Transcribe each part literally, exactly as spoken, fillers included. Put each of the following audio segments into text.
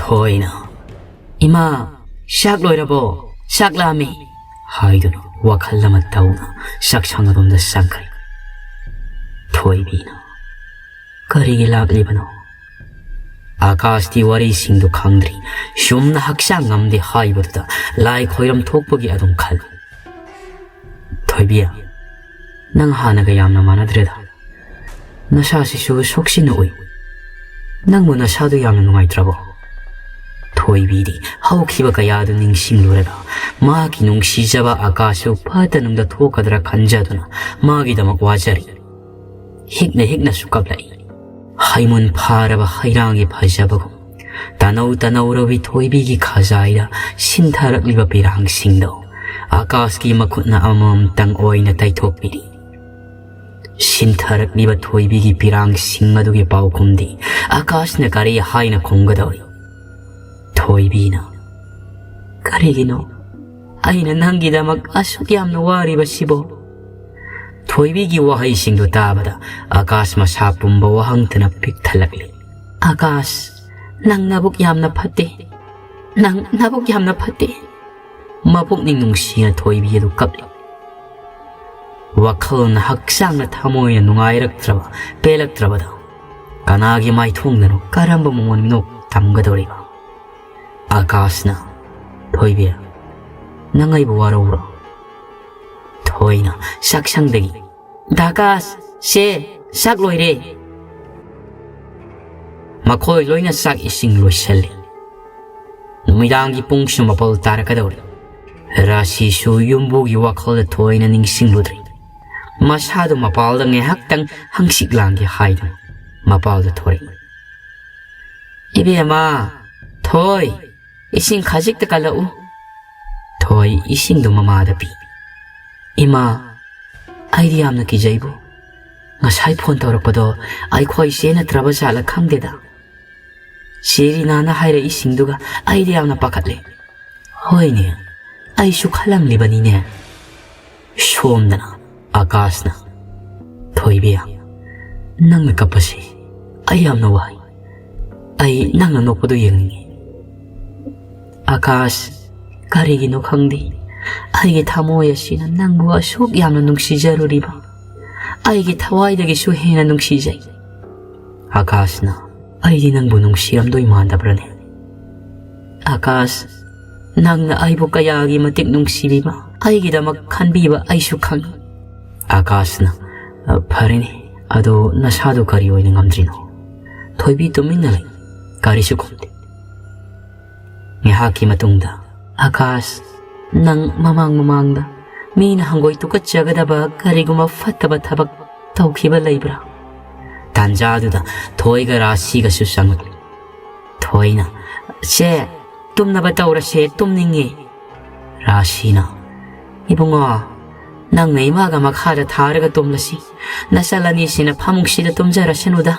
ꯊꯣꯏꯅ, "ꯏꯃꯥ, ꯆꯥꯛ ꯂꯣꯏꯔꯕꯣ? ꯆꯥꯛ ꯂꯥꯝꯃꯤ" ꯍꯥꯏꯗꯨꯅ ꯋꯥꯈꯜ ꯑꯃ ꯇꯧꯅ ꯆꯥꯛꯁꯪ ꯑꯗꯣꯝꯗ ꯆꯪꯈ꯭ꯔꯦ꯫ ꯊꯣꯏꯕꯤꯅ, "ꯀꯔꯤꯒꯤ ꯂꯥꯛꯂꯤꯕꯅꯣ?" ꯑꯥꯀꯥꯁꯇꯤ ꯋꯥꯔꯤꯁꯤꯡꯗꯨ ꯈꯪꯗ꯭ꯔꯤ꯫ ꯆꯨꯝꯅ ꯍꯛꯆꯥꯡ ꯉꯝꯗꯦ ꯍꯥꯏꯕꯗꯨꯗ ꯂꯥꯏ ꯈꯣꯏꯔꯝ ꯊꯣꯛꯄꯒꯤ ꯑꯗꯨꯝ ꯈꯜꯂꯤ꯫ "ꯊꯣꯏꯕꯤ, ꯅꯪ ꯍꯥꯟꯅꯒ ꯌꯥꯝꯅ ꯃꯥꯟꯅꯗ꯭ꯔꯦꯗ꯫ ꯅꯁꯥꯁꯤꯁꯨ ꯁꯣꯛꯁꯤꯟꯅ ꯎꯏ꯫ ꯅꯪꯕꯨ ꯅꯁꯥꯗꯨ ꯌꯥꯝꯅ ꯅꯨꯡꯉꯥꯏꯇ꯭ꯔꯕꯣ?" ꯊꯣꯏꯕꯤꯗꯤ ꯍꯧꯈꯤꯕ ꯀꯌꯥꯗꯨ ꯅꯤꯡꯁꯤꯡꯂꯨꯔꯒ ꯃꯍꯥꯛꯀꯤ ꯅꯨꯡꯁꯤꯖꯕ ꯑꯥꯀꯥꯁꯁꯨ ꯐꯠꯇ ꯅꯨꯡꯗ ꯊꯣꯛꯀꯗ꯭ꯔꯥ ꯈꯟꯖꯗꯨꯅ ꯃꯥꯒꯤꯗꯃꯛ ꯋꯥꯖꯔꯤ꯫ ꯍꯤꯛꯅ ꯍꯤꯛꯅꯁꯨ ꯀꯞꯂꯛꯏ꯫ ꯍꯩꯃꯨꯟ ꯐꯥꯔꯕ ꯍꯩꯔꯥꯡꯒꯤ ꯐꯖꯕꯒꯨꯝ ꯇꯅꯧ ꯇꯅꯧꯔꯕꯤ ꯊꯣꯏꯕꯤꯒꯤ ꯈꯖꯥꯏꯗ ꯁꯤꯟꯊꯔꯛꯂꯤꯕ ꯄꯤꯔꯥꯡꯁꯤꯡꯗꯣ ꯑꯥꯀꯥꯁꯀꯤ ꯃꯈꯨꯠꯅ ꯑꯃꯃꯝꯇꯪ ꯑꯣꯏꯅ ꯇꯩꯊꯣꯛꯄꯤꯔꯤ꯫ ꯁꯤꯟꯊꯔꯛꯂꯤꯕ ꯊꯣꯏꯕꯤꯒꯤ ꯄꯤꯔꯥꯡꯁꯤꯡ ꯑꯗꯨꯒꯤ ꯄꯥꯎꯈꯨꯝꯗꯤ ꯑꯥꯀꯥꯁꯅ ꯀꯔꯤ ꯍꯥꯏꯅ ꯈꯨꯝꯒꯗꯧꯔꯤ? ꯊꯣꯏꯕꯤꯅ, "ꯀꯔꯤꯒꯤꯅꯣ ꯑꯩꯅ ꯅꯪꯒꯤꯗꯃꯛ ꯑꯁꯨꯛ ꯌꯥꯝꯅ ꯋꯥꯔꯤꯕꯁꯤꯕꯣ?" ꯊꯣꯏꯕꯤꯒꯤ ꯋꯥꯍꯩꯁꯤꯡꯗꯨ ꯇꯥꯕꯗ ꯑꯥꯀꯥꯁ ꯃꯁꯥ ꯄꯨꯝꯕ ꯋꯥꯍꯪꯇꯅ ꯄꯤꯛ ꯊꯜꯂꯛꯂꯤ꯫ "ꯑꯥꯀꯥꯁ, ꯅꯪ ꯅꯕꯨꯛ ꯌꯥꯝꯅ ꯐꯠꯇꯦ꯫ ꯅꯪ ꯅꯕꯨꯛ ꯌꯥꯝꯅ ꯐꯠꯇꯦ꯫" ꯃꯄꯨꯛꯅꯤꯡ ꯅꯨꯡꯁꯤꯅ ꯊꯣꯏꯕꯤ ꯑꯗꯨ ꯀꯞꯂꯤ꯫ ꯋꯥꯈꯜꯅ ꯍꯛꯆꯥꯡꯅ ꯊꯃꯣꯏꯅ ꯅꯨꯡꯉꯥꯏꯔꯛꯇ꯭ꯔꯕ, ꯄꯦꯜꯂꯛꯇ꯭ꯔꯕꯗ ꯀꯅꯥꯒꯤ ꯃꯥꯏꯊꯣꯡꯗꯅꯣ ꯀꯔꯝꯕ ꯃꯃꯣꯟ ꯃꯤꯅꯣꯛ ꯇꯝꯒꯗꯧꯔꯤꯕ? ꯑꯥꯀꯥꯁꯅ, "ꯊꯣꯏꯕꯤ, ꯅꯪ ꯑꯩꯕꯨ ꯋꯥꯔꯧꯕ꯭ꯔꯣ?" ꯊꯣꯏꯅ ꯆꯥꯛꯁꯪꯗꯒꯤ, "ꯗꯥ ꯑꯥꯀꯥꯁ, ꯆꯦ, ꯆꯥꯛ ꯂꯣꯏꯔꯦ꯫" ꯃꯈꯣꯏ ꯂꯣꯏꯅ ꯆꯥꯛ ꯏꯁꯤꯡ ꯂꯣꯏꯁꯜꯂꯤ꯫ ꯅꯨꯃꯤꯗꯥꯡꯒꯤ ꯄꯨꯡꯁꯨ ꯃꯥꯄꯜ ꯇꯥꯔꯛꯀꯗꯧꯔꯦ꯫ ꯔꯥꯁꯤꯁꯨ ꯌꯨꯝꯕꯨꯒꯤ ꯋꯥꯈꯜꯗ ꯊꯣꯏꯅ ꯅꯤꯡꯁꯤꯡꯂꯨꯗ꯭ꯔꯤ꯫ ꯃꯁꯥꯗꯨ ꯃꯄꯥꯜꯗ ꯉꯥꯏꯍꯥꯛꯇꯪ ꯍꯪꯆꯤꯠ ꯂꯥꯡꯒꯦ ꯍꯥꯏꯗꯨꯅ ꯃꯄꯥꯜꯗ ꯊꯣꯔꯛꯏ꯫ "ꯏꯕꯦꯝꯃ, ꯊꯣꯏ, ꯏꯁꯤꯡ ꯈꯖꯤꯛꯇ ꯀꯜꯂꯛꯎ꯫" ꯊꯣꯏ ꯏꯁꯤꯡꯗꯨ ꯃꯃꯥꯗ ꯄꯤ꯫ "ꯏꯃꯥ, ꯑꯩꯗꯤ ꯌꯥꯝꯅ ꯀꯤꯖꯩꯕꯨ꯫ ꯉꯁꯥꯏ ꯐꯣꯟ ꯇꯧꯔꯛꯄꯗꯣ ꯑꯩꯈꯣꯏ ꯆꯦ ꯅꯠꯇ꯭ꯔꯕ ꯖꯥꯠꯂ ꯈꯪꯗꯦꯗ꯫ ꯆꯦ ꯔꯤꯅꯥꯅ ꯍꯥꯏꯔꯛꯏꯁꯤꯡꯗꯨꯒ ꯑꯩꯗꯤ ꯌꯥꯝꯅ ꯄꯥꯈꯠꯂꯦ꯫" "ꯍꯣꯏꯅꯦ, ꯑꯩꯁꯨ ꯈꯜꯂꯝꯂꯤꯕꯅꯤꯅꯦ꯫" ꯁꯣꯝꯗꯅ ꯑꯥꯀꯥꯁꯅ, "ꯊꯣꯏꯕꯤ, ꯅꯪꯅ ꯀꯞꯄꯁꯤ ꯑꯩ ꯌꯥꯝꯅ ꯋꯥꯏ꯫ ꯑꯩ ꯅꯪꯅ ꯅꯣꯛꯄꯗꯨ ꯌꯦꯡꯅꯤꯡꯉꯤ꯫ "ꯑꯥꯀꯥꯁ, ꯀꯔꯤꯒꯤꯅꯣ ꯈꯪꯗꯦ, ꯑꯩꯒꯤ ꯊꯃꯣꯏ ꯑꯁꯤꯅ ꯅꯪꯕꯨ ꯑꯁꯨꯛ ꯌꯥꯝꯅ ꯅꯨꯡꯁꯤꯖꯔꯨꯔꯤꯕ, ꯑꯩꯒꯤ ꯊꯋꯥꯏꯗꯒꯤꯁꯨ ꯍꯦꯟꯅ ꯅꯨꯡꯁꯤꯖꯩ꯫" ꯑꯥꯀꯥꯁꯅ, "ꯑꯩꯗꯤ ꯅꯪꯕꯨ ꯅꯨꯡꯁꯤꯔꯝꯗꯣꯏ ꯃꯥꯟꯗꯕ꯭ꯔꯅꯦ? ꯑꯥꯀꯥꯁ, ꯅꯪꯅ ꯑꯩꯕꯨ ꯀꯌꯥꯒꯤ ꯃꯇꯤꯛ ꯅꯨꯡꯁꯤꯕꯤꯕ, ꯑꯩꯒꯤꯗꯃꯛ ꯈꯟꯕꯤꯕ ꯑꯩꯁꯨ ꯈꯪꯏ꯫" ꯑꯥꯀꯥꯁꯅ, "ꯑ, ꯐꯔꯦꯅꯦ, ꯑꯗꯣ ꯅꯁꯥꯗꯣ ꯀꯔꯤ ꯑꯣꯏꯅ ꯉꯝꯗ꯭ꯔꯤꯅꯣ?" ꯊꯣꯏꯕꯤ ꯇꯨꯃꯤꯟꯅ ꯂꯩ, ꯀꯔꯤꯁꯨ ꯈꯨꯝꯗꯦ꯫ ꯉꯥꯏꯍꯥꯛꯀꯤ ꯃꯇꯨꯡꯗ, "ꯑꯥꯀꯥꯁ, ꯅꯪ ꯃꯃꯥꯡ ꯃꯃꯥꯡꯗ ꯃꯤꯅ ꯍꯪꯒꯣꯏ ꯇꯨꯀꯠꯆꯒꯗꯕ ꯀꯔꯤꯒꯨꯝꯕ ꯐꯠꯇꯕ ꯊꯕꯛ ꯇꯧꯈꯤꯕ ꯂꯩꯕ꯭ꯔꯥ?" ꯇꯥꯟꯖꯥꯗꯨꯗ ꯊꯣꯏꯒ ꯔꯥꯁꯤꯒꯁꯨ ꯆꯪꯂꯛꯂꯤ꯫ ꯊꯣꯏꯅ, "ꯆꯦ, ꯇꯨꯝꯅꯕ ꯇꯧꯔꯁꯦ, ꯇꯨꯝꯅꯤꯡꯉꯦ꯫" ꯔꯥꯁꯤꯅ, "ꯏꯕꯨꯡꯉꯣ, ꯅꯪꯅ ꯏꯃꯥꯒ ꯃꯈꯥꯗ ꯊꯥꯔꯒ ꯇꯨꯝꯂꯁꯤ꯫ ꯅꯆꯜ ꯑꯅꯤꯁꯤꯅ ꯐꯃꯨꯡꯁꯤꯗ ꯇꯨꯝꯖꯔꯁꯅꯨꯗ꯫"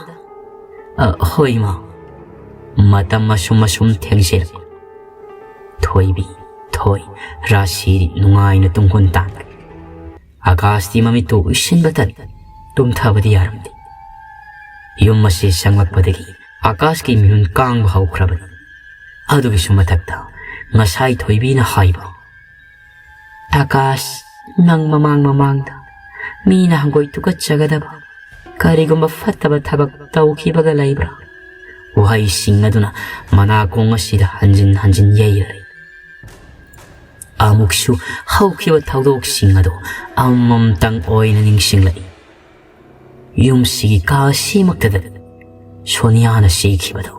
"ꯑ, ꯍꯣꯏ, ꯏꯃꯥ꯫" ꯃꯇꯝ ꯑꯁꯨꯝ ꯑꯁꯨꯝ ꯊꯦꯡꯖꯤꯜꯂꯛ꯫ ꯊꯣꯏꯕꯤ, ꯊꯣꯏ, ꯔꯥꯁꯤꯗꯤ ꯅꯨꯡꯉꯥꯏꯅ ꯇꯨꯝꯈꯣꯟ ꯇꯥꯟꯈ꯭ꯔꯦ꯫ ꯑꯥꯀꯥꯁꯇꯤ ꯃꯃꯤꯠꯇꯨ ꯎꯏꯁꯤꯟꯕ ꯇꯟ, ꯇꯨꯝꯊꯕꯗꯤ ꯌꯥꯔꯝꯗꯦ꯫ ꯌꯨꯝ ꯑꯁꯤ ꯆꯪꯂꯛꯄꯗꯒꯤ ꯑꯥꯀꯥꯁꯀꯤ ꯃꯤꯍꯨꯟ ꯀꯥꯡꯕ ꯍꯧꯈ꯭ꯔꯕꯅꯤ꯫ ꯑꯗꯨꯒꯤꯁꯨ ꯃꯊꯛꯇ ꯉꯁꯥꯏ ꯊꯣꯏꯕꯤꯅ ꯍꯥꯏꯕ, "ꯑꯥꯀꯥꯁ, ꯅꯪ ꯃꯃꯥꯡ ꯃꯃꯥꯡꯗ ꯃꯤꯅ ꯍꯪꯒꯣꯏ ꯇꯨꯀꯠꯆꯒꯗꯕ ꯀꯔꯤꯒꯨꯝꯕ ꯐꯠꯇꯕ ꯊꯕꯛ ꯇꯧꯈꯤꯕꯒ ꯂꯩꯕ꯭ꯔꯥ?" ꯋꯥꯍꯩꯁꯤꯡ ꯑꯗꯨꯅ ꯃꯅꯥꯀꯣꯡ ꯑꯁꯤꯗ ꯍꯟꯖꯤꯟ ꯍꯟꯖꯤꯟ ꯌꯩꯔꯔꯦ꯫ ꯑꯃꯨꯛꯁꯨ ꯍꯧꯈꯤꯕ ꯊꯧꯗꯣꯛꯁꯤꯡ ꯑꯗꯨ ꯑꯃꯃꯝꯇꯪ ꯑꯣꯏꯅ ꯅꯤꯡꯁꯤꯡꯂꯛꯏ꯫ ꯌꯨꯝꯁꯤꯒꯤ ꯀꯥ ꯑꯁꯤꯃꯛꯇꯗ ꯁꯣꯅꯤꯌꯥꯅ ꯁꯤꯈꯤꯕꯗꯨ꯫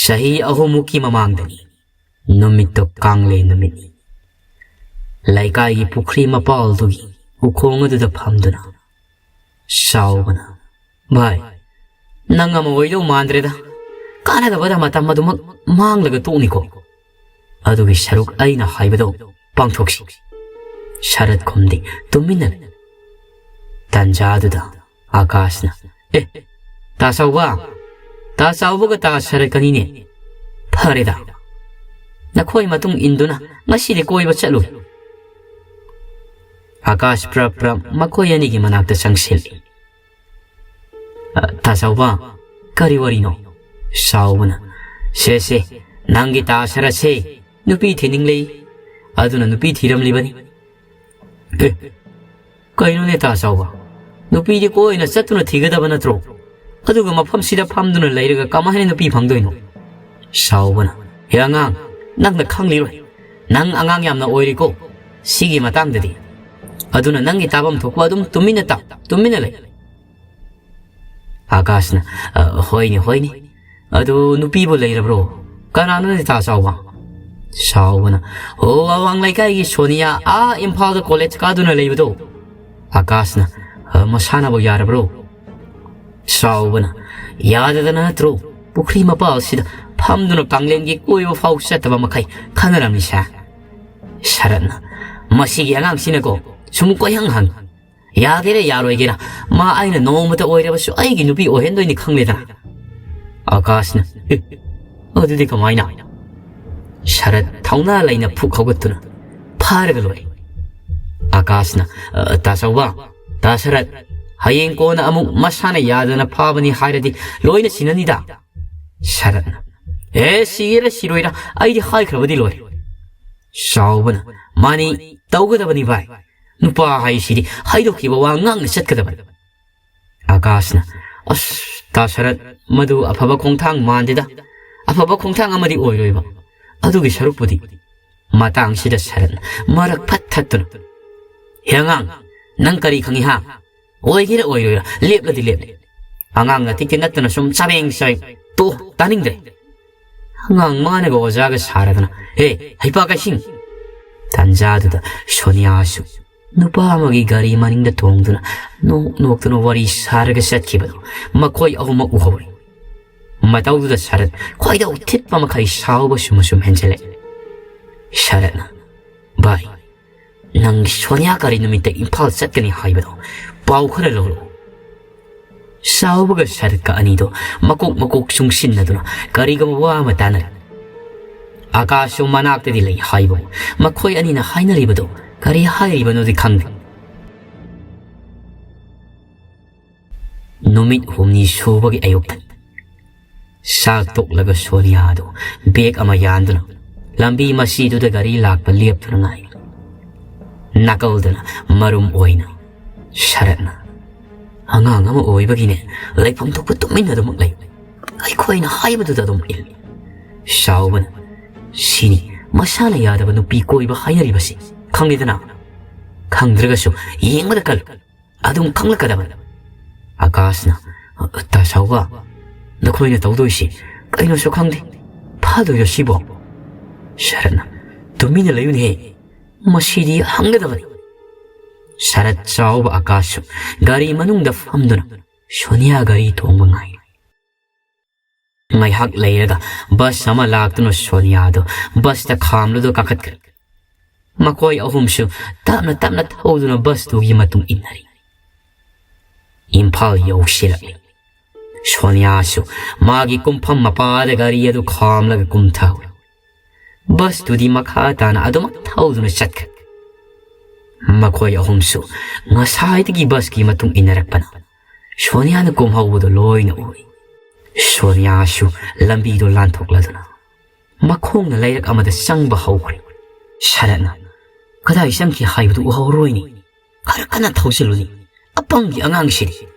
ꯆꯍꯤ ꯑꯍꯨꯝꯃꯨꯛꯀꯤ ꯃꯃꯥꯡꯗꯅꯤ꯫ ꯅꯨꯃꯤꯠꯇꯨ ꯀꯥꯡꯂꯦꯟ ꯅꯨꯃꯤꯠꯅꯤ꯫ ꯂꯩꯀꯥꯏꯒꯤ ꯄꯨꯈ꯭ꯔꯤ ꯃꯄꯥꯜꯗꯨꯒꯤ ꯎꯈꯣꯡ ꯑꯗꯨꯗ ꯐꯝꯗꯨꯅ ꯆꯥꯎꯕꯅ, "ꯚꯥꯏ, ꯅꯪ ꯑꯃ ꯑꯣꯏꯗꯧ ꯃꯥꯟꯗ꯭ꯔꯦꯗ꯫ ꯀꯥꯟꯅꯗꯕꯗ ꯃꯇꯝ ꯑꯗꯨꯃꯛ ꯃꯥꯡꯂꯒ ꯇꯣꯛꯅꯤꯀꯣ꯫ ꯑꯗꯨꯒꯤ ꯁꯔꯨꯛ ꯑꯩꯅ ꯍꯥꯏꯕꯗꯣ ꯄꯥꯡꯊꯣꯛꯁꯤ꯫" ꯁꯔꯠ ꯈꯨꯝꯗꯦ, ꯇꯨꯃꯤꯟꯅ ꯂꯩ꯫ ꯇꯥꯟꯖꯥꯗꯨꯗ ꯑꯥꯀꯥꯁꯅ, "ꯑꯦ, ꯇꯥ ꯆꯥꯎꯕ, ꯇꯥ ꯆꯥꯎꯕꯒ ꯇꯥ ꯁꯔꯠꯀꯅꯤꯅꯦ꯫ ꯐꯔꯦꯗ, ꯅꯈꯣꯏ ꯃꯇꯨꯡ ꯏꯟꯗꯨꯅ ꯉꯁꯤꯗꯤ ꯀꯣꯏꯕ ꯆꯠꯂꯨꯒꯦ꯫" ꯑꯥꯀꯥꯁ ꯄ꯭ꯔꯞ ꯄ꯭ꯔꯞ ꯃꯈꯣꯏ ꯑꯅꯤꯒꯤ ꯃꯅꯥꯛꯇ ꯆꯪꯁꯤꯜꯂꯤ꯫ "ꯑ, ꯇꯥ ꯆꯥꯎꯕ, "ꯀꯔꯤ ꯋꯥꯔꯤꯅꯣ?" ꯆꯥꯎꯕꯅ, "ꯁꯦ ꯁꯦ, ꯅꯪꯒꯤ ꯇꯥ ꯁꯔꯠꯁꯦ ꯅꯨꯄꯤ ꯊꯤꯅꯤꯡꯂꯦ, ꯑꯗꯨꯅ ꯅꯨꯄꯤ ꯊꯤꯔꯝꯂꯤꯕꯅꯤ"꯫ "ꯑꯦ, ꯀꯩꯅꯣꯅꯦ ꯇꯥ ꯆꯥꯎꯕ? ꯅꯨꯄꯤꯗꯤ ꯀꯣꯏꯅ ꯆꯠꯇꯨꯅ ꯊꯤꯒꯗꯕ ꯅꯠꯇ꯭ꯔꯣ? ꯑꯗꯨꯒ ꯃꯐꯝꯁꯤꯗ ꯐꯝꯗꯨꯅ ꯂꯩꯔꯒ ꯀꯃꯥꯏꯅ ꯅꯨꯄꯤ ꯐꯪꯗꯣꯏꯅꯣ?" ꯆꯥꯎꯕꯅ, "ꯍꯦ ꯑꯉꯥꯡ, ꯅꯪꯅ ꯈꯪꯂꯤꯔꯣꯏ꯫ ꯅꯪ ꯑꯉꯥꯡ ꯌꯥꯝꯅ ꯑꯣꯏꯔꯤꯀꯣ ꯁꯤꯒꯤ ꯃꯇꯥꯡꯗꯗꯤ꯫ ꯑꯗꯨꯅ ꯅꯪꯒꯤ ꯇꯥꯐꯝ ꯊꯣꯛꯄ ꯑꯗꯨꯝ ꯇꯨꯃꯤꯟꯅ ꯇꯥꯎ, ꯇꯨꯃꯤꯟꯅ ꯂꯩ"꯫ ꯑꯀꯥꯁꯅ, "ꯑ, ꯍꯣꯏꯅꯦ, ꯍꯣꯏꯅꯦ꯫ ꯑꯗꯨ ꯅꯨꯄꯤꯕꯨ ꯂꯩꯔꯕ꯭ꯔꯣ? ꯀꯅꯥꯅꯣꯅꯦ ꯇꯥ ꯆꯥꯎꯕ?" ꯆꯥꯎꯕꯅ, "ꯑꯣ, ꯑꯋꯥꯡ ꯂꯩꯀꯥꯏꯒꯤ ꯁꯣꯅꯤꯌꯥ, ꯑꯥ ꯏꯝꯐꯥꯜꯗ ꯀꯣꯂꯦꯖ ꯀꯥꯗꯨꯅ ꯂꯩꯕꯗꯣ"꯫ ꯑꯀꯥꯁꯅ, "ꯑ, ꯃꯁꯥꯅꯕꯨ ꯌꯥꯔꯕ꯭ꯔꯣ?" ꯆꯥꯎꯕꯅ, "ꯌꯥꯗꯗꯅ ꯅꯠꯇ꯭ꯔꯣ ꯄꯨꯈ꯭ꯔꯤ ꯃꯄꯥꯜꯁꯤꯗ ꯐꯝꯗꯨꯅ ꯀꯥꯡꯂꯦꯟꯒꯤ ꯀꯣꯏꯕ ꯐꯥꯎ ꯆꯠꯇꯕ ꯃꯈꯩ ꯈꯟꯅꯔꯝꯃꯤꯁꯦ"꯫ ꯁꯔꯠꯅ, "ꯃꯁꯤꯒꯤ ꯑꯉꯥꯡꯁꯤꯅꯀꯣ ꯁꯨꯝ ꯀꯣꯏꯍꯪ ꯍꯪ꯫ ꯌꯥꯒꯦꯔꯥ ꯌꯥꯔꯣꯏꯒꯦꯔꯥ, ꯃꯥ ꯑꯩꯅ ꯅꯣꯡꯃꯇ ꯑꯣꯏꯔꯕꯁꯨ ꯑꯩꯒꯤ ꯅꯨꯄꯤ ꯑꯣꯏꯍꯟꯗꯣꯏꯅꯤ ꯈꯪꯂꯦꯗꯅ"꯫ ꯑꯀꯥꯁꯅ, "ꯑꯦ, ꯑꯗꯨꯗꯤ ꯀꯃꯥꯏꯅ?" ꯁꯔꯠ ꯊꯧꯅꯥ ꯂꯩꯅ ꯐꯨꯛ ꯍꯧꯒꯠꯇꯨꯅ, "ꯐꯥꯔꯒ ꯂꯣꯏꯔꯦ"꯫ ꯑꯀꯥꯁꯅ, "ꯑ, ꯇꯥ ꯆꯥꯎꯕ, ꯇꯥ ꯁꯔꯠ, ꯍꯌꯦꯡ ꯀꯣꯟꯅ ꯑꯃꯨꯛ ꯃꯁꯥꯅ ꯌꯥꯗꯅ ꯐꯥꯕꯅꯤ ꯍꯥꯏꯔꯗꯤ ꯂꯣꯏꯅ ꯁꯤꯟꯅꯅꯤꯗ"꯫ ꯁꯔꯠꯅ, "ꯑꯦ, ꯁꯤꯒꯦꯔꯥ ꯁꯤꯔꯣꯏꯔꯥ, ꯑꯩꯗꯤ ꯍꯥꯏꯈ꯭ꯔꯕꯗꯤ ꯂꯣꯏꯔꯦ"꯫ ꯆꯥꯎꯕꯅ, "ꯃꯥꯅꯤ, ꯇꯧꯒꯗꯕꯅꯤ ꯚꯥꯏ꯫ ꯅꯨꯄꯥ ꯍꯥꯏꯁꯤꯗꯤ ꯍꯥꯏꯗꯣꯛꯈꯤꯕ ꯋꯥ ꯉꯥꯛꯅ ꯆꯠꯀꯗꯕꯅꯤ"꯫ ꯑꯀꯥꯁꯅ, "ꯑꯁ, ꯇꯥ ꯁꯔꯠ, ꯃꯗꯨ ꯑꯐꯕ ꯈꯣꯡꯊꯥꯡ ꯃꯥꯟꯗꯦꯗ꯫ ꯑꯐꯕ ꯈꯣꯡꯊꯥꯡ ꯑꯃꯗꯤ ꯑꯣꯏꯔꯣꯏꯕ꯫ ꯑꯗꯨꯒꯤ ꯁꯔꯨꯛꯄꯨꯗꯤ"꯫ ꯃꯇꯥꯡꯁꯤꯗ ꯁꯔꯠꯅ ꯃꯔꯛ ꯐꯠ ꯊꯠꯇꯨꯅ, "ꯍꯦ ꯑꯉꯥꯡ, ꯅꯪ ꯀꯔꯤ ꯈꯪꯉꯤ ꯍꯥ? ꯑꯣꯏꯒꯦꯔꯥ ꯑꯣꯏꯔꯣꯏꯔꯥ, ꯂꯦꯞꯂꯗꯤ ꯂꯦꯞꯂꯦ꯫ ꯑꯉꯥꯡ ꯅꯇꯤꯛꯇꯤ ꯅꯠꯇꯅ ꯁꯨꯝ ꯆꯥꯕꯦꯡ ꯆꯥꯕꯦꯡ꯫ ꯇꯣ, ꯇꯥꯅꯤꯡꯗ꯭ꯔꯦ"꯫ ꯑꯉꯥꯡ ꯃꯥꯅꯒ ꯑꯣꯖꯥꯒ ꯁꯥꯔꯗꯅ, "ꯍꯦ, ꯍꯩꯄꯥ ꯀꯥꯏꯁꯤꯡ"꯫ ꯇꯥꯟꯖꯥꯗꯨꯗ ꯁꯣꯅꯤꯌꯥꯁꯨ ꯅꯨꯄꯥ ꯑꯃꯒꯤ ꯒꯥꯔꯤ ꯃꯅꯤꯡꯗ ꯇꯣꯡꯗꯨꯅ ꯅꯣꯛ ꯅꯣꯛꯇꯨꯅ ꯋꯥꯔꯤ ꯁꯥꯔꯒ ꯆꯠꯈꯤꯕꯗꯨ ꯃꯈꯣꯏ ꯑꯍꯨꯝꯃꯛ ꯎꯍꯧꯔꯦ꯫ ꯃꯇꯧꯗꯨꯗ ꯁꯔꯠ ꯈꯣꯏꯗꯧ ꯊꯤꯠꯄ ꯃꯈꯩ ꯁꯥꯎꯕ ꯁꯨꯝ ꯁꯨꯝ ꯍꯦꯟꯖꯜꯂꯛꯑꯦ꯫ ꯁꯔꯠꯅ, "ꯚꯥꯏ, ꯅꯪ ꯁꯣꯅꯤꯌꯥ ꯀꯔꯤ ꯅꯨꯃꯤꯠꯇ ꯏꯝꯐꯥꯜ ꯆꯠꯀꯅꯤ ꯍꯥꯏꯕꯗꯣ ꯄꯥꯎ ꯈꯔ ꯂꯧꯔꯛꯎ"꯫ ꯆꯥꯎꯕꯒ ꯁꯔꯠꯀ ꯑꯅꯤꯗꯣ ꯃꯀꯣꯛ ꯃꯀꯣꯛ ꯆꯨꯡꯁꯤꯟꯅꯗꯨꯅ ꯀꯔꯤꯒꯨꯝꯕ ꯋꯥ ꯑꯃ ꯇꯥꯅꯔꯦ꯫ ꯑꯀꯥꯁꯁꯨ ꯃꯅꯥꯛꯇꯗꯤ ꯂꯩ ꯍꯥꯏꯕꯕꯨ ꯃꯈꯣꯏ ꯑꯅꯤꯅ ꯍꯥꯏꯅꯔꯤꯕꯗꯨ ꯀꯔꯤ ꯍꯥꯏꯔꯤꯕꯅꯣꯗꯤ ꯈꯪꯗꯦ꯫ ꯅꯨꯃꯤꯠ ꯍꯨꯝꯅꯤ ꯁꯨꯕꯒꯤ ꯑꯌꯨꯛꯇ ꯆꯥꯛ ꯇꯣꯛꯂꯒ ꯁꯣꯅꯤꯌꯥꯗꯨ ꯕꯦꯒ ꯑꯃ ꯌꯥꯟꯗꯨꯅ ꯂꯝꯕꯤ ꯃꯁꯤꯗꯨꯗ ꯒꯥꯔꯤ ꯂꯥꯛꯄ ꯂꯦꯞꯇꯨꯅ ꯉꯥꯏ꯫ ꯅꯥꯀꯜꯗꯅ ꯃꯔꯨꯝ ꯑꯣꯏꯅ ꯁꯔꯠꯅ, "ꯑꯉꯥꯡ ꯑꯃ ꯑꯣꯏꯕꯒꯤꯅꯦ, ꯂꯩꯐꯝ ꯊꯣꯛꯄ ꯇꯨꯃꯤꯟꯅ ꯑꯗꯨꯃꯛ ꯂꯩ꯫ ꯑꯩꯈꯣꯏꯅ ꯍꯥꯏꯕꯗꯨꯗ ꯑꯗꯨꯝ ꯏꯜ꯫" ꯆꯥꯎꯕꯅ, "ꯁꯤꯅꯤ ꯃꯁꯥꯅ ꯌꯥꯗꯕ ꯅꯨꯄꯤ ꯀꯣꯏꯕ ꯍꯥꯏꯅꯔꯤꯕꯁꯤ꯫ ꯈꯪꯉꯦꯗꯅ? ꯈꯪꯗ꯭ꯔꯒꯁꯨ ꯌꯦꯡꯕꯗ ꯀꯜꯂꯨ꯫ ꯑꯗꯨꯝ ꯈꯪꯂꯛꯀꯗꯕꯅꯤ꯫" ꯑꯀꯥꯁꯅ, "ꯇꯥ ꯆꯥꯎꯕ, ꯅꯈꯣꯏꯅ ꯇꯧꯗꯣꯏꯁꯤ ꯀꯩꯅꯣꯁꯨ ꯈꯪꯗꯦ꯫ ꯐꯥꯗꯣꯏꯔꯣ ꯁꯤꯕꯣ?" ꯁꯔꯠꯅ, "ꯇꯨꯃꯤꯟꯅ ꯂꯩꯌꯨꯅꯦꯍꯦ, ꯃꯁꯤꯗꯤ ꯍꯪꯒꯗꯕꯅꯤ꯫" ꯁꯔꯠ ꯆꯥꯎꯕ ꯑꯀꯥꯁꯁꯨ ꯒꯥꯔꯤ ꯃꯅꯨꯡꯗ ꯐꯝꯗꯨꯅ ꯁꯣꯅꯤꯌꯥ ꯒꯥꯔꯤ ꯊꯣꯡꯕ ꯉꯥꯏꯔꯤ꯫ ꯉꯥꯏꯍꯥꯛ ꯂꯩꯔꯒ ꯕꯁ ꯑꯃ ꯂꯥꯛꯇꯨꯅ ꯁꯣꯅꯤꯌꯥꯗꯨ ꯕꯁꯇ ꯈꯥꯝꯂꯗꯨꯅ ꯀꯥꯈꯠꯈ꯭ꯔꯦ꯫ ꯃꯈꯣꯏ ꯑꯍꯨꯝꯁꯨ ꯇꯞꯅ ꯇꯞꯅ ꯊꯧꯗꯨꯅ ꯕꯁꯇꯨꯒꯤ ꯃꯇꯨꯡ ꯏꯟꯅꯔꯤ꯫ ꯏꯝꯐꯥꯜ ꯌꯧꯁꯤꯜꯂꯛꯂꯤ꯫ ꯁꯣꯅꯤꯌꯥꯁꯨ ꯃꯥꯒꯤ ꯀꯨꯝꯐꯝ ꯃꯄꯥꯗ ꯒꯥꯔꯤ ꯑꯗꯨ ꯈꯥꯝꯂꯒ ꯀꯨꯝꯊꯍꯧꯔꯦ꯫ ꯕꯁꯇꯨꯗꯤ ꯃꯈꯥ ꯇꯥꯅ ꯑꯗꯨꯃꯛ ꯊꯧꯗꯨꯅ ꯆꯠꯈ꯭ꯔꯦ꯫ ꯃꯈꯣꯏ ꯑꯍꯨꯝꯁꯨ ꯉꯁꯥꯏꯗꯒꯤ ꯕꯁꯀꯤ ꯃꯇꯨꯡ ꯏꯟꯅꯔꯛꯄꯅ ꯁꯣꯅꯤꯌꯥꯅ ꯀꯨꯝꯍꯧꯕꯗꯨ ꯂꯣꯏꯅ ꯎꯏ꯫ ꯁꯣꯅꯤꯌꯥꯁꯨ ꯂꯝꯕꯤꯗꯨ ꯂꯥꯟꯊꯣꯛꯂꯗꯨꯅ ꯃꯈꯣꯡꯅ ꯂꯩꯔꯛ ꯑꯃꯗ ꯆꯪꯕ ꯍꯧꯈ꯭ꯔꯦ꯫ ꯁꯔꯠꯅ, "ꯀꯗꯥꯏ ꯆꯪꯈꯤ ꯍꯥꯏꯕꯗꯨ ꯎꯍꯧꯔꯣꯏꯅꯦ꯫ ꯈꯔ ꯀꯟꯅ ꯊꯧꯖꯤꯜꯂꯨꯅꯦ꯫ ꯑꯄꯪꯒꯤ ꯑꯉꯥꯡꯁꯤꯗꯤ꯫"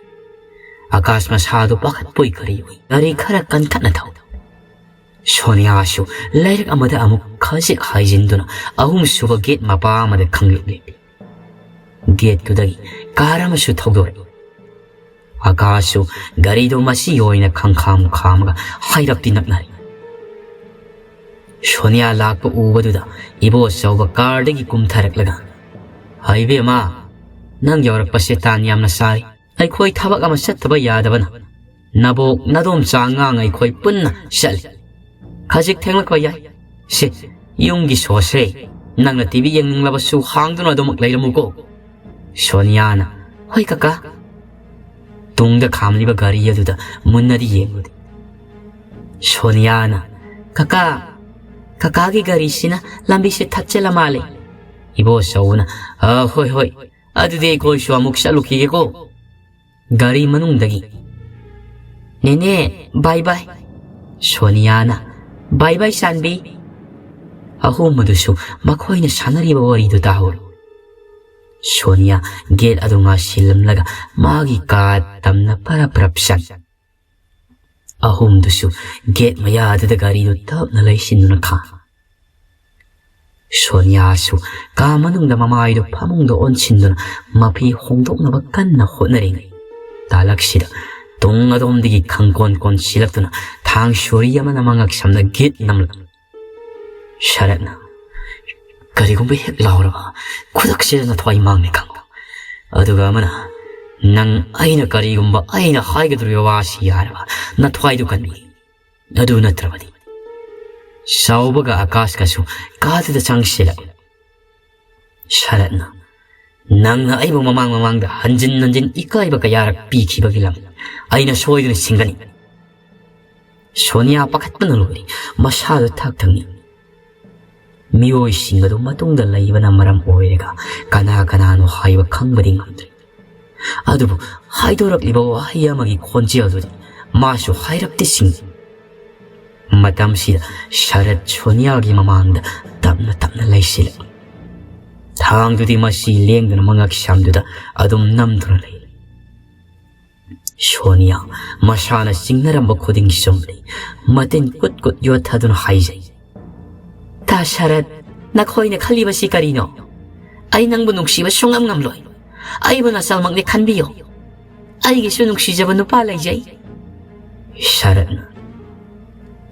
ꯑꯀꯥꯁ ꯃꯁꯥꯗꯨ ꯄꯥꯈꯠꯄꯣꯏ ꯀꯔꯤꯑꯣꯏ ꯒꯥꯔꯤ ꯈꯔ ꯀꯟꯈꯠꯅ ꯊꯧ꯫ ꯁꯣꯅꯤꯌꯥꯁꯨ ꯂꯩꯔꯛ ꯑꯃꯗ ꯑꯃꯨꯛ ꯈꯖꯤꯛ ꯍꯥꯏꯖꯤꯟꯗꯨꯅ ꯑꯍꯨꯝꯁꯨꯕ ꯒꯦꯠ ꯃꯄꯥ ꯑꯃꯗ ꯈꯪꯂꯦꯞ ꯂꯦꯞꯄꯤ꯫ ꯒꯦꯠꯇꯨꯗꯒꯤ ꯀꯥꯔ ꯑꯃꯁꯨ ꯊꯧꯗꯣꯔꯛꯏ꯫ ꯑꯀꯥꯁꯁꯨ ꯒꯥꯔꯤꯗꯨ ꯃꯆꯤ ꯑꯣꯏꯅ ꯈꯪꯈꯥꯝ ꯈꯥꯝꯃꯒ ꯍꯥꯏꯔꯞꯇꯤ ꯅꯛꯅꯔꯦ꯫ ꯁꯣꯅꯤꯌꯥ ꯂꯥꯛꯄ ꯎꯕꯗꯨꯗ ꯏꯕꯣꯆꯧꯕ ꯀꯥꯔꯗꯒꯤ ꯀꯨꯝꯊꯔꯛꯂꯒ, "ꯍꯩꯕꯦꯝꯃ, ꯅꯪ ꯌꯧꯔꯛꯄꯁꯦ ꯇꯥꯟ ꯌꯥꯝꯅ ꯆꯥꯔꯦ꯫ ꯑꯩꯈꯣꯏ ꯊꯕꯛ ꯑꯃ ꯆꯠꯇꯕ ꯌꯥꯗꯕꯅ ꯅꯕꯣꯛ ꯅꯗꯣꯝꯆꯥ ꯑꯉꯥꯡ ꯑꯩꯈꯣꯏ ꯄꯨꯟꯅ ꯆꯠꯂꯤ꯫ ꯈꯖꯤꯛ ꯊꯦꯡꯂꯛꯄ ꯌꯥꯏ꯫ ꯁꯦ, ꯌꯨꯝꯒꯤ ꯁꯣꯁꯦ, ꯅꯪꯅ ꯇꯤ ꯚꯤ ꯌꯦꯡꯅꯤꯡꯂꯕꯁꯨ ꯍꯥꯡꯗꯨꯅ ꯑꯗꯨꯃꯛ ꯂꯩꯔꯝꯃꯨꯀꯣ꯫" ꯁꯣꯅꯤꯌꯥꯅ, "ꯍꯣꯏ ꯀꯀꯥ꯫" ꯇꯨꯡꯗ ꯈꯥꯝꯂꯤꯕ ꯒꯥꯔꯤ ꯑꯗꯨꯗ ꯃꯨꯟꯅꯗꯤ ꯌꯦꯡꯂꯨꯗꯦ꯫ ꯁꯣꯅꯤꯌꯥꯅ, "ꯀꯀꯥ, ꯀꯀꯥꯒꯤ ꯒꯥꯔꯤꯁꯤꯅ ꯂꯝꯕꯤꯁꯦ ꯊꯠꯆꯜꯂ ꯃꯥꯜꯂꯦ꯫" ꯏꯕꯣꯆꯧꯕꯅ, "ꯑ, ꯍꯣꯏ, ꯍꯣꯏ, ꯑꯗꯨꯗꯤ ꯑꯩꯈꯣꯏꯁꯨ ꯑꯃꯨꯛ ꯆꯠꯂꯨꯈꯤꯒꯦꯀꯣ꯫" ꯒꯥꯔꯤ ꯃꯅꯨꯡꯗꯒꯤ, "ꯅꯦꯅꯦ, ꯕꯥꯏ ꯕꯥꯏ꯫ ꯁꯣꯅꯤꯌꯥꯅ, "ꯕꯥꯏ ꯕꯥꯏ ꯆꯥꯟꯕꯤ"꯫ ꯑꯍꯨꯝ ꯑꯗꯨꯁꯨ ꯃꯈꯣꯏꯅ ꯁꯥꯟꯅꯔꯤꯕ ꯋꯥꯔꯤꯗꯨ ꯇꯥꯍꯧꯔꯤ꯫ ꯁꯣꯅꯤꯌꯥ ꯒꯦꯠ ꯑꯗꯨ ꯉꯥꯁꯤꯜꯂꯝꯂꯒ ꯃꯥꯒꯤ ꯀꯥ ꯇꯝꯅ ꯄꯔꯞ ꯄꯔꯞ ꯆꯪ꯫ ꯑꯍꯨꯝꯗꯨꯁꯨ ꯒꯦꯠ ꯃꯌꯥꯗꯨꯗ ꯒꯥꯔꯤꯗꯨ ꯇꯞꯅ ꯂꯩꯁꯤꯟꯗꯨꯅ ꯈꯥꯝ꯫ ꯁꯣꯅꯤꯌꯥꯁꯨ ꯀꯥ ꯃꯅꯨꯡꯗ ꯃꯃꯥꯏꯗꯨ ꯐꯃꯨꯡꯗ ꯑꯣꯟꯁꯤꯟꯗꯨꯅ ꯃꯐꯤ ꯍꯣꯡꯗꯣꯛꯅꯕ ꯀꯟꯅ ꯍꯣꯠꯅꯔꯤꯉꯩ, ꯇꯥꯂꯛꯁꯤꯗ ꯇꯨꯡ ꯑꯗꯣꯝꯗꯒꯤ ꯈꯪꯀꯣꯟ ꯀꯣꯟꯁꯤꯜꯂꯛꯇꯨꯅ ꯊꯥꯡ ꯁꯣꯔꯤ ꯑꯃꯅ ꯃꯉꯛ ꯁꯝꯅ ꯒꯤꯠ ꯅꯝꯂꯛ꯫ ꯁꯔꯠꯅ, "ꯀꯔꯤꯒꯨꯝꯕ ꯍꯦꯛ ꯂꯥꯎꯔꯕ, ꯈꯨꯗꯛꯁꯤꯗ ꯅꯊ꯭ꯋꯥꯏ ꯃꯥꯡꯅꯤ ꯈꯪꯉꯨ꯫ ꯑꯗꯨꯒ ꯑꯃꯅ, ꯅꯪ ꯑꯩꯅ ꯀꯔꯤꯒꯨꯝꯕ ꯑꯩꯅ ꯍꯥꯏꯒꯗꯧꯔꯤꯕ ꯋꯥꯁꯤ ꯌꯥꯔꯕ, ꯅꯊ꯭ꯋꯥꯏꯗꯨ ꯀꯟꯕꯤ꯫ ꯑꯗꯨ ꯅꯠꯇ꯭ꯔꯕꯗꯤ"꯫ ꯆꯥꯎꯕꯒ ꯑꯀꯥꯁꯀꯁꯨ ꯀꯥꯗꯨꯗ ꯆꯪꯁꯤꯜꯂꯛ꯫ ꯁꯔꯠꯅ, "ꯅꯪꯅ ꯑꯩꯕꯨ ꯃꯃꯥꯡ ꯃꯃꯥꯡꯗ ꯍꯟꯖꯤꯟ ꯍꯟꯖꯤꯟ ꯏꯀꯥꯏꯕ ꯀꯌꯥꯔꯛ ꯄꯤꯈꯤꯕꯒꯤ ꯂꯝ ꯑꯩꯅ ꯁꯣꯏꯗꯅ ꯁꯤꯡꯒꯅꯤ"꯫ ꯁꯣꯅꯤꯌꯥ ꯄꯥꯈꯠꯄꯅ ꯂꯣꯏꯔꯦ꯫ ꯃꯁꯥꯗꯨ ꯊꯛ ꯊꯛꯅꯤ꯫ ꯃꯤꯑꯣꯏꯁꯤꯡ ꯑꯗꯨ ꯃꯇꯨꯡꯗ ꯂꯩꯕꯅ ꯃꯔꯝ ꯑꯣꯏꯔꯒ ꯀꯅꯥ ꯀꯅꯥꯅꯣ ꯍꯥꯏꯕ ꯈꯪꯕꯗꯤ ꯉꯝꯗ꯭ꯔꯦ꯫ ꯑꯗꯨꯕꯨ ꯍꯥꯏꯗꯣꯔꯛꯂꯤꯕ ꯋꯥꯍꯩ ꯑꯃꯒꯤ ꯈꯣꯟꯖꯦꯜꯗꯨꯗꯤ ꯃꯥꯁꯨ ꯍꯥꯏꯔꯞꯇꯤ ꯁꯤꯡꯏ꯫ ꯃꯇꯝꯁꯤꯗ ꯁꯔꯠ ꯁꯣꯅꯤꯌꯥꯒꯤ ꯃꯃꯥꯡꯗ ꯇꯞꯅ ꯇꯞꯅ ꯂꯩꯁꯤꯜꯂꯛꯏ꯫ ꯊꯥꯡꯗꯨꯗꯤ ꯃꯁꯤ ꯂꯦꯡꯗꯅ ꯃꯉꯛ ꯁꯝꯗꯨꯗ ꯑꯗꯨꯝ ꯅꯝꯗꯨꯅ ꯂꯩ꯫ ꯁꯣꯅꯤꯌꯥ ꯃꯁꯥꯅ ꯆꯤꯡꯅꯔꯝꯕ ꯈꯨꯗꯤꯡ ꯆꯨꯝꯂꯤ꯫ ꯃꯇꯤꯟ ꯀꯨꯠ ꯀꯨꯠ ꯌꯣꯠꯊꯗꯨꯅ ꯍꯥꯏꯖꯩ, "ꯇꯥ ꯁꯔꯠ, ꯅꯈꯣꯏꯅ ꯈꯜꯂꯤꯕꯁꯤ ꯀꯔꯤꯅꯣ? ꯑꯩ ꯅꯪꯕꯨ ꯅꯨꯡꯁꯤꯕ ꯁꯨꯡꯉꯝ ꯉꯝꯂꯣꯏ꯫ ꯑꯩꯕꯨ ꯅꯆꯜꯃꯛꯅꯤ ꯈꯟꯕꯤꯌꯨ꯫ ꯑꯩꯒꯤꯁꯨ ꯅꯨꯡꯁꯤꯖꯕ ꯅꯨꯄꯥ ꯂꯩꯖꯩ"꯫ ꯁꯔꯠꯅ,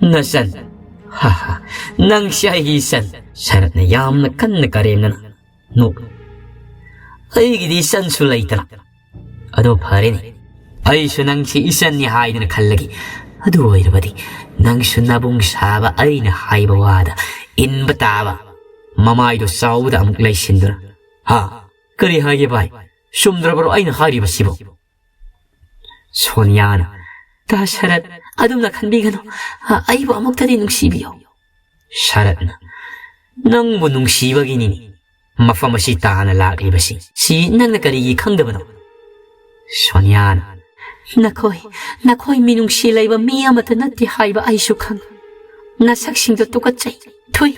"ꯅꯆꯟ? ꯍꯥ ꯍꯥ, ꯅꯪꯁꯤ ꯑꯩꯒꯤ ꯏꯆꯟ"꯫ ꯁꯔꯠꯅ ꯌꯥꯝꯅ ꯀꯟꯅ ꯀꯔꯦꯝꯅꯅ ꯅꯣꯛꯏ꯫ "ꯑꯩꯒꯤꯗꯤ ꯏꯆꯟꯁꯨ ꯂꯩꯇꯅ"꯫ "ꯑꯗꯣ ꯐꯔꯦꯅꯦ, ꯑꯩꯁꯨ ꯅꯪꯁꯤ ꯏꯆꯟꯅꯤ ꯍꯥꯏꯗꯅ ꯈꯜꯂꯒꯦ꯫ ꯑꯗꯨ ꯑꯣꯏꯔꯕꯗꯤ ꯅꯪꯁꯨ ꯅꯕꯨꯡ ꯁꯥꯕ ꯑꯩꯅ ꯍꯥꯏꯕ ꯋꯥꯗ ꯏꯟꯕ ꯇꯥꯕ"꯫ ꯃꯃꯥꯏꯗꯣ ꯆꯥꯎꯕꯗ ꯑꯃꯨꯛ ꯂꯩꯁꯤꯟꯗꯨꯅ, "ꯍꯥ? ꯀꯔꯤ ꯍꯥꯏꯒꯦ ꯚꯥꯏ? ꯆꯨꯝꯗ꯭ꯔꯕ꯭ꯔꯣ ꯑꯩꯅ ꯍꯥꯏꯔꯤꯕꯁꯤꯕꯨ?" ꯁꯣꯅꯤꯌꯥꯅ, "ꯇꯥ ꯁꯔꯠ, ꯑꯗꯨꯝꯅ ꯈꯟꯕꯤꯒꯅꯨ꯫ ꯑ, ꯑꯩꯕꯨ ꯑꯃꯨꯛꯇꯗꯤ ꯅꯨꯡꯁꯤꯕꯤꯌꯨ"꯫ ꯁꯔꯠꯅ, "ꯅꯪꯕꯨ ꯅꯨꯡꯁꯤꯕꯒꯤꯅꯤꯅꯦ ꯃꯐꯝ ꯑꯁꯤ ꯇꯥꯅ ꯂꯥꯛꯂꯤꯕꯁꯤ꯫ ꯁꯤ ꯅꯪꯅ ꯀꯔꯤꯒꯤ ꯈꯪꯗꯕꯅꯣ?" ꯁꯣꯅꯤꯌꯥꯅ, "ꯅꯈꯣꯏ, ꯅꯈꯣꯏ ꯃꯤꯅꯨꯡꯁꯤ ꯂꯩꯕ ꯃꯤ ꯑꯃꯠꯇ ꯅꯠꯇꯦ ꯍꯥꯏꯕ ꯑꯩꯁꯨ ꯈꯪ꯫ ꯅꯁꯛꯁꯤꯡꯗꯣ ꯇꯨꯀꯠꯆꯩ꯫ ꯊꯨꯏ!"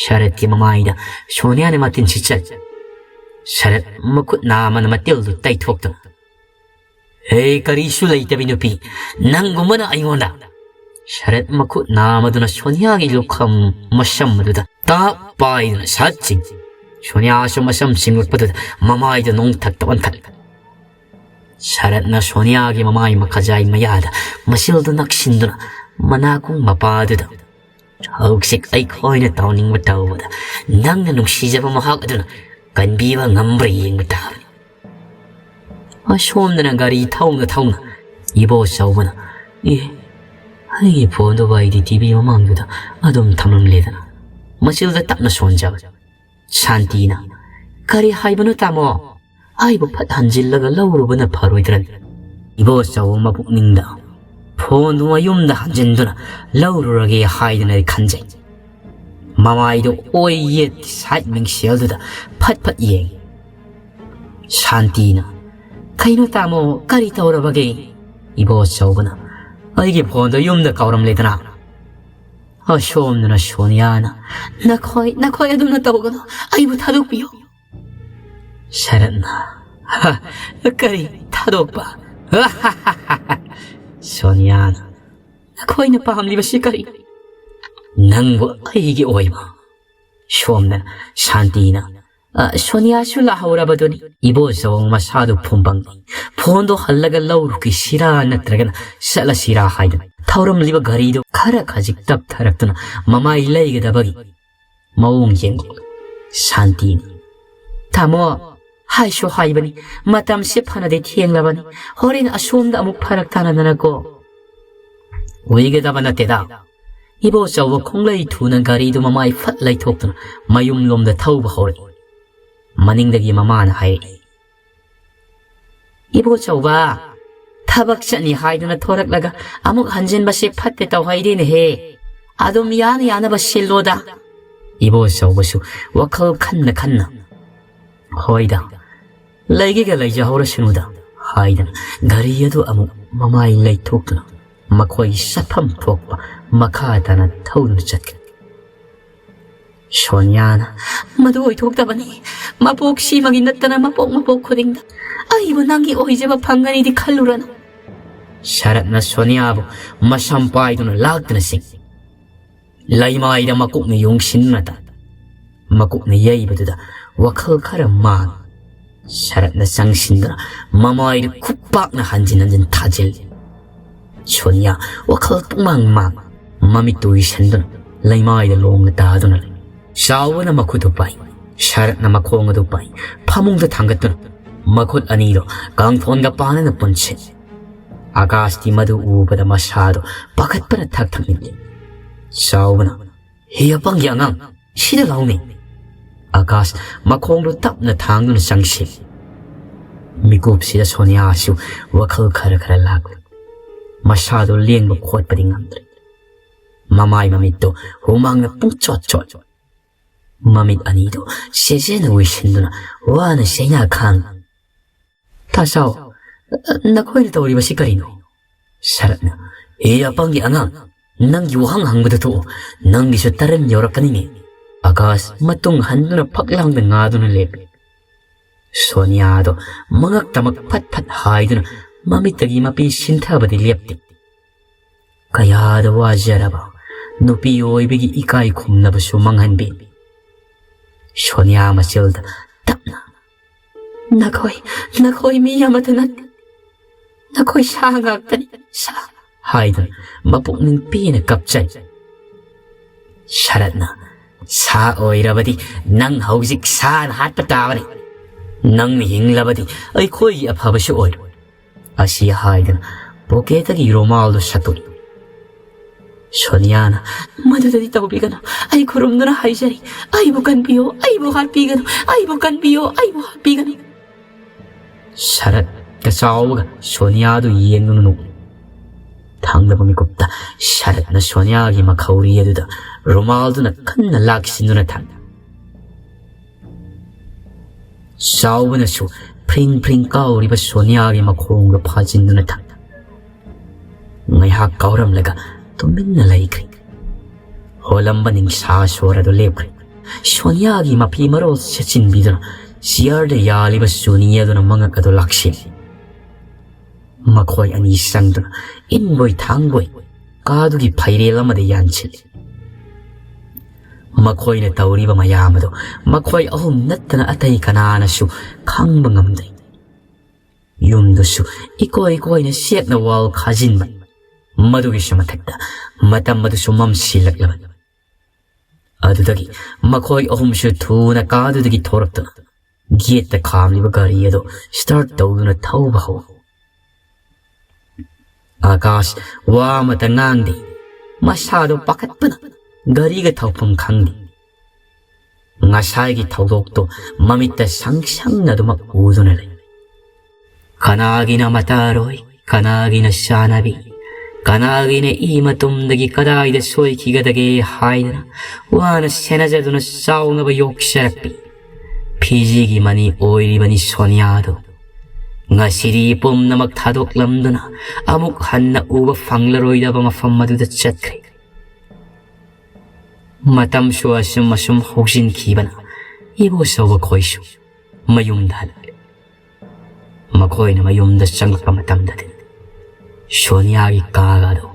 ꯁꯔꯠꯀꯤ ꯃꯃꯥꯏꯗ ꯁꯣꯅꯤꯌꯥꯅ ꯃꯇꯤꯟ ꯁꯤꯠꯆꯜ꯫ ꯁꯔꯠ ꯃꯈꯨꯠ ꯅꯥꯝꯃꯅ ꯃꯇꯤꯜꯗꯨ ꯇꯩꯊꯣꯛꯇꯨꯅ, "ꯍꯦ, ꯀꯔꯤꯁꯨ ꯂꯩꯇꯕꯤ ꯅꯨꯄꯤ, ꯅꯪꯒꯨꯝꯕꯅ ꯑꯩꯉꯣꯟꯗ!" ꯁꯔꯠ ꯃꯈꯨꯠ ꯅꯥꯝꯃꯗꯨꯅ ꯁꯣꯅꯤꯌꯥꯒꯤ ꯂꯨꯈꯝ ꯃꯁꯝ ꯑꯗꯨꯗ ꯇꯥꯞ ꯄꯥꯏꯗꯨꯅ ꯁꯠ ꯆꯤꯡ꯫ ꯁꯣꯅꯤꯌꯥꯁꯨ ꯃꯁꯝ ꯆꯤꯡꯂꯛꯄꯗꯨꯗ ꯃꯃꯥꯏꯗꯨ ꯅꯣꯡꯊꯛꯇ ꯑꯣꯟꯈꯠꯂꯤ꯫ ꯁꯔꯠꯅ ꯁꯣꯅꯤꯌꯥꯒꯤ ꯃꯃꯥꯏ ꯃꯈꯖꯥꯏ ꯃꯌꯥꯗ ꯃꯁꯤꯜꯗꯨ ꯅꯛꯁꯤꯟꯗꯨꯅ ꯃꯅꯥꯀꯣꯡ ꯃꯄꯥꯗꯨꯗ, "ꯍꯧꯖꯤꯛ ꯑꯩꯈꯣꯏꯅ ꯇꯧꯅꯤꯡꯕ ꯇꯧꯕꯗ ꯅꯪꯅ ꯅꯨꯡꯁꯤꯖꯕ ꯃꯍꯥꯛ ꯑꯗꯨꯅ ꯀꯟꯕꯤꯕ ꯉꯝꯕ꯭ꯔꯥ ꯌꯦꯡꯕ ꯇꯥꯕꯅꯤ"꯫ ꯑꯁꯣꯝꯗꯅ ꯒꯥꯔꯤ ꯊꯧꯅ ꯊꯧꯅ ꯏꯕꯣꯆꯧꯕꯅ, "ꯑꯦ, ꯑꯩꯒꯤ ꯐꯣꯟꯗꯨꯕꯨ ꯑꯩꯗꯤ ꯇꯤ ꯚꯤ ꯃꯃꯥꯡꯗꯨꯗ ꯑꯗꯨꯝ ꯊꯝꯂꯝꯂꯦꯗꯅ"꯫ ꯃꯆꯤꯜꯗ ꯇꯞꯅ ꯁꯣꯟꯖꯕ꯫ ꯁꯥꯟꯇꯤꯅ, "ꯀꯔꯤ ꯍꯥꯏꯕꯅꯣ ꯇꯥꯃꯣ? ꯑꯩꯕꯨ ꯐꯠ ꯍꯟꯖꯤꯜꯂꯒ ꯂꯧꯔꯨꯕꯅ ꯐꯔꯣꯏꯗ꯭ꯔꯅꯤ?" ꯏꯕꯣꯆꯧꯕ ꯃꯄꯨꯛꯅꯤꯡꯗ, "ꯐꯣꯟꯗꯨ ꯃꯌꯨꯝꯗ ꯍꯟꯖꯤꯟꯗꯨꯅ ꯂꯧꯔꯨꯔꯒꯦ" ꯍꯥꯏꯗꯨꯅ ꯈꯟꯖꯩ꯫ ꯃꯃꯥꯏꯗꯨ ꯑꯣꯏ ꯌꯦꯠꯀꯤ ꯁꯥꯏꯠ ꯃꯤꯡꯁꯦꯜꯗꯨꯗ ꯐꯠ ꯐꯠ ꯌꯦꯡꯉꯤ꯫ ꯁꯥꯟꯇꯤꯅ, "ꯀꯩꯅꯣ ꯇꯥꯃꯣ, ꯀꯔꯤ ꯇꯧꯔꯕꯒꯦ?" ꯏꯕꯣꯆꯧꯕꯅ, "ꯑꯩꯒꯤ ꯐꯣꯟꯗꯣ ꯌꯨꯝꯗ ꯀꯥꯎꯔꯝꯂꯦꯗꯅ"꯫ ꯑꯁꯣꯝꯗꯅ ꯁꯣꯅꯤꯌꯥꯅ, "ꯅꯈꯣꯏ, ꯅꯈꯣꯏ ꯑꯗꯨꯝꯅ ꯇꯧꯒꯅꯨ, ꯑꯩꯕꯨ ꯊꯥꯗꯣꯛꯄꯤꯌꯨ"꯫ ꯁꯔꯠꯅ, "ꯍ, ꯀꯔꯤ ꯊꯥꯗꯣꯛꯄ?" ꯁꯣꯅꯤꯌꯥꯅ, "ꯅꯈꯣꯏꯅ ꯄꯥꯝꯂꯤꯕꯁꯤ ꯀꯔꯤ?" "ꯅꯪꯕꯨ ꯑꯩꯒꯤ ꯑꯣꯏꯕ"꯫ ꯁꯣꯝꯗꯅ ꯁꯥꯟꯇꯤꯅ, "ꯑ, ꯁꯣꯅꯤꯌꯥꯁꯨ ꯂꯥꯛꯍꯧꯔꯕꯗꯨꯅꯤ"꯫ ꯏꯕꯣꯆꯧꯕ ꯃꯁꯥꯗꯨ ꯐꯨꯝꯕꯪꯅꯩ꯫ ꯐꯣꯟꯗꯣ ꯍꯜꯂꯒ ꯂꯧꯔꯨꯈꯤꯁꯤꯔꯥ ꯅꯠꯇ꯭ꯔꯒꯅ ꯆꯠꯂꯁꯤꯔꯥ ꯍꯥꯏꯗꯨꯅ ꯊꯧꯔꯝꯂꯤꯕ ꯒꯥꯔꯤꯗꯨ ꯈꯔ ꯈꯖꯤꯛ ꯇꯞꯊꯔꯛꯇꯨꯅ ꯃꯃꯥꯏ ꯂꯩꯒꯗꯕꯒꯤ ꯃꯑꯣꯡ ꯌꯦꯡꯉꯨ꯫ ꯁꯥꯟꯇꯤꯅ, "ꯇꯥꯃꯣ, ꯍꯥꯏꯁꯨ ꯍꯥꯏꯕꯅꯤ, ꯃꯇꯝꯁꯦ ꯐꯅꯗꯤ ꯊꯦꯡꯂꯕꯅꯤ, ꯍꯣꯔꯦꯟ ꯑꯁꯣꯝꯗ ꯑꯃꯨꯛ ꯐꯔꯛ ꯇꯥꯅꯗꯅꯀꯣ"꯫ "ꯑꯣꯏꯒꯗꯕ ꯅꯠꯇꯦꯗ"꯫ ꯏꯕꯣꯆꯧꯕ ꯈꯣꯡꯂꯩ ꯊꯨꯅ ꯒꯥꯔꯤꯗꯨ ꯃꯃꯥꯏ ꯐꯠ ꯂꯩꯊꯣꯛꯇꯨꯅ ꯃꯌꯨꯝꯂꯣꯝꯗ ꯊꯧꯕ ꯍꯧꯔꯛꯏ꯫ ꯃꯅꯤꯡꯗꯒꯤ ꯃꯃꯥꯅ ꯍꯥꯏꯔꯛꯏ, "ꯏꯕꯣꯆꯧꯕ, ꯊꯕꯛ ꯆꯠꯅꯤ ꯍꯥꯏꯗꯨꯅ ꯊꯣꯔꯛꯂꯒ ꯑꯃꯨꯛ ꯍꯟꯖꯤꯟꯕꯁꯦ ꯐꯠꯇꯦ ꯇꯧꯍꯩꯗꯦꯅꯦꯍꯦ꯫ ꯑꯗꯨꯝ ꯌꯥꯅ ꯌꯥꯅꯕ ꯁꯤꯜꯂꯣꯗ"꯫ ꯏꯕꯣꯆꯧꯕꯁꯨ ꯋꯥꯈꯜ ꯈꯟꯅ ꯈꯟꯅ, "ꯍꯣꯏꯗ, ꯂꯩꯒꯦꯒ ꯂꯩꯖꯍꯧꯔꯁꯅꯨꯗ" ꯍꯥꯏꯗꯨꯅ ꯘꯔꯤ ꯑꯗꯨ ꯑꯃꯨꯛ ꯃꯃꯥꯏ ꯂꯩꯊꯣꯛꯇꯨꯅ ꯃꯈꯣꯏꯒꯤ ꯆꯠꯐꯝ ꯊꯣꯛꯄ ꯃꯈꯥ ꯇꯥꯅ ꯊꯧꯗꯨꯅ ꯆꯠꯈꯤ꯫ ꯁꯣꯅꯤꯌꯥꯅ, "ꯃꯗꯨ ꯑꯣꯏꯊꯣꯛꯇꯕꯅꯤ꯫ ꯃꯄꯣꯛ ꯁꯤꯃꯒꯤ ꯅꯠꯇꯅ ꯃꯄꯣꯛ ꯃꯄꯣꯛ ꯈꯨꯗꯤꯡꯗ ꯑꯩꯕꯨ ꯅꯪꯒꯤ ꯑꯣꯏꯖꯕ ꯐꯪꯒꯅꯤꯗꯤ ꯈꯜꯂꯨꯔꯅꯨ꯫" ꯁꯔꯠꯅ ꯁꯣꯅꯤꯌꯥꯕꯨ ꯃꯁꯝ ꯄꯥꯏꯗꯨꯅ ꯂꯥꯛꯇꯨꯅ ꯆꯤꯡ꯫ ꯂꯩꯃꯥꯏꯗ ꯃꯀꯣꯛꯅ ꯌꯨꯡꯁꯤꯟꯗꯨꯅ ꯇꯥ-, ꯃꯀꯣꯛꯅ ꯌꯩꯕꯗꯨꯗ ꯋꯥꯈꯜ ꯈꯔ ꯃꯥꯡ꯫ ꯁꯔꯠꯅ ꯆꯪꯁꯤꯟꯗꯨꯅ ꯃꯃꯥꯏꯗ ꯈꯨꯄꯥꯛꯅ ꯍꯟꯖꯤꯟ ꯍꯟꯖꯤꯟ ꯊꯥꯖꯤꯜꯂꯤ꯫ ꯁꯣꯅꯤꯌꯥ ꯋꯥꯈꯜ ꯄꯨꯡꯃꯥꯡ ꯃꯥꯡ, ꯃꯃꯤꯠꯇꯨ ꯎꯏꯁꯟꯗꯨꯅ ꯂꯩꯃꯥꯏꯗ ꯂꯣꯡꯅ ꯇꯥꯗꯨꯅ ꯂꯩ꯫ ꯆꯥꯎꯕꯅ ꯃꯈꯨꯠꯇꯨ ꯄꯥꯏ, ꯁꯔꯠꯅ ꯃꯈꯣꯡ ꯑꯗꯨ ꯄꯥꯏ, ꯐꯃꯨꯡꯗ ꯊꯥꯡꯒꯠꯇꯨꯅ ꯃꯈꯨꯠ ꯑꯅꯤꯗꯨ ꯀꯥꯡꯊꯣꯟꯒ ꯄꯥꯅꯅ ꯄꯨꯟꯁꯤꯜꯂꯤ꯫ ꯑꯥꯀꯥꯁꯇꯤ ꯃꯗꯨ ꯎꯕꯗ ꯃꯁꯥꯗꯨ ꯄꯥꯈꯠꯄꯅ ꯊꯛ ꯊꯛ ꯅꯤꯛꯂꯤ꯫ ꯆꯥꯎꯕꯅ, "ꯍꯦ ꯑꯄꯪꯒꯤ ꯑꯉꯥꯡ, ꯁꯤꯗ ꯂꯥꯎꯅꯦ!" ꯑꯥꯀꯥꯁ ꯃꯈꯣꯡꯗꯨ ꯇꯞꯅ ꯊꯥꯡꯗꯨꯅ ꯆꯪꯁꯤꯜꯂꯤ꯫ ꯃꯤꯀꯨꯞꯁꯤꯗ ꯁꯣꯅꯤꯌꯥꯁꯨ ꯋꯥꯈꯜ ꯈꯔ ꯈꯔ ꯂꯥꯛꯂꯤ꯫ ꯃꯁꯥꯗꯨ ꯂꯦꯡꯕ ꯈꯣꯠꯄꯗꯤ ꯉꯝꯗ꯭ꯔꯦ꯫ ꯃꯃꯥꯏ ꯃꯃꯤꯠꯇꯨ ꯍꯨꯃꯥꯡꯅ ꯄꯨꯡꯆꯣꯠ ꯆꯣꯠ꯫ ꯃꯃꯤꯠ ꯑꯅꯤꯗꯨ ꯆꯦꯆꯦꯅ ꯎꯏꯁꯤꯟꯗꯨꯅ ꯋꯥꯅ ꯆꯩꯅꯥ ꯈꯥꯡ꯫ "ꯇꯥꯆꯥꯎ, ꯅꯈꯣꯏꯅ ꯇꯧꯔꯤꯕꯁꯤ ꯀꯔꯤꯅꯣ?" ꯁꯔꯠꯅ, "ꯑꯦ ꯑꯄꯪꯒꯤ ꯑꯉꯥꯡ, ꯅꯪꯒꯤ ꯋꯥꯍꯪ ꯍꯪꯕꯗ ꯊꯣꯛꯎ, ꯅꯪꯒꯤꯁꯨ ꯇꯔꯟ ꯌꯧꯔꯛꯀꯅꯤꯅꯦ꯫" ꯑꯥꯀꯥꯁ ꯃꯇꯨꯡ ꯍꯟꯗꯨꯅ ꯐꯛꯂꯥꯡꯗ ꯉꯥꯗꯨꯅ ꯂꯦꯞꯄꯤ꯫ ꯁꯣꯅꯤꯌꯥꯗꯣ ꯃꯉꯛꯇꯃꯛ ꯐꯠ ꯐꯠ ꯍꯥꯏꯗꯨꯅ ꯃꯃꯤꯠꯇꯒꯤ ꯃꯄꯤ ꯁꯤꯟꯊꯕꯗꯤ ꯂꯦꯞꯇꯦ꯫ ꯀꯌꯥꯗ ꯋꯥꯖꯔꯕ ꯅꯨꯄꯤ ꯑꯣꯏꯕꯒꯤ ꯏꯀꯥꯏ ꯈꯨꯝꯅꯕꯁꯨ ꯃꯥꯡꯍꯟꯕꯤ꯫ ꯁꯣꯅꯤꯌꯥ ꯃꯆꯤꯜꯗ ꯇꯞꯅ, "ꯅꯈꯣꯏ, ꯅꯈꯣꯏ ꯃꯤ ꯑꯃꯠꯇ ꯅꯠꯇꯦ꯫ ꯅꯈꯣꯏ ꯁꯥ ꯉꯥꯛꯇꯅꯤ, ꯁꯥ," ꯍꯥꯏꯗꯨꯅ ꯃꯄꯨꯛꯅꯤꯡ ꯄꯦꯟꯅ ꯀꯞꯆꯩ꯫ ꯁꯔꯠꯅ, "ꯁꯥ ꯑꯣꯏꯔꯕꯗꯤ ꯅꯪ ꯍꯧꯖꯤꯛ ꯁꯥꯅ ꯍꯥꯠꯄ ꯇꯥꯕꯅꯤ꯫ ꯅꯪꯅ ꯍꯤꯡꯂꯕꯗꯤ ꯑꯩꯈꯣꯏꯒꯤ ꯑꯐꯕꯁꯨ ꯑꯣꯏꯔꯣꯏ꯫" ꯑꯁꯤ ꯍꯥꯏꯗꯨꯅ ꯄꯣꯀꯦꯠꯇꯒꯤ ꯔꯨꯃꯥꯜꯗꯨ ꯁꯠꯇꯣꯛꯏ꯫ ꯁꯣꯅꯤꯌꯥꯅ, "ꯃꯗꯨꯗꯗꯤ ꯇꯧꯕꯤꯒꯅꯨ꯫ ꯑꯩ ꯈꯨꯔꯨꯝꯗꯨꯅ ꯍꯥꯏꯖꯔꯤ, ꯑꯩꯕꯨ ꯀꯟꯕꯤꯌꯨ, ꯑꯩꯕꯨ ꯍꯥꯠꯄꯤꯒꯅꯨ, ꯑꯩꯕꯨ ꯀꯟꯕꯤꯌꯨ, ꯑꯩꯕꯨ ꯍꯥꯠꯄꯤꯒꯅꯨ꯫" ꯁꯔꯠꯀ ꯆꯥꯎꯕꯒ ꯁꯣꯅꯤꯌꯥꯗꯨ ꯌꯦꯡꯗꯨꯅ ꯅꯣꯛꯏ꯫ ꯊꯥꯡꯗꯕ ꯃꯤꯀꯨꯞꯇ ꯁꯔꯠꯅ ꯁꯣꯅꯤꯌꯥꯒꯤ ꯃꯈꯧꯔꯤ ꯑꯗꯨꯗ ꯔꯨꯃꯥꯜꯗꯨꯅ ꯀꯟꯅ ꯂꯥꯛꯁꯤꯟꯗꯨꯅ ꯊꯝꯃꯤ꯫ ꯆꯥꯎꯕꯅꯁꯨ ꯐ꯭ꯔꯤꯡ ꯐ꯭ꯔꯤꯡ ꯀꯥꯎꯔꯤꯕ ꯁꯣꯅꯤꯌꯥꯒꯤ ꯃꯈꯣꯡꯗꯣ ꯐꯥꯖꯤꯟꯗꯨꯅ ꯊꯝꯃꯤ꯫ ꯉꯥꯏꯍꯥꯛ ꯀꯥꯎꯔꯝꯂꯒ ꯇꯨꯃꯤꯟꯅ ꯂꯩꯈ꯭ꯔꯦ꯫ ꯍꯣꯜꯂꯝꯕ ꯅꯤꯡꯁꯥ ꯁꯣꯔ ꯑꯗꯨ ꯂꯦꯞꯈ꯭ꯔꯦ꯫ ꯁꯣꯅꯤꯌꯥꯒꯤ ꯃꯐꯤ ꯃꯔꯣꯜ ꯁꯦꯠꯆꯤꯟꯕꯤꯗꯨꯅ ꯆꯤꯌꯔꯗ ꯌꯥꯜꯂꯤꯕ ꯁꯨꯅꯤ ꯑꯗꯨꯅ ꯃꯉꯛ ꯑꯗꯨ ꯂꯥꯛꯁꯤꯜꯂꯤ꯫ ꯃꯈꯣꯏ ꯑꯅꯤ ꯆꯪꯗꯨꯅ ꯏꯟꯕꯣꯏ ꯊꯥꯡꯕꯣꯏ ꯀꯥꯗꯨꯒꯤ ꯐꯩꯔꯦꯜ ꯑꯃꯗ ꯌꯥꯟꯁꯤꯜꯂꯤ꯫ ꯃꯈꯣꯏꯅ ꯇꯧꯔꯤꯕ ꯃꯌꯥꯝ ꯑꯗꯨ ꯃꯈꯣꯏ ꯑꯍꯨꯝ ꯅꯠꯇꯅ ꯑꯇꯩ ꯀꯅꯥꯅꯁꯨ ꯈꯪꯕ ꯉꯝꯗꯦ꯫ ꯌꯨꯝꯗꯨꯁꯨ ꯏꯀꯣꯏ ꯀꯣꯏꯅ ꯆꯦꯛꯅ ꯋꯥꯜ ꯈꯥꯖꯤꯟꯕ, ꯃꯗꯨꯒꯤꯁꯨ ꯃꯊꯛꯇ ꯃꯇꯝ ꯑꯗꯨꯁꯨ ꯃꯝꯁꯤꯜꯂꯛꯂꯕ꯫ ꯑꯗꯨꯗꯒꯤ ꯃꯈꯣꯏ ꯑꯍꯨꯝꯁꯨ ꯊꯨꯅ ꯀꯥꯗꯨꯗꯒꯤ ꯊꯣꯔꯛꯇꯨꯅ ꯒꯦꯠꯇ ꯈꯥꯝꯂꯤꯕ ꯒꯥꯔꯤ ꯑꯗꯨ ꯁ꯭ꯇꯥꯔꯠ ꯇꯧꯗꯨꯅ ꯊꯧꯕ ꯍꯧꯏ꯫ ꯑꯥꯀꯥꯁ ꯋꯥ ꯑꯃꯇ ꯉꯥꯡꯗꯦ꯫ ꯃꯁꯥꯗꯣ ꯄꯥꯈꯠꯄꯅ ꯒꯥꯔꯤꯒ ꯊꯧꯐꯝ ꯈꯪꯗꯦ꯫ ꯉꯁꯥꯏꯒꯤ ꯊꯧꯗꯣꯛꯇꯣ ꯃꯃꯤꯠꯇ ꯁꯪ ꯁꯪꯅ ꯑꯗꯨꯃꯛ ꯎꯗꯨꯅ ꯂꯩ꯫ ꯀꯅꯥꯒꯤꯅ ꯃꯇꯥꯔꯣꯏ, ꯀꯅꯥꯒꯤꯅ ꯆꯥꯅꯕꯤ, ꯀꯅꯥꯒꯤꯅ ꯏ ꯃꯇꯨꯝꯗꯒꯤ ꯀꯗꯥꯏꯗ ꯁꯣꯏꯈꯤꯒꯗꯒꯦ ꯍꯥꯏꯗꯅ ꯋꯥꯅ ꯁꯦꯟꯅꯖꯗꯨꯅ ꯆꯥꯎꯅꯕ ꯌꯣꯛꯆꯔꯛꯄꯤ ꯐꯤꯖꯤꯒꯤ ꯃꯅꯤ ꯑꯣꯏꯔꯤꯕꯅꯤ ꯁꯣꯅꯤꯌꯥꯗꯨ꯫ ꯉꯁꯤꯗꯤ ꯄꯨꯝꯅꯃꯛ ꯊꯥꯗꯣꯛꯂꯝꯗꯨꯅ ꯑꯃꯨꯛ ꯍꯟꯅ ꯎꯕ ꯐꯪꯂꯔꯣꯏꯗꯕ ꯃꯐꯝ ꯑꯗꯨꯗ ꯆꯠꯈ꯭ꯔꯦ꯫ ꯃꯇꯝꯁꯨ ꯑꯁꯨꯝ ꯑꯁꯨꯝ ꯍꯧꯖꯤꯟꯈꯤꯕꯅ ꯏꯕꯣꯆꯧꯕ ꯈꯣꯏꯁꯨ ꯃꯌꯨꯝꯗ ꯍꯜꯂꯛꯂꯦ꯫ ꯃꯈꯣꯏꯅ ꯃꯌꯨꯝꯗ ꯆꯪꯂꯛꯄ ꯃꯇꯝꯗꯗꯤ ꯁꯣꯅꯤꯌꯥꯒꯤ ꯀꯥꯒ ꯑꯗꯨ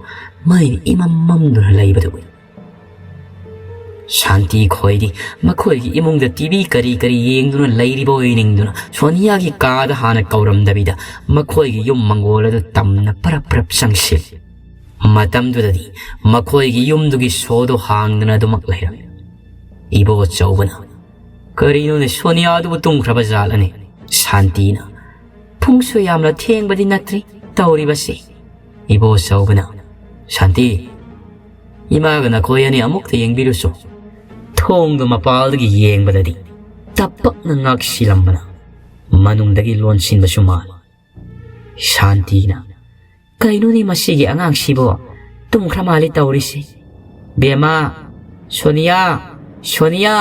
ꯃꯩꯅ ꯏꯃꯝ ꯃꯝꯗꯨꯅ ꯂꯩꯕꯗꯨ ꯎꯏ꯫ ꯁꯥꯟꯇꯤ ꯈꯣꯏꯗꯤ ꯃꯈꯣꯏꯒꯤ ꯏꯃꯨꯡꯗ ꯇꯤꯚꯤ ꯀꯔꯤ ꯀꯔꯤ ꯌꯦꯡꯗꯨꯅ ꯂꯩꯔꯤꯕꯣꯏ ꯅꯤꯡꯗꯨꯅ ꯁꯣꯅꯤꯌꯥꯒꯤ ꯀꯥꯗ ꯍꯥꯟꯅ ꯀꯧꯔꯝꯗꯕꯤꯗ ꯃꯈꯣꯏꯒꯤ ꯌꯨꯝ ꯃꯪꯒꯣꯜ ꯑꯗꯨ ꯇꯝꯅ ꯄꯔꯞ ꯄꯔꯞ ꯆꯪꯁꯤꯜꯂꯤ꯫ ꯃꯇꯝꯗꯨꯗꯗꯤ ꯃꯈꯣꯏꯒꯤ ꯌꯨꯝꯗꯨꯒꯤ ꯁꯣꯗꯨ ꯍꯥꯡꯗꯨꯅ ꯑꯗꯨꯃꯛ ꯂꯩꯔꯝꯃꯤ꯫ ꯏꯕꯣꯆꯧꯕꯅ, "ꯀꯔꯤꯅꯣꯅꯦ, ꯁꯣꯅꯤꯌꯥꯗꯨꯕꯨ ꯇꯨꯝꯈ꯭ꯔꯕ ꯖꯥꯠꯂꯅꯦ?" ꯁꯥꯟꯇꯤꯅ, "ꯄꯨꯡꯁꯨ ꯌꯥꯝꯅ ꯊꯦꯡꯕꯗꯤ ꯅꯠꯇ꯭ꯔꯤ ꯇꯧꯔꯤꯕꯁꯤ꯫" ꯏꯕꯣꯆꯧꯕꯅ, "ꯁꯥꯟꯇꯤ, ꯏꯃꯥꯒ ꯅꯈꯣꯏ ꯑꯅꯤ ꯑꯃꯨꯛꯇ ꯌꯦꯡꯕꯤꯔꯨꯁꯨ꯫" ꯊꯣꯡꯗꯨ ꯃꯄꯥꯜꯗꯒꯤ ꯌꯦꯡꯕꯗꯗꯤ ꯇꯞꯄꯛꯅ ꯉꯥꯛꯁꯤꯜꯂꯝꯕꯅ ꯃꯅꯨꯡꯗꯒꯤ ꯂꯣꯟꯁꯤꯟꯕꯁꯨ ꯃꯥꯜꯂꯤ꯫ ꯁꯥꯟꯇꯤꯅ, "ꯀꯩꯅꯣꯅꯦ ꯃꯁꯤꯒꯤ ꯑꯉꯥꯡꯁꯤꯕꯣ? ꯇꯨꯝꯈ꯭ꯔ ꯃꯥꯜꯂꯤ ꯇꯧꯔꯤꯁꯦ꯫ ꯕꯦꯝꯃ, ꯁꯣꯅꯤꯌꯥ, ꯁꯣꯅꯤꯌꯥ!"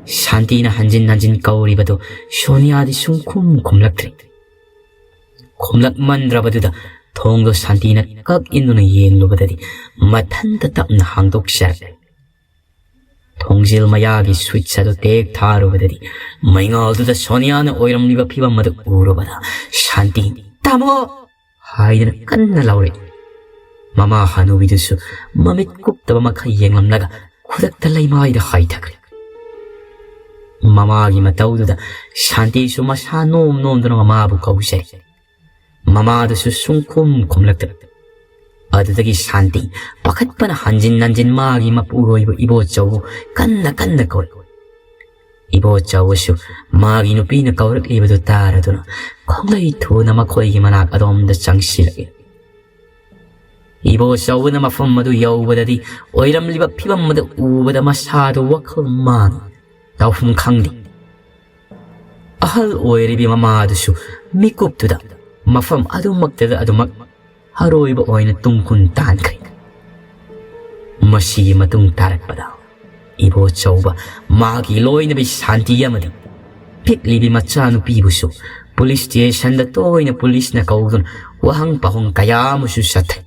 ꯁꯥꯟꯇꯤꯅ ꯍꯟꯖꯤꯟ ꯍꯟꯖꯤꯟ ꯀꯧꯔꯤꯕꯗꯨ ꯁꯣꯅꯤꯌꯥꯗꯤ ꯁꯨꯡꯈꯨꯝ ꯈꯨꯝꯂꯛꯇ꯭ꯔꯦ꯫ ꯈꯨꯝꯂꯛꯃꯟꯗ꯭ꯔꯕꯗꯨꯗ ꯊꯣꯡꯗꯣ ꯁꯥꯟꯇꯤꯅ ꯀꯛ ꯏꯟꯗꯨꯅ ꯌꯦꯡꯂꯨꯕꯗꯗꯤ ꯃꯊꯟꯇ ꯇꯞꯅ ꯍꯥꯡꯗꯣꯛꯆꯔꯛꯂꯦ꯫ ꯊꯣꯡꯖꯤꯜ ꯃꯌꯥꯒꯤ ꯁ꯭ꯋꯤꯠꯆ ꯑꯗꯨ ꯇꯦꯛ ꯊꯥꯔꯨꯕꯗꯗꯤ ꯃꯩꯉꯥꯜꯗꯨꯗ ꯁꯣꯅꯤꯌꯥꯅ ꯑꯣꯏꯔꯝꯂꯤꯕ ꯐꯤꯕꯝ ꯑꯗꯨ ꯎꯔꯨꯕꯗ ꯁꯥꯟꯇꯤ "ꯇꯥꯃꯣ!" ꯍꯥꯏꯗꯨꯅ ꯀꯟꯅ ꯂꯥꯎꯔꯛꯏ꯫ ꯃꯃꯥ ꯍꯅꯨꯕꯤꯗꯨꯁꯨ ꯃꯃꯤꯠ ꯀꯨꯞꯇꯕ ꯃꯈꯩ ꯌꯦꯡꯂꯝꯂꯒ ꯈꯨꯗꯛꯇ ꯂꯩꯃꯥꯏꯗ ꯍꯥꯏꯊꯈ꯭ꯔꯦ꯫ ꯃꯃꯥꯒꯤ ꯃꯇꯧꯗꯨꯗ ꯁꯥꯟꯇꯤꯁꯨ ꯃꯁꯥ ꯅꯣꯝ ꯅꯣꯝꯗꯨꯅ ꯃꯃꯥꯕꯨ ꯀꯧꯖꯔꯤ꯫ ꯃꯃꯥꯗꯨꯁꯨ ꯁꯨꯡꯈꯨꯝ ꯈꯨꯝꯂꯛꯇ꯭ꯔꯦ꯫ ꯑꯗꯨꯗꯒꯤ ꯁꯥꯟꯇꯤ ꯄꯥꯈꯠꯄꯅ ꯍꯟꯖꯤꯟ ꯍꯟꯖꯤꯟ ꯃꯥꯒꯤ ꯃꯄꯨꯔꯣꯏꯕ ꯏꯕꯣꯆꯧꯕꯨ ꯀꯟꯅ ꯀꯟꯅ ꯀꯧꯔꯛꯏ꯫ ꯏꯕꯣꯆꯧꯕꯁꯨ ꯃꯥꯒꯤ ꯅꯨꯄꯤꯅ ꯀꯧꯔꯛꯂꯤꯕꯗꯨ ꯇꯥꯔꯗꯨꯅ ꯈꯣꯡꯂꯩ ꯊꯨꯅ ꯃꯈꯣꯏꯒꯤ ꯃꯅꯥꯛ ꯑꯗꯣꯝꯗ ꯆꯪꯁꯤꯜꯂꯛꯏ꯫ ꯏꯕꯣꯆꯧꯕꯅ ꯃꯐꯝ ꯑꯗꯨ ꯌꯧꯕꯗꯗꯤ ꯑꯣꯏꯔꯝꯂꯤꯕ ꯐꯤꯕꯝ ꯑꯗꯨ ꯎꯕꯗ ꯃꯁꯥꯗꯨ ꯋꯥꯈꯜ ꯃꯥꯡꯏ꯫ ꯇꯧꯐꯝ ꯈꯪꯗꯦ꯫ ꯑꯍꯜ ꯑꯣꯏꯔꯤꯕꯤ ꯃꯃꯥꯗꯨꯁꯨ ꯃꯤꯀꯨꯞꯇꯨꯗ ꯃꯐꯝ ꯑꯗꯨꯃꯛꯇꯗ ꯑꯗꯨꯃꯛ ꯑꯔꯣꯏꯕ ꯑꯣꯏꯅ ꯇꯨꯡ ꯀꯨꯟ ꯇꯥꯟꯈ꯭ꯔꯦ꯫ ꯃꯁꯤꯒꯤ ꯃꯇꯨꯡ ꯇꯥꯔꯛꯄꯗ ꯏꯕꯣꯆꯧꯕ, ꯃꯥꯒꯤ ꯂꯣꯏꯅꯕꯤ ꯁꯥꯟꯇꯤ ꯑꯃꯗꯤ ꯄꯤꯛꯂꯤꯕꯤ ꯃꯆꯥꯅꯨꯄꯤꯕꯨꯁꯨ ꯄꯨꯂꯤꯁ ꯁ꯭ꯇꯦꯁꯟꯗ ꯇꯣꯏꯅ ꯄꯨꯂꯤꯁꯅ ꯀꯧꯗꯨꯅ ꯋꯥꯍꯪ ꯄꯥꯎꯍꯪ ꯀꯌꯥ ꯑꯃꯁꯨ ꯆꯠꯊꯩ꯫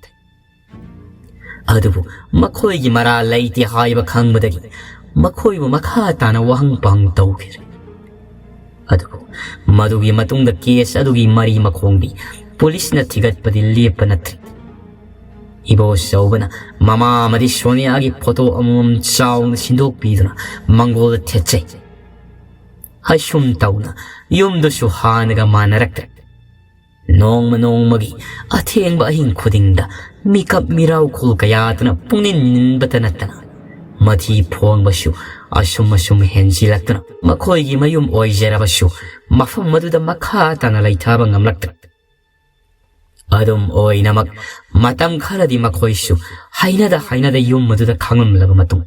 ꯑꯗꯨꯕꯨ ꯃꯈꯣꯏꯒꯤ ꯃꯔꯥꯜ ꯂꯩꯇꯦ ꯍꯥꯏꯕ ꯈꯪꯕꯗꯒꯤ ꯃꯈꯣꯏꯕꯨ ꯃꯈꯥ ꯇꯥꯅ ꯋꯥꯍꯪ ꯄꯥꯎꯍꯪ ꯇꯧꯈꯤꯗ꯭ꯔꯦ꯫ ꯑꯗꯨꯕꯨ ꯃꯗꯨꯒꯤ ꯃꯇꯨꯡꯗ ꯀꯦꯁ ꯑꯗꯨꯒꯤ ꯃꯔꯤ ꯃꯈꯣꯡꯗꯤ ꯄꯨꯂꯤꯁꯅ ꯊꯤꯒꯠꯄꯗꯤ ꯂꯦꯞꯄ ꯅꯠꯇ꯭ꯔꯦ꯫ ꯏꯕꯣꯆꯧꯕꯅ ꯃꯃꯥ ꯑꯃꯗꯤ ꯁꯣꯅꯤꯌꯥꯒꯤ ꯐꯣꯇꯣ ꯑꯃꯃꯝ ꯆꯥꯎꯅ ꯁꯤꯟꯗꯣꯛꯄꯤꯗꯨꯅ ꯃꯪꯒꯣꯜꯗ ꯊꯦꯠꯆꯩ꯫ ꯑꯁꯨꯝ ꯇꯧꯅ ꯌꯨꯝꯗꯨꯁꯨ ꯍꯥꯟꯅꯒ ꯃꯥꯟꯅꯔꯛꯇ꯭ꯔꯦ꯫ ꯅꯣꯡꯃ ꯅꯣꯡꯃꯒꯤ ꯑꯊꯦꯡꯕ ꯑꯍꯤꯡ ꯈꯨꯗꯤꯡꯗ ꯃꯤꯀꯞ ꯃꯤꯔꯥꯎꯈꯣꯜ ꯀꯌꯥꯗꯨꯅ ꯄꯨꯡꯅꯤꯟ ꯅꯤꯟꯕꯇ ꯅꯠꯇꯅ ꯃꯊꯤ ꯐꯣꯡꯕꯁꯨ ꯑꯁꯨꯝ ꯑꯁꯨꯝ ꯍꯦꯟꯖꯤꯜꯂꯛꯇꯨꯅ ꯃꯈꯣꯏꯒꯤ ꯃꯌꯨꯝ ꯑꯣꯏꯖꯔꯕꯁꯨ ꯃꯐꯝ ꯑꯗꯨꯗ ꯃꯈꯥ ꯇꯥꯅ ꯂꯩꯊꯕ ꯉꯝꯂꯛꯇ꯭ꯔꯦ꯫ ꯑꯗꯨꯝ ꯑꯣꯏꯅꯃꯛ ꯃꯇꯝ ꯈꯔꯗꯤ ꯃꯈꯣꯏꯁꯨ ꯍꯩꯅꯗ ꯍꯩꯅꯗ ꯌꯨꯝ ꯑꯗꯨꯗ ꯈꯥꯡꯂꯝꯂꯕ ꯃꯇꯨꯡ,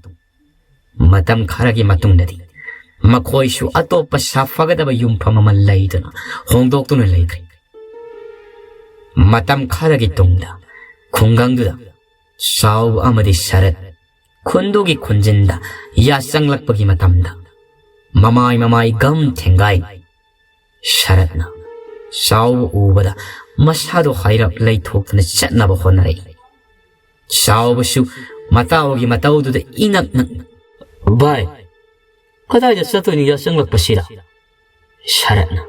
ꯃꯇꯝ ꯈꯔꯒꯤ ꯃꯇꯨꯡꯗꯗꯤ ꯃꯈꯣꯏꯁꯨ ꯑꯇꯣꯞꯄ ꯁꯥꯐꯒꯗꯕ ꯌꯨꯝꯐꯝ ꯑꯃ ꯂꯩꯗꯨꯅ ꯍꯣꯡꯗꯣꯛꯇꯨꯅ ꯂꯩꯈ꯭ꯔꯦ꯫ ꯃꯇꯝ ꯈꯔꯒꯤ ꯇꯨꯡꯗ ꯈꯨꯡꯒꯪꯗꯨꯗ ꯆꯥꯎꯕ ꯑꯃꯗꯤ ꯁꯔꯠ ꯈꯨꯟꯗꯨꯒꯤ ꯈꯨꯟꯖꯤꯟꯗ ꯌꯥꯆꯪꯂꯛꯄꯒꯤ ꯃꯇꯝꯗ ꯃꯃꯥꯏ ꯃꯃꯥꯏ ꯒꯝ ꯊꯦꯡꯒꯥꯏ꯫ ꯁꯔꯠꯅ ꯆꯥꯎꯕ ꯎꯕꯗ ꯃꯁꯥꯗꯣ ꯍꯥꯏꯔꯞ ꯂꯩꯊꯣꯛꯇꯨꯅ ꯆꯠꯅꯕ ꯍꯣꯠꯅꯔꯛꯏ꯫ ꯆꯥꯎꯕꯁꯨ ꯃꯇꯥꯎꯒꯤ ꯃꯇꯧꯗꯨꯗ ꯏꯅꯛ ꯅꯛꯅ, "ꯚꯥꯏ, ꯀꯗꯥꯏꯗ ꯆꯠꯇꯣꯏꯅꯣ ꯌꯥꯆꯪꯂꯛꯄꯁꯤꯗ?" ꯁꯔꯠꯅ,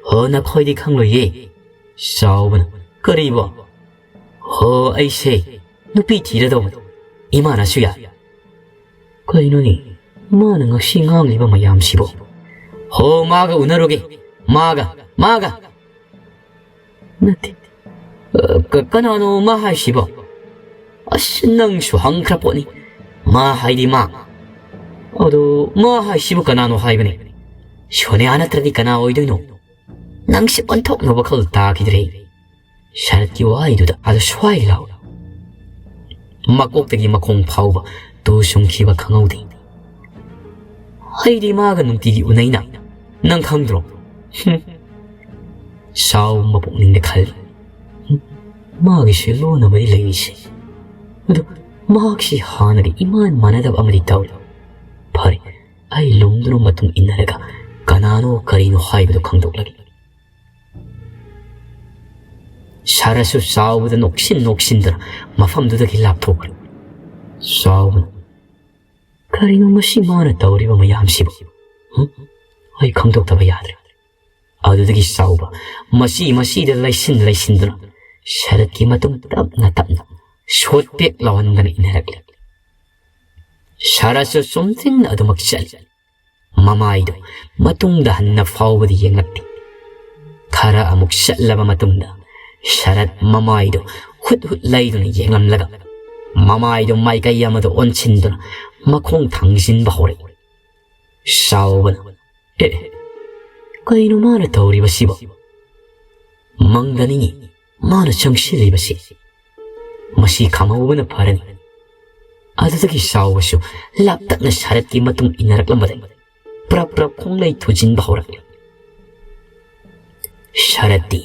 "ꯍꯣ, ꯅꯈꯣꯏꯗꯤ ꯈꯪꯂꯣꯏꯌꯦ꯫" ꯆꯥꯎꯕꯅ, "ꯀꯔꯤꯕꯣ?" "ꯍꯣ, ꯑꯩꯁꯦ ꯅꯨꯄꯤ ꯊꯤꯔꯗꯧꯕꯅꯤ, ꯏꯃꯥꯅꯁꯨ ꯌꯥꯏ꯫" ꯀꯩꯅꯣꯅꯦ, ꯃꯥꯅ ꯉꯁꯤ ꯉꯥꯡꯂꯤꯕ ꯃꯌꯥꯝꯁꯤꯕꯣ? "ꯍꯣ, ꯃꯥꯒ ꯎꯅꯔꯨꯒꯦ, ꯃꯥꯒ, ꯃꯥꯒ꯫" "ꯅꯠꯇꯦ, ꯑ, ꯀ-, ꯀꯅꯥꯅꯣ ꯃꯥ ꯍꯥꯏꯁꯤꯕꯣ?" "ꯑꯁ, ꯅꯪꯁꯨ ꯍꯪꯈ꯭ꯔ ꯄꯣꯠꯅꯤ꯫ ꯃꯥ ꯍꯥꯏꯗꯤ ꯃꯥ꯫ ꯑꯗꯣ ꯃꯥ ꯍꯥꯏꯁꯤꯕꯨ ꯀꯅꯥꯅꯣ ꯍꯥꯏꯕꯅꯤ? ꯁꯣꯅꯤꯌꯥ ꯅꯠꯇ꯭ꯔꯗꯤ ꯀꯅꯥ ꯑꯣꯏꯗꯣꯏꯅꯣ? ꯅꯪꯁꯦ ꯑꯣꯟꯊꯣꯛꯅ ꯋꯥꯈꯜ ꯇꯥꯈꯤꯗ꯭ꯔꯦ꯫" ꯁꯔꯠꯀꯤ ꯋꯥꯍꯩꯗꯨꯗ ꯑꯗꯨ ꯁ꯭ꯋꯥꯏ ꯂꯥꯎ꯫ ꯃꯀꯣꯛꯇꯒꯤ ꯃꯈꯣꯡ ꯐꯥꯎꯕ ꯇꯨ ꯁꯨꯝꯈꯤꯕ ꯈꯪꯍꯧꯗꯦ꯫ "ꯑꯩꯗꯤ ꯃꯥꯒ ꯅꯨꯡꯇꯤꯒꯤ ꯎꯅꯩꯅ, ꯅꯪ ꯈꯪꯗ꯭ꯔꯣ?" ꯍꯨꯝ꯫ ꯆꯥꯎ ꯃꯄꯨꯛꯅꯤꯡꯗ ꯈꯜꯂꯤ, "ꯍꯨꯝ, ꯃꯥꯒꯤꯁꯨ ꯂꯣꯟꯅꯕꯗꯤ ꯂꯩꯔꯤꯁꯦ꯫ ꯑꯗꯨ ꯃꯍꯥꯛꯁꯤ ꯍꯥꯟꯅꯒ ꯏꯃꯥꯟ ꯃꯥꯟꯅꯗꯕ ꯑꯃꯗꯤ ꯇꯧꯔꯤ꯫ ꯐꯔꯦ, ꯑꯩ ꯂꯨꯝꯗꯨꯅ ꯃꯇꯨꯡ ꯏꯟꯅꯔꯒ ꯀꯅꯥꯅꯣ ꯀꯔꯤꯅꯣ ꯍꯥꯏꯕꯗꯨ ꯈꯪꯗꯣꯛꯂꯒꯦ꯫" ꯁꯥꯔꯁꯨ ꯆꯥꯎꯕꯗ ꯅꯣꯛꯁꯤꯟ ꯅꯣꯛꯁꯤꯟꯗꯨꯅ ꯃꯐꯝꯗꯨꯗꯒꯤ ꯂꯥꯞꯊꯣꯛꯈ꯭ꯔꯦ꯫ ꯆꯥꯎꯕꯅ, "ꯀꯔꯤꯅꯣ ꯃꯁꯤ ꯃꯥꯅ ꯇꯧꯔꯤꯕ ꯃꯌꯥꯝꯁꯤꯕꯨ? ꯍꯨꯝ? ꯑꯩ ꯈꯪꯗꯣꯛꯇꯕ ꯌꯥꯗ꯭ꯔꯦ꯫" ꯑꯗꯨꯗꯒꯤ ꯆꯥꯎꯕ ꯃꯁꯤ ꯃꯁꯤꯗ ꯂꯩꯁꯤꯟ ꯂꯩꯁꯤꯟꯗꯨꯅ ꯁꯔꯠꯀꯤ ꯃꯇꯨꯡ ꯇꯞꯅ ꯇꯞꯅ ꯁꯣꯠ ꯄꯦꯛ ꯂꯥꯎꯍꯟꯗꯅ ꯏꯟꯅꯔꯛꯂꯦ꯫ ꯁꯔꯠꯁꯨ ꯆꯨꯝꯗ꯭ꯔꯤꯡꯅ ꯑꯗꯨꯃꯛ ꯆꯠꯂꯤ꯫ ꯃꯃꯥꯏꯗꯨ ꯃꯇꯨꯡꯗ ꯍꯟꯅ ꯐꯥꯎꯕꯗꯤ ꯌꯦꯡꯂꯛꯇꯦ꯫ ꯈꯔ ꯑꯃꯨꯛ ꯆꯠꯂꯕ ꯃꯇꯨꯡꯗ ꯁꯔꯠ ꯃꯃꯥꯏꯗꯨ ꯍꯨꯠ ꯍꯨꯠ ꯂꯩꯗꯨꯅ ꯌꯦꯡꯂꯝꯂꯒ ꯃꯃꯥꯏꯗꯨ ꯃꯥꯏꯀꯩ ꯑꯃꯗ ꯑꯣꯟꯁꯤꯟꯗꯨꯅ ꯃꯈꯣꯡ ꯊꯥꯡꯖꯤꯟꯕ ꯍꯧꯔꯛꯏ꯫ ꯆꯥꯎꯕꯅ, "ꯑꯦ, ꯀꯩꯅꯣ ꯃꯥꯅ ꯇꯧꯔꯤꯕꯁꯤꯕꯣ? ꯃꯪꯗꯅꯤꯅꯦ ꯃꯥꯅ ꯆꯪꯁꯤꯜꯂꯤꯕꯁꯤ꯫ ꯃꯁꯤ ꯈꯥꯝꯍꯧꯕꯅ ꯐꯔꯅꯤ꯫" ꯑꯗꯨꯗꯒꯤ ꯆꯥꯎꯕꯁꯨ ꯂꯥꯞꯇꯛꯅ ꯁꯔꯠꯀꯤ ꯃꯇꯨꯡ ꯏꯟꯅꯔꯛꯂꯝꯕꯗꯒꯤ ꯄ꯭ꯔꯞ ꯄ꯭ꯔꯞ ꯈꯣꯡꯂꯩ ꯊꯨꯖꯤꯟꯕ ꯍꯧꯔꯛꯂꯤ꯫ ꯁꯔꯠꯇꯤ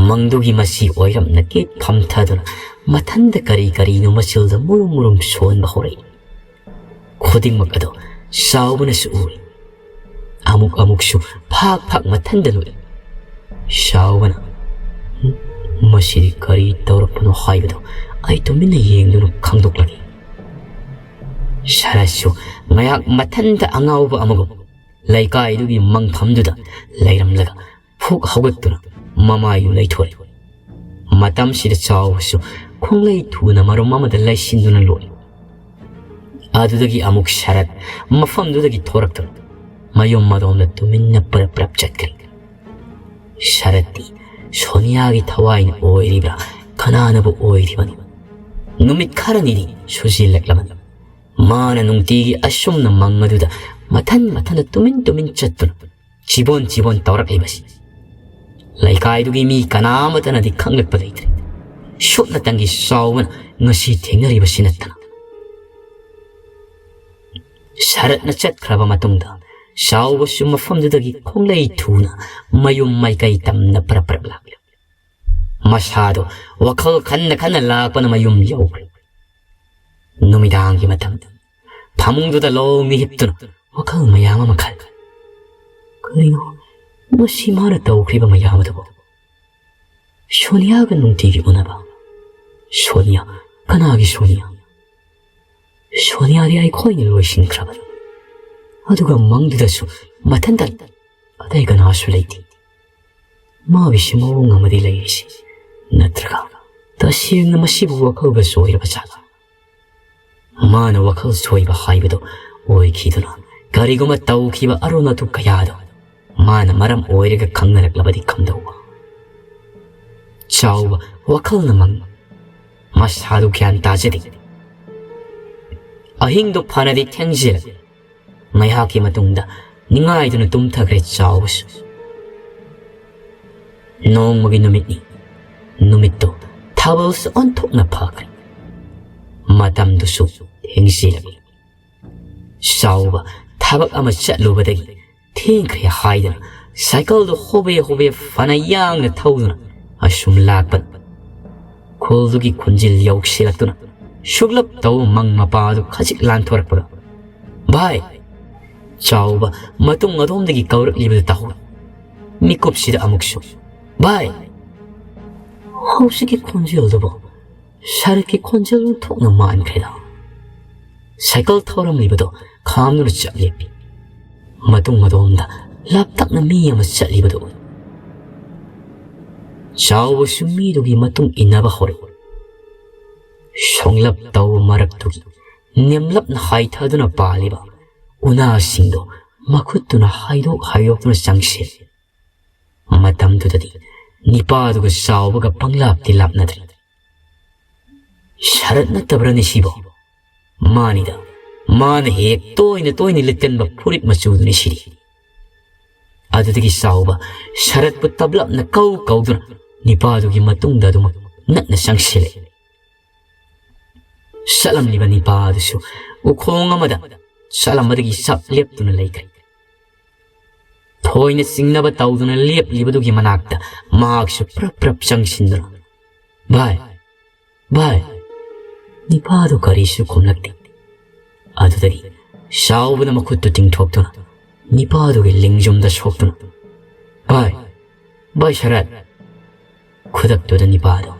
ꯃꯪꯗꯨꯒꯤ ꯃꯁꯤ ꯑꯣꯏꯔꯝꯅ ꯀꯦꯠ ꯐꯝꯊꯗꯨꯅ ꯃꯊꯟꯗ ꯀꯔꯤ ꯀꯔꯤꯅꯣ ꯃꯆꯤꯜꯗ ꯃꯨꯔꯨꯝ ꯃꯨꯔꯨꯝ ꯁꯣꯟꯕ ꯍꯧꯔꯛꯏ꯫ ꯈꯨꯗꯤꯡꯃꯛ ꯑꯗꯨ ꯆꯥꯎꯕꯅꯁꯨ ꯎꯔꯤ꯫ ꯑꯃꯨꯛ ꯑꯃꯨꯛꯁꯨ ꯐꯥꯛ ꯐꯥꯛ ꯃꯊꯟꯗ ꯅꯣꯛꯏ꯫ ꯆꯥꯎꯕꯅ, "ꯃꯁꯤꯗꯤ ꯀꯔꯤ ꯇꯧꯔꯛꯄꯅꯣ ꯍꯥꯏꯕꯗꯨ ꯑꯩ ꯇꯨꯃꯤꯟꯅ ꯌꯦꯡꯗꯨꯅ ꯈꯪꯗꯣꯛꯂꯒꯦ꯫" ꯁꯔꯠꯁꯨ ꯉꯥꯏꯍꯥꯛ ꯃꯊꯟꯗ ꯑꯉꯥꯎꯕ ꯑꯃꯒꯨꯝ ꯂꯩꯀꯥꯏꯗꯨꯒꯤ ꯃꯪꯐꯝꯗꯨꯗ ꯂꯩꯔꯝꯂꯒ ꯐꯨꯛ ꯍꯧꯒꯠꯇꯨꯅ ꯃꯃꯥꯏꯗꯨ ꯂꯩꯊꯣꯔꯛꯏ꯫ ꯃꯇꯝꯁꯤꯗ ꯆꯥꯎꯕꯁꯨ ꯈꯣꯡꯂꯩ ꯊꯨꯅ ꯃꯔꯨꯝ ꯑꯃꯗ ꯂꯩꯁꯤꯟꯗꯨꯅ ꯂꯣꯠꯂꯤ꯫ ꯑꯗꯨꯗꯒꯤ ꯑꯃꯨꯛ ꯁꯔꯠ ꯃꯐꯝꯗꯨꯗꯒꯤ ꯊꯣꯔꯛꯇꯨꯅ ꯃꯌꯨꯝ ꯃꯗꯣꯝꯗ ꯇꯨꯃꯤꯟꯅ ꯄꯔꯞ ꯄꯔꯞ ꯆꯠꯈ꯭ꯔꯦ꯫ ꯁꯔꯠꯇꯤ ꯁꯣꯅꯤꯌꯥꯒꯤ ꯊꯋꯥꯏꯅ ꯑꯣꯏꯔꯤꯕ꯭ꯔꯥ, ꯀꯅꯥꯅꯕꯨ ꯑꯣꯏꯔꯤꯕꯅꯣ? ꯅꯨꯃꯤꯠ ꯈꯔꯅꯤꯗꯤ ꯁꯨꯖꯤꯜꯂꯛꯂꯕꯅꯤ꯫ ꯃꯥꯅ ꯅꯨꯡꯇꯤꯒꯤ ꯑꯁꯨꯝꯅ ꯃꯪ ꯑꯗꯨꯗ ꯃꯊꯟ ꯃꯊꯟꯗ ꯇꯨꯃꯤꯟ ꯇꯨꯃꯤꯟ ꯆꯠꯇꯨꯅ ꯆꯤꯕꯣꯟ ꯆꯤꯕꯣꯟ ꯇꯧꯔꯛꯂꯤꯕꯁꯤ ꯂꯩꯀꯥꯏꯗꯨꯒꯤ ꯃꯤ ꯀꯅꯥꯃꯠꯇꯅꯗꯤ ꯈꯪꯂꯛꯄ ꯂꯩꯇ꯭ꯔꯦ꯫ ꯁꯨꯞꯅꯇꯪꯒꯤ ꯆꯥꯎꯕꯅ ꯉꯁꯤ ꯊꯦꯡꯅꯔꯤꯕꯁꯤ ꯅꯠꯇꯅ꯫ ꯁꯔꯠꯅ ꯆꯠꯈ꯭ꯔꯕ ꯃꯇꯨꯡꯗ ꯆꯥꯎꯕꯁꯨ ꯃꯐꯝꯗꯨꯗꯒꯤ ꯈꯣꯡꯂꯩ ꯊꯨꯅ ꯃꯌꯨꯝ ꯃꯥꯏꯀꯩ ꯇꯝꯅ ꯄꯔꯞ ꯄꯔꯞ ꯂꯥꯛꯂꯤ꯫ ꯃꯁꯥꯗꯣ ꯋꯥꯈꯜ ꯈꯟꯅ ꯈꯟꯅ ꯂꯥꯛꯄꯅ ꯃꯌꯨꯝ ꯌꯧꯈ꯭ꯔꯦ꯫ ꯅꯨꯃꯤꯗꯥꯡꯒꯤ ꯃꯇꯝꯗ ꯐꯃꯨꯡꯗꯨꯗ ꯂꯣꯡꯅ ꯍꯤꯞꯇꯨꯅ ꯋꯥꯈꯜ ꯃꯌꯥꯝ ꯑꯃ ꯈꯜꯂꯤ꯫ ꯀꯔꯤꯅꯣ ꯃꯁꯤ ꯃꯥꯅ ꯇꯧꯈ꯭ꯔꯤꯕ ꯃꯌꯥꯝ ꯑꯗꯨꯕꯨ? ꯁꯣꯅꯤꯌꯥꯒ ꯅꯨꯡꯇꯤꯒꯤ ꯎꯅꯕ꯫ ꯁꯣꯅꯤꯌꯥ? ꯀꯅꯥꯒꯤ ꯁꯣꯅꯤꯌꯥ? ꯁꯣꯅꯤꯌꯥꯗꯤ ꯑꯩꯈꯣꯏꯅ ꯂꯣꯏꯁꯤꯟꯈ꯭ꯔꯕꯅꯤ꯫ ꯑꯗꯨꯒ ꯃꯪꯗꯨꯗꯁꯨ ꯃꯊꯟꯇ, ꯑꯇꯩ ꯀꯅꯥꯁꯨ ꯂꯩꯇꯦ꯫ ꯃꯥꯒꯤꯁꯤ ꯃꯑꯣꯡ ꯑꯃꯗꯤ ꯂꯩꯔꯤꯁꯤ꯫ ꯅꯠꯇ꯭ꯔꯒ ꯇꯁꯦꯡꯅ ꯃꯁꯤꯕꯨ ꯋꯥꯈꯜꯒ ꯆꯣꯏꯔꯕ ꯖꯥꯠꯂꯥ? ꯃꯥꯅ ꯋꯥꯈꯜ ꯆꯣꯏꯕ ꯍꯥꯏꯕꯗꯨ ꯑꯣꯏꯈꯤꯗꯨꯅ ꯀꯔꯤꯒꯨꯝꯕ ꯇꯧꯈꯤꯕ ꯑꯔꯣꯟ ꯑꯊꯨꯞ ꯀꯌꯥꯗꯣ ꯃꯥꯅ ꯃꯔꯝ ꯑꯣꯏꯔꯒ ꯈꯪꯅꯔꯛꯂꯕꯗꯤ ꯀꯝꯗꯧꯕ? ꯆꯥꯎꯕ ꯋꯥꯈꯜꯅ ꯃꯪ꯫ ꯃꯁꯥꯗꯨ ꯒ꯭ꯌꯥꯟ ꯇꯥꯖꯗꯦ꯫ ꯑꯍꯤꯡꯗꯨ ꯐꯅꯗꯤ ꯊꯦꯡꯖꯤꯜꯂꯛꯂꯦ꯫ ꯉꯥꯏꯍꯥꯛꯀꯤ ꯃꯇꯨꯡꯗ ꯅꯤꯡꯉꯥꯏꯗꯨꯅ ꯇꯨꯝꯊꯈ꯭ꯔꯦ ꯆꯥꯎꯕꯁꯨ꯫ ꯅꯣꯡꯃꯒꯤ ꯅꯨꯃꯤꯠꯅꯤ꯫ ꯅꯨꯃꯤꯠꯇꯨ ꯊꯥꯕꯜꯁꯨ ꯑꯣꯟꯊꯣꯛꯅ ꯐꯈ꯭ꯔꯦ꯫ ꯃꯇꯝꯗꯨꯁꯨ ꯊꯦꯡꯖꯤꯜꯂꯛꯂꯦ꯫ ꯆꯥꯎꯕ ꯊꯕꯛ ꯑꯃ ꯆꯠꯂꯨꯕꯗꯒꯤ ꯊꯦꯡꯈ꯭ꯔꯦ ꯍꯥꯏꯗꯅ ꯁꯥꯏꯀꯜꯗꯨ ꯍꯣꯕꯦ ꯍꯣꯕꯦ ꯐꯅ ꯌꯥꯡꯅ ꯊꯧꯗꯨꯅ ꯑꯁꯨꯝ ꯂꯥꯛꯄꯅꯤ꯫ ꯈꯨꯜꯗꯨꯒꯤ ꯈꯨꯟꯖꯤꯜ ꯌꯧꯁꯤꯜꯂꯛꯇꯨꯅ ꯁꯨꯛꯂꯞ ꯇꯧꯕ ꯃꯪ ꯃꯄꯥꯗꯨ ꯈꯖꯤꯛ ꯂꯥꯟꯊꯣꯔꯛꯄꯒ, "ꯚꯥꯏ, ꯆꯥꯎꯕ ꯃꯇꯨꯡ ꯑꯗꯣꯝꯗꯒꯤ ꯀꯧꯔꯛꯂꯤꯕꯗꯨ ꯇꯥꯍꯧꯏ꯫ ꯃꯤꯀꯨꯞꯁꯤꯗ ꯑꯃꯨꯛꯁꯨ, "ꯚꯥꯏ!" ꯍꯧꯖꯤꯛꯀꯤ ꯈꯣꯟꯖꯦꯜꯗꯨꯕꯨ ꯁꯔꯠꯀꯤ ꯈꯣꯟꯖꯦꯜ ꯑꯣꯟꯊꯣꯛꯅ ꯃꯥꯟꯈ꯭ꯔꯦꯗ꯫ ꯁꯥꯏꯀꯜ ꯊꯧꯔꯝꯂꯤꯕꯗꯨ ꯈꯥꯝꯗꯨꯅ ꯆꯞ ꯂꯦꯞꯄꯤ꯫ ꯃꯇꯨꯡ ꯑꯗꯣꯝꯗ ꯂꯥꯞꯇꯛꯅ ꯃꯤ ꯑꯃ ꯆꯠꯂꯤꯕꯗꯨ ꯎꯏ꯫ ꯆꯥꯎꯕꯁꯨ ꯃꯤꯗꯨꯒꯤ ꯃꯇꯨꯡ ꯏꯟꯅꯕ ꯍꯧꯔꯛꯏ꯫ ꯁꯣꯡꯂꯞ ꯇꯧꯕ ꯃꯔꯛꯇꯨꯒꯤ ꯅꯦꯝꯂꯞꯅ ꯍꯥꯏꯊꯗꯨꯅ ꯄꯥꯜꯂꯤꯕ ꯎꯅꯥꯁꯤꯡꯗꯨ ꯃꯈꯨꯠꯇꯨꯅ ꯍꯥꯏꯗꯣꯛ ꯍꯥꯏꯗꯣꯛꯇꯨꯅ ꯆꯪꯁꯤꯜꯂꯤ꯫ ꯃꯇꯝꯗꯨꯗꯗꯤ ꯅꯤꯄꯥꯗꯨꯒ ꯆꯥꯎꯕꯒ ꯄꯪꯂꯥꯞꯇꯤ ꯂꯥꯞꯅꯗ꯭ꯔꯤ꯫ "ꯁꯔꯠ ꯅꯠꯇꯕ꯭ꯔꯅꯦ ꯁꯤꯕꯣ?" "ꯃꯥꯅꯤꯗ, ꯃꯥꯅ ꯍꯦꯛ ꯇꯣꯏꯅ ꯇꯣꯏꯅ ꯂꯤꯠꯀꯟꯕ ꯐꯨꯔꯤꯠ ꯃꯆꯨꯗꯨꯅꯤ ꯁꯤꯗꯤ꯫" ꯑꯗꯨꯗꯒꯤ ꯆꯥꯎꯕ ꯁꯔꯠꯄꯨ ꯇꯞꯂꯞꯅ ꯀꯧ ꯀꯧꯗꯨꯅ ꯅꯤꯄꯥꯗꯨꯒꯤ ꯃꯇꯨꯡꯗ ꯑꯗꯨꯃꯛ ꯅꯛꯅ ꯆꯪꯁꯤꯜꯂꯦ꯫ ꯆꯠꯂꯝꯂꯤꯕ ꯅꯤꯄꯥ ꯑꯗꯨꯁꯨ ꯎꯈꯣꯡ ꯑꯃꯗ ꯆꯠꯂꯝꯕꯗꯒꯤ ꯆꯞ ꯂꯦꯞꯇꯨꯅ ꯂꯩꯈ꯭ꯔꯦ꯫ ꯊꯣꯏꯅ ꯆꯤꯡꯅꯕ ꯇꯧꯗꯨꯅ ꯂꯦꯞꯂꯤꯕꯗꯨꯒꯤ ꯃꯅꯥꯛꯇ ꯃꯍꯥꯛꯁꯨ ꯄ꯭ꯔꯞ ꯄ꯭ꯔꯞ ꯆꯪꯁꯤꯟꯗꯨꯅ, "ꯚꯥꯏ, ꯚꯥꯏ!" ꯅꯤꯄꯥꯗꯨ ꯀꯔꯤꯁꯨ ꯈꯨꯝꯂꯛꯇꯦ꯫ ꯑꯗꯨꯗꯒꯤ ꯆꯥꯎꯕꯅ ꯃꯈꯨꯠꯇꯨ ꯇꯤꯡꯊꯣꯛꯇꯨꯅ ꯅꯤꯄꯥꯗꯨꯒꯤ ꯂꯤꯡꯖꯨꯝꯗ ꯁꯣꯛꯇꯨꯅ, "ꯚꯥꯏ, ꯚꯥꯏ ꯁꯔꯠ!" ꯈꯨꯗꯛꯇꯨꯗ ꯅꯤꯄꯥꯗꯨ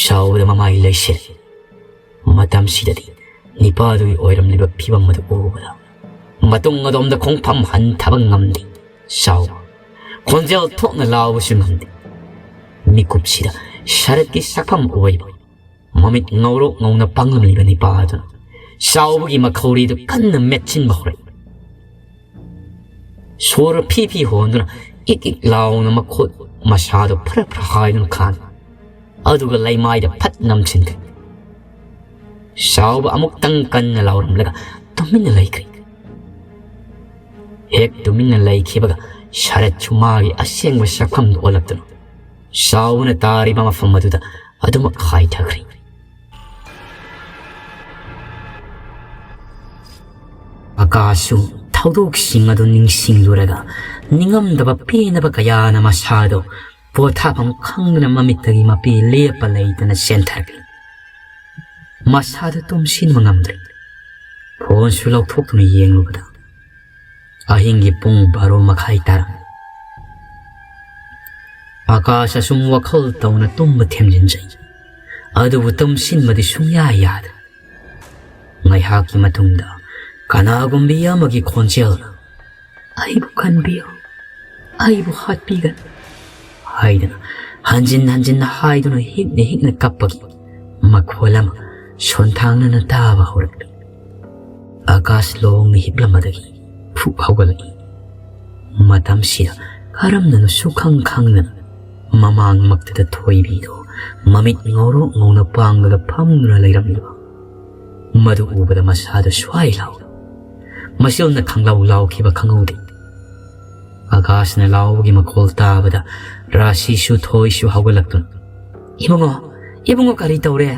ꯆꯥꯎꯕꯗ ꯃꯃꯥꯏ ꯂꯩꯁꯤꯜꯂꯤ꯫ ꯃꯇꯝꯁꯤꯗꯗꯤ ꯅꯤꯄꯥꯗꯨꯒꯤ ꯑꯣꯏꯔꯝꯂꯤꯕ ꯐꯤꯕꯝ ꯑꯗꯨ ꯎꯕꯗ ꯃꯇꯨꯡ ꯑꯗꯣꯝꯗ ꯈꯣꯡꯐꯝ ꯍꯟꯊꯕ ꯉꯝꯗꯦ꯫ ꯆꯥꯎꯕ ꯈꯣꯟꯖꯦꯜ ꯊꯣꯛꯅ ꯂꯥꯎꯕꯁꯨ ꯉꯝꯗꯦ꯫ ꯃꯤꯀꯨꯞꯁꯤꯗ ꯁꯔꯠꯀꯤ ꯁꯛꯐꯝ ꯑꯣꯏꯕ ꯃꯃꯤꯠ ꯉꯧꯔꯣꯛ ꯉꯧꯅ ꯄꯥꯡꯂꯝꯂꯤꯕ ꯅꯤꯄꯥ ꯑꯗꯨꯅ ꯆꯥꯎꯕꯒꯤ ꯃꯈꯧꯔꯤꯗꯨ ꯀꯟꯅ ꯃꯦꯠꯁꯤꯟꯕ ꯍꯧꯔꯛꯏ꯫ ꯁꯣꯔ ꯐꯤ ꯐꯤ ꯍꯣꯟꯗꯨꯅ ꯏꯛ ꯏꯛ ꯂꯥꯎꯅ ꯃꯈꯨꯠ ꯃꯁꯥꯗꯨ ꯐꯔ ꯐꯔ ꯍꯥꯏꯗꯨꯅ ꯈꯥꯡꯏ꯫ ꯑꯗꯨꯒ ꯂꯩꯃꯥꯏꯗ ꯐꯠ ꯅꯝꯁꯤꯟꯈ꯭ꯔꯦ꯫ ꯆꯥꯎꯕ ꯑꯃꯨꯛꯇꯪ ꯀꯟꯅ ꯂꯥꯎꯔꯝꯂꯒ ꯇꯨꯃꯤꯟꯅ ꯂꯩꯈ꯭ꯔꯦ꯫ ꯍꯦꯛ ꯇꯨꯃꯤꯟꯅ ꯂꯩꯈꯤꯕꯒ ꯁꯔꯠꯁꯨ ꯃꯥꯒꯤ ꯑꯁꯦꯡꯕ ꯁꯛꯐꯝꯗꯨ ꯑꯣꯜꯂꯛꯇꯨꯅ ꯆꯥꯎꯕꯅ ꯇꯥꯔꯤꯕ ꯃꯐꯝ ꯑꯗꯨꯗ ꯑꯗꯨꯃꯛ ꯍꯥꯏꯊꯈ꯭ꯔꯦ꯫ ꯑꯀꯥꯁꯨ ꯊꯧꯗꯣꯛꯁꯤꯡ ꯑꯗꯨ ꯅꯤꯡꯁꯤꯡꯂꯨꯔꯒ ꯅꯤꯡꯉꯝꯗꯕ ꯄꯦꯟꯗꯕ ꯀꯌꯥꯅ ꯃꯁꯥꯗꯣ ꯄꯣꯊꯥꯐꯝ ꯈꯪꯗꯅ ꯃꯃꯤꯠꯇꯒꯤ ꯃꯄꯤ ꯂꯦꯞꯄ ꯂꯩꯇꯅ ꯆꯦꯟꯊꯔꯛꯂꯤ꯫ ꯃꯁꯥꯗꯨ ꯇꯨꯝꯁꯤꯟꯕ ꯉꯝꯗ꯭ꯔꯦ꯫ ꯐꯣꯟꯁꯨ ꯂꯧꯊꯣꯛꯇꯨꯅ ꯌꯦꯡꯂꯨꯕꯗ ꯑꯍꯤꯡꯒꯤ ꯄꯨꯡ ꯕꯥꯔꯣ ꯃꯈꯥꯏ ꯇꯥꯔꯝꯃꯤ꯫ ꯑꯀꯥꯁ ꯑꯁꯨꯝ ꯋꯥꯈꯜ ꯇꯧꯅ ꯇꯨꯝꯕ ꯊꯦꯝꯖꯤꯟꯖꯩ꯫ ꯑꯗꯨꯕꯨ ꯇꯨꯝꯁꯤꯟꯕꯗꯤ ꯁꯨꯡꯌꯥ ꯌꯥꯗ꯭ꯔꯦ꯫ ꯉꯥꯏꯍꯥꯛꯀꯤ ꯃꯇꯨꯡꯗ ꯀꯅꯥꯒꯨꯝꯕꯤ ꯑꯃꯒꯤ ꯈꯣꯟꯖꯦꯜꯅ, "ꯑꯩꯕꯨ ꯀꯟꯕꯤꯌꯨ, ꯑꯩꯕꯨ ꯍꯥꯠꯄꯤꯒꯅꯨ" ꯍꯥꯏꯗꯅ ꯍꯟꯖꯤꯟ ꯍꯟꯖꯤꯟꯅ ꯍꯥꯏꯗꯨꯅ ꯍꯤꯛꯅ ꯍꯤꯛꯅ ꯀꯞꯄꯒꯤ ꯃꯈꯣꯜ ꯑꯃ ꯁꯣꯟꯊꯥꯡꯅꯅ ꯇꯥꯕ ꯍꯧꯔꯛꯂꯤ꯫ ꯑꯀꯥꯁ ꯂꯣꯡꯅ ꯍꯤꯞꯂꯝꯕꯗꯒꯤ ꯐꯨꯛ ꯍꯧꯒꯠꯂꯛꯏ꯫ ꯃꯇꯝꯁꯤꯗ ꯀꯔꯝꯅꯅꯣ ꯁꯨꯈꯪ ꯈꯪꯗꯅ ꯃꯃꯥꯡꯃꯛꯇꯗ ꯊꯣꯏꯕꯤꯗꯣ ꯃꯃꯤꯠ ꯉꯧꯔꯣꯛ ꯉꯧꯅ ꯄꯥꯡꯂꯒ ꯐꯝꯗꯨꯅ ꯂꯩꯔꯝꯂꯤꯕ ꯃꯗꯨ ꯎꯕꯗ ꯃꯁꯥꯗ ꯁ꯭ꯋꯥꯏ ꯂꯥꯎꯏ꯫ ꯃꯁꯤꯜꯅ ꯈꯪꯂꯥꯎ ꯂꯥꯎꯈꯤꯕ ꯈꯪꯍꯧꯗꯦ꯫ ꯑꯀꯥꯁꯅ ꯂꯥꯎꯕꯒꯤ ꯃꯈꯣꯜ ꯇꯥꯕꯗ ꯔꯥꯁꯤꯁꯨ ꯊꯣꯏꯁꯨ ꯍꯧꯒꯠꯂꯛꯇꯨꯅ, "ꯏꯕꯨꯡꯉꯣ, ꯏꯕꯨꯡꯉꯣ, ꯀꯔꯤ ꯇꯧꯔꯦ?"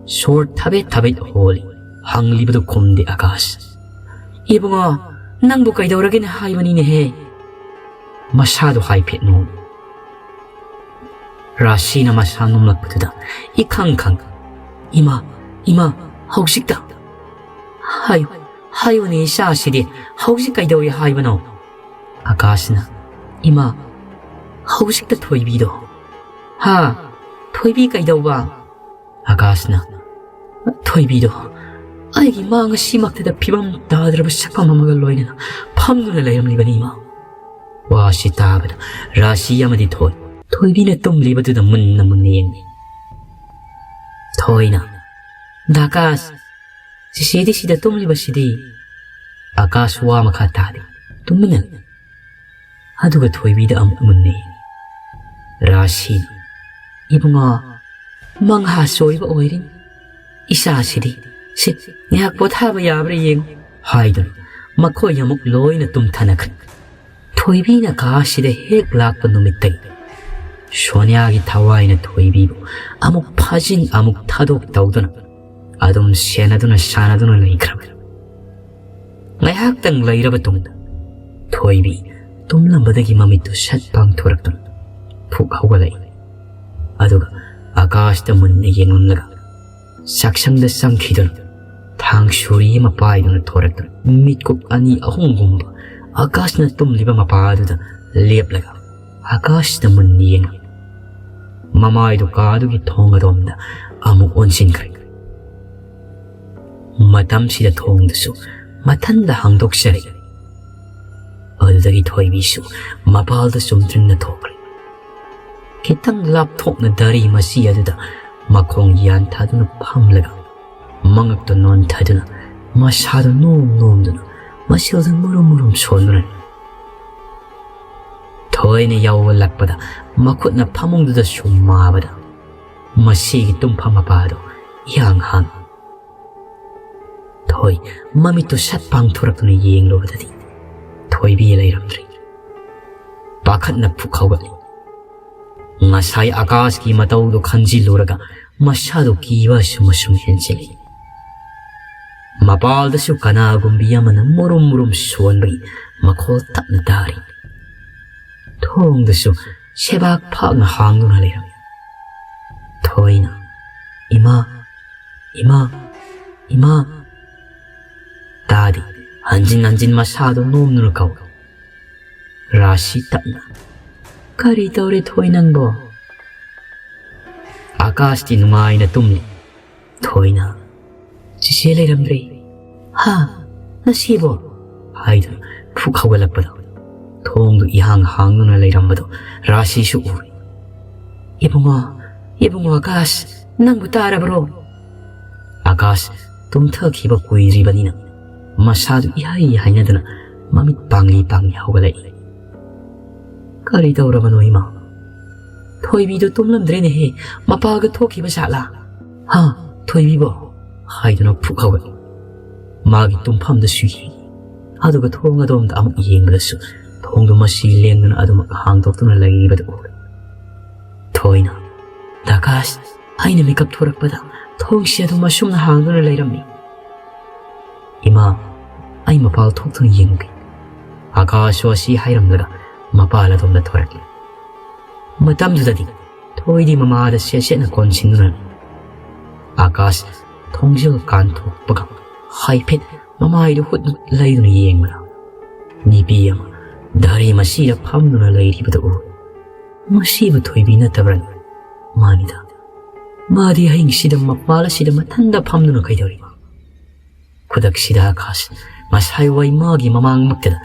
ꯁꯣꯔ ꯊꯕꯦꯠ ꯊꯕꯦꯠ ꯍꯣꯜꯂꯤ꯫ ꯍꯪꯂꯤꯕꯗꯨ ꯈꯨꯝꯗꯦ ꯑꯀꯥꯁ꯫ "ꯏꯕꯨꯡꯉꯣ, ꯅꯪꯕꯨ ꯀꯩꯗꯧꯔꯒꯦꯅ ꯍꯥꯏꯕꯅꯤꯅꯦꯍꯦ?" ꯃꯁꯥꯗꯣ ꯍꯥꯏꯐꯦꯠ ꯅꯣꯝꯃꯤ꯫ ꯔꯥꯁꯤꯅ ꯃꯁꯥ ꯅꯣꯝꯂꯛꯄꯗꯨꯗ ꯏꯈꯪ ꯈꯪ, "ꯏꯃꯥ, ꯏꯃꯥ, ꯍꯧꯖꯤꯛꯇ ꯍꯥꯏꯌꯨ, ꯍꯥꯏꯌꯨꯅꯦ ꯏꯆꯥꯁꯤꯗꯤ, ꯍꯧꯖꯤꯛ ꯀꯩꯗꯧꯏ ꯍꯥꯏꯕꯅꯣ?" ꯑꯀꯥꯁꯅ, "ꯏꯃꯥ, ꯍꯧꯖꯤꯛꯇ ꯊꯣꯏꯕꯤꯗꯣ꯫" "ꯍꯥ? ꯊꯣꯏꯕꯤ ꯀꯩꯗꯧꯕ?" ꯑꯀꯥꯁꯅ, "ꯊꯣꯏꯕꯤꯗꯣ ꯑꯩꯒꯤ ꯃꯥ ꯉꯁꯤꯃꯛꯇꯗ ꯐꯤꯕꯝ ꯇꯥꯗ꯭ꯔꯕ ꯁꯛꯐꯝ ꯑꯃꯒ ꯂꯣꯏꯅꯅ ꯐꯝꯗꯨꯅ ꯂꯩꯔꯝꯂꯤꯕꯅꯤ, ꯏꯃꯥ꯫" ꯋꯥꯁꯤ ꯇꯥꯕꯗ ꯔꯥꯁꯤ ꯑꯃꯗꯤ ꯊꯣꯏ, ꯊꯣꯏꯕꯤꯅ ꯇꯨꯝꯂꯤꯕꯗꯨꯗ ꯃꯨꯟꯅ ꯃꯨꯟꯅ ꯌꯦꯡꯂꯤ꯫ ꯊꯣꯏꯅ, "ꯗꯥꯀꯥꯁ, ꯆꯤꯆꯦꯗꯤ ꯁꯤꯗ ꯇꯨꯝꯂꯤꯕꯁꯤꯗꯤ?" ꯑꯀꯥꯁ ꯋꯥ ꯃꯈꯥ ꯇꯥꯗꯦ, ꯇꯨꯃꯤꯟꯅ꯫ ꯑꯗꯨꯒ ꯊꯣꯏꯕꯤꯗ ꯑꯃꯨꯛ ꯃꯨꯟꯅ ꯌꯦꯡꯉꯤ꯫ ꯔꯥꯁꯤꯅ, "ꯏꯕꯨꯡꯉꯣ, ꯃꯪꯍꯥ ꯆꯣꯏꯕ ꯑꯣꯏꯔꯤ꯫ ꯏꯆꯥꯁꯤꯗꯤ, ꯁꯤ, ꯉꯥꯏꯍꯥꯛ ꯄꯣꯊꯥꯕ ꯌꯥꯕ꯭ꯔꯥ ꯌꯦꯡꯉꯨ" ꯍꯥꯏꯗꯨꯅ ꯃꯈꯣꯏ ꯑꯃꯨꯛ ꯂꯣꯏꯅ ꯇꯨꯝꯊꯅꯈ꯭ꯔꯦ꯫ ꯊꯣꯏꯕꯤꯅ ꯀꯥꯁꯤꯗ ꯍꯦꯛ ꯂꯥꯛꯄ ꯅꯨꯃꯤꯠꯇꯒꯤ ꯁꯣꯅꯤꯌꯥꯒꯤ ꯊꯋꯥꯏꯅ ꯊꯣꯏꯕꯤꯕꯨ ꯑꯃꯨꯛ ꯐꯥꯖꯤꯟ ꯑꯃꯨꯛ ꯊꯥꯗꯣꯛ ꯇꯧꯗꯨꯅ ꯑꯗꯨꯝ ꯁꯦꯟꯅꯗꯨꯅ ꯁꯥꯟꯅꯗꯨꯅ ꯂꯩꯈ꯭ꯔꯕꯅꯤ꯫ ꯉꯥꯏꯍꯥꯛꯇꯪ ꯂꯩꯔꯕ ꯇꯨꯡꯗ ꯊꯣꯏꯕꯤ ꯇꯨꯝꯂꯝꯕꯗꯒꯤ ꯃꯃꯤꯠꯇꯨ ꯁꯠ ꯄꯥꯡꯊꯣꯔꯛꯇꯨꯅ ꯐꯨꯛ ꯍꯧꯒꯠꯂꯛꯏ꯫ ꯑꯗꯨꯒ ꯑꯀꯥꯁꯇ ꯃꯨꯟꯅ ꯌꯦꯡꯂꯝꯂꯒ ꯆꯥꯛꯁꯪꯗ ꯆꯪꯈꯤꯗꯨꯅ ꯊꯥꯡ ꯁꯨꯔꯤ ꯑꯃ ꯄꯥꯏꯗꯨꯅ ꯊꯣꯔꯛꯇꯨꯅ ꯃꯤꯠꯀꯨꯞ ꯑꯅꯤ ꯑꯍꯨꯝꯒꯨꯝꯕ ꯑꯀꯥꯁꯅ ꯇꯨꯝꯂꯤꯕ ꯃꯄꯥ ꯑꯗꯨꯗ ꯂꯦꯞꯂꯒ ꯑꯀꯥꯁꯇ ꯃꯨꯟꯅ ꯌꯦꯡꯂꯝꯃꯤ꯫ ꯃꯃꯥꯏꯗꯨ ꯀꯥꯗꯨꯒꯤ ꯊꯣꯡ ꯑꯗꯣꯝꯗ ꯑꯃꯨꯛ ꯑꯣꯟꯁꯤꯟꯈ꯭ꯔꯦ꯫ ꯃꯇꯝꯁꯤꯗ ꯊꯣꯡꯗꯨꯁꯨ ꯃꯊꯟꯗ ꯍꯥꯡꯗꯣꯛꯆꯔꯛꯏ꯫ ꯑꯗꯨꯗꯒꯤ ꯊꯣꯏꯕꯤꯁꯨ ꯃꯄꯥꯜꯗ ꯆꯨꯝꯗ꯭ꯔꯤꯡꯅ ꯊꯣꯛꯈ꯭ꯔꯦ꯫ ꯈꯤꯇꯪ ꯂꯥꯞꯊꯣꯛꯅ ꯗꯥꯔꯤ ꯃꯆꯤ ꯑꯗꯨꯗ ꯃꯈꯣꯡ ꯌꯥꯟꯊꯗꯨꯅ ꯐꯝꯂꯒ ꯃꯉꯛꯇꯨ ꯅꯣꯟꯊꯗꯨꯅ ꯃꯁꯥꯗꯨ ꯅꯣꯝ ꯅꯣꯝꯗꯨꯅ ꯃꯁꯤꯜꯗꯨ ꯃꯨꯔꯨꯝ ꯃꯨꯔꯨꯝ ꯁꯣꯟꯗꯨꯅ ꯊꯣꯏꯅ ꯌꯥꯎꯍꯜꯂꯛꯄꯗ ꯃꯈꯨꯠꯅ ꯐꯃꯨꯡꯗꯨꯗ ꯁꯨꯝ ꯃꯥꯕꯗ ꯃꯁꯤꯒꯤ ꯇꯨꯝꯐꯝ ꯃꯄꯥꯗꯨ ꯏꯍꯥꯡ ꯍꯥꯡꯏ꯫ ꯊꯣꯏ ꯃꯃꯤꯠꯇꯨ ꯁꯠ ꯄꯥꯡꯊꯣꯔꯛꯇꯨꯅ ꯌꯦꯡꯂꯨꯕꯗꯗꯤ ꯊꯣꯏꯕꯤ ꯂꯩꯔꯝꯗ꯭ꯔꯦ꯫ ꯄꯥꯈꯠꯅ ꯐꯨꯛ ꯍꯧꯒꯠꯂꯤ꯫ ꯉꯁꯥꯏ ꯑꯀꯥꯁꯀꯤ ꯃꯇꯧꯗꯨ ꯈꯟꯖꯤꯜꯂꯨꯔꯒ ꯃꯁꯥꯗꯨ ꯀꯤꯕ ꯑꯁꯨꯝ ꯑꯁꯨꯝ ꯍꯦꯟꯖꯤꯜꯂꯤ꯫ ꯃꯄꯥꯜꯗꯁꯨ ꯀꯅꯥꯒꯨꯝꯕꯤ ꯑꯃꯅ ꯃꯨꯔꯨꯝ ꯃꯨꯔꯨꯝ ꯁꯣꯟꯕꯒꯤ ꯃꯈꯣꯜ ꯇꯞꯅ ꯇꯥꯔꯤ꯫ ꯊꯣꯡꯗꯁꯨ ꯁꯦꯕꯥꯛ ꯐꯥꯛꯅ ꯍꯥꯡꯗꯨꯅ ꯂꯩꯔꯝꯃꯤ꯫ ꯊꯣꯏꯅ "ꯏꯃꯥ, ꯏꯃꯥ, ꯏꯃꯥ" ꯇꯥꯗꯦ꯫ ꯍꯟꯖꯤꯟ ꯍꯟꯖꯤꯟ ꯃꯁꯥꯗꯨ ꯅꯣꯝꯗꯨꯅ ꯀꯧꯏ꯫ ꯔꯥꯁꯤ ꯇꯞꯅ "ꯀꯔꯤ ꯇꯧꯔꯦ ꯊꯣꯏ ꯅꯪꯕꯣ?" ꯑꯀꯥꯁꯇꯤ ꯅꯨꯡꯉꯥꯏꯅ ꯇꯨꯝꯂꯤ꯫ ꯊꯣꯏꯅ "ꯆꯤꯆꯦ ꯂꯩꯔꯝꯗ꯭ꯔꯦ"꯫ "ꯍꯥ? ꯉꯁꯤꯕꯣ?" ꯍꯥꯏꯗꯨꯅ ꯐꯨꯛ ꯍꯧꯒꯠꯂꯛꯄꯗ ꯊꯣꯡꯗꯨ ꯏꯍꯥꯡ ꯍꯥꯡꯗꯨꯅ ꯂꯩꯔꯝꯕꯗꯨ ꯔꯥꯁꯤꯁꯨ ꯎꯔꯦ꯫ "ꯏꯕꯨꯡꯉꯣ, ꯏꯕꯨꯡꯉꯣ ꯑꯀꯥꯁ, ꯅꯪꯕꯨ ꯇꯥꯔꯕ꯭ꯔꯣ?" ꯑꯀꯥꯁ ꯇꯨꯝꯊꯈꯤꯕ ꯀꯨꯏꯗ꯭ꯔꯤꯕꯅꯤꯅ ꯃꯁꯥꯗꯨ ꯏꯍꯥꯏ ꯍꯥꯏꯅꯗꯅ ꯃꯃꯤꯠ ꯄꯥꯡꯂꯤ ꯄꯥꯡꯂꯤ ꯍꯧꯒꯠꯂꯛꯏ꯫ "ꯀꯔꯤ ꯇꯧꯔꯕꯅꯣ ꯏꯃꯥ? ꯊꯣꯏꯕꯤꯗꯨ ꯇꯨꯝꯂꯝꯗ꯭ꯔꯦꯅꯦꯍꯦ, ꯃꯄꯥꯜꯒ ꯊꯣꯛꯈꯤꯕ ꯖꯥꯠꯂꯥ?" "ꯍꯥ? ꯊꯣꯏꯕꯤꯕꯣ?" ꯍꯥꯏꯗꯨꯅ ꯐꯨꯛ ꯍꯧꯒꯠꯂꯤ꯫ ꯃꯥꯒꯤ ꯇꯨꯝꯐꯝꯗꯁꯨ ꯌꯦꯡꯉꯤ꯫ ꯑꯗꯨꯒ ꯊꯣꯡ ꯑꯗꯣꯝꯗ ꯑꯃꯨꯛ ꯌꯦꯡꯕꯗꯁꯨ ꯊꯣꯡꯗꯨ ꯃꯁꯤ ꯂꯦꯡꯗꯅ ꯑꯗꯨꯃꯛ ꯍꯥꯡꯗꯣꯛꯇꯨꯅ ꯂꯩꯔꯤꯕꯗꯨ ꯎꯔꯦ꯫ ꯊꯣꯏꯅ, "ꯗꯥꯀꯥꯁ, ꯑꯩꯅ ꯃꯤꯀꯞ ꯊꯣꯔꯛꯄꯗ ꯊꯣꯡꯁꯤ ꯑꯗꯨꯝ ꯑꯁꯨꯝꯅ ꯍꯥꯡꯗꯨꯅ ꯂꯩꯔꯝꯃꯤ꯫ ꯏꯃꯥ, ꯑꯩ ꯃꯄꯥꯜ ꯊꯣꯛꯇꯨꯅ ꯌꯦꯡꯉꯨꯒꯦ"꯫ ꯑꯀꯥꯁꯁꯨ ꯑꯁꯤ ꯍꯥꯏꯔꯝꯂꯒ ꯃꯄꯥꯜ ꯑꯗꯣꯝꯗ ꯊꯣꯔꯛꯂꯤ꯫ ꯃꯇꯝꯗꯨꯗꯗꯤ ꯊꯣꯏꯗꯤ ꯃꯃꯥꯗ ꯁꯦꯠ ꯁꯦꯠꯅ ꯀꯣꯟꯁꯤꯟꯗꯨꯅ ꯂꯩ꯫ ꯑꯀꯥꯁ ꯊꯣꯡꯖꯤꯜ ꯀꯥꯟꯊꯣꯛꯄꯒ ꯍꯥꯏꯐꯦꯠ ꯃꯃꯥꯏꯗꯨ ꯍꯨꯠ ꯂꯩꯗꯨꯅ ꯌꯦꯡꯕꯗ ꯅꯨꯄꯤ ꯑꯃ ꯙꯔꯤ ꯃꯁꯤꯗ ꯐꯝꯗꯨꯅ ꯂꯩꯔꯤꯕꯗꯨ ꯎ꯫ ꯃꯁꯤꯕꯨ ꯊꯣꯏꯕꯤ ꯅꯠꯇꯕ꯭ꯔꯅꯤ? ꯃꯥꯅꯤꯗ꯫ ꯃꯥꯗꯤ ꯑꯍꯤꯡꯁꯤꯗ ꯃꯄꯥꯜ ꯑꯁꯤꯗ ꯃꯊꯟꯗ ꯐꯝꯗꯨꯅ ꯀꯩꯗꯧꯔꯤꯕ? ꯈꯨꯗꯛꯁꯤꯗ ꯑꯀꯥꯁ ꯉꯁꯥꯏ ꯋꯥꯏ ꯃꯥꯒꯤ ꯃꯃꯥꯡꯃꯛꯇꯗ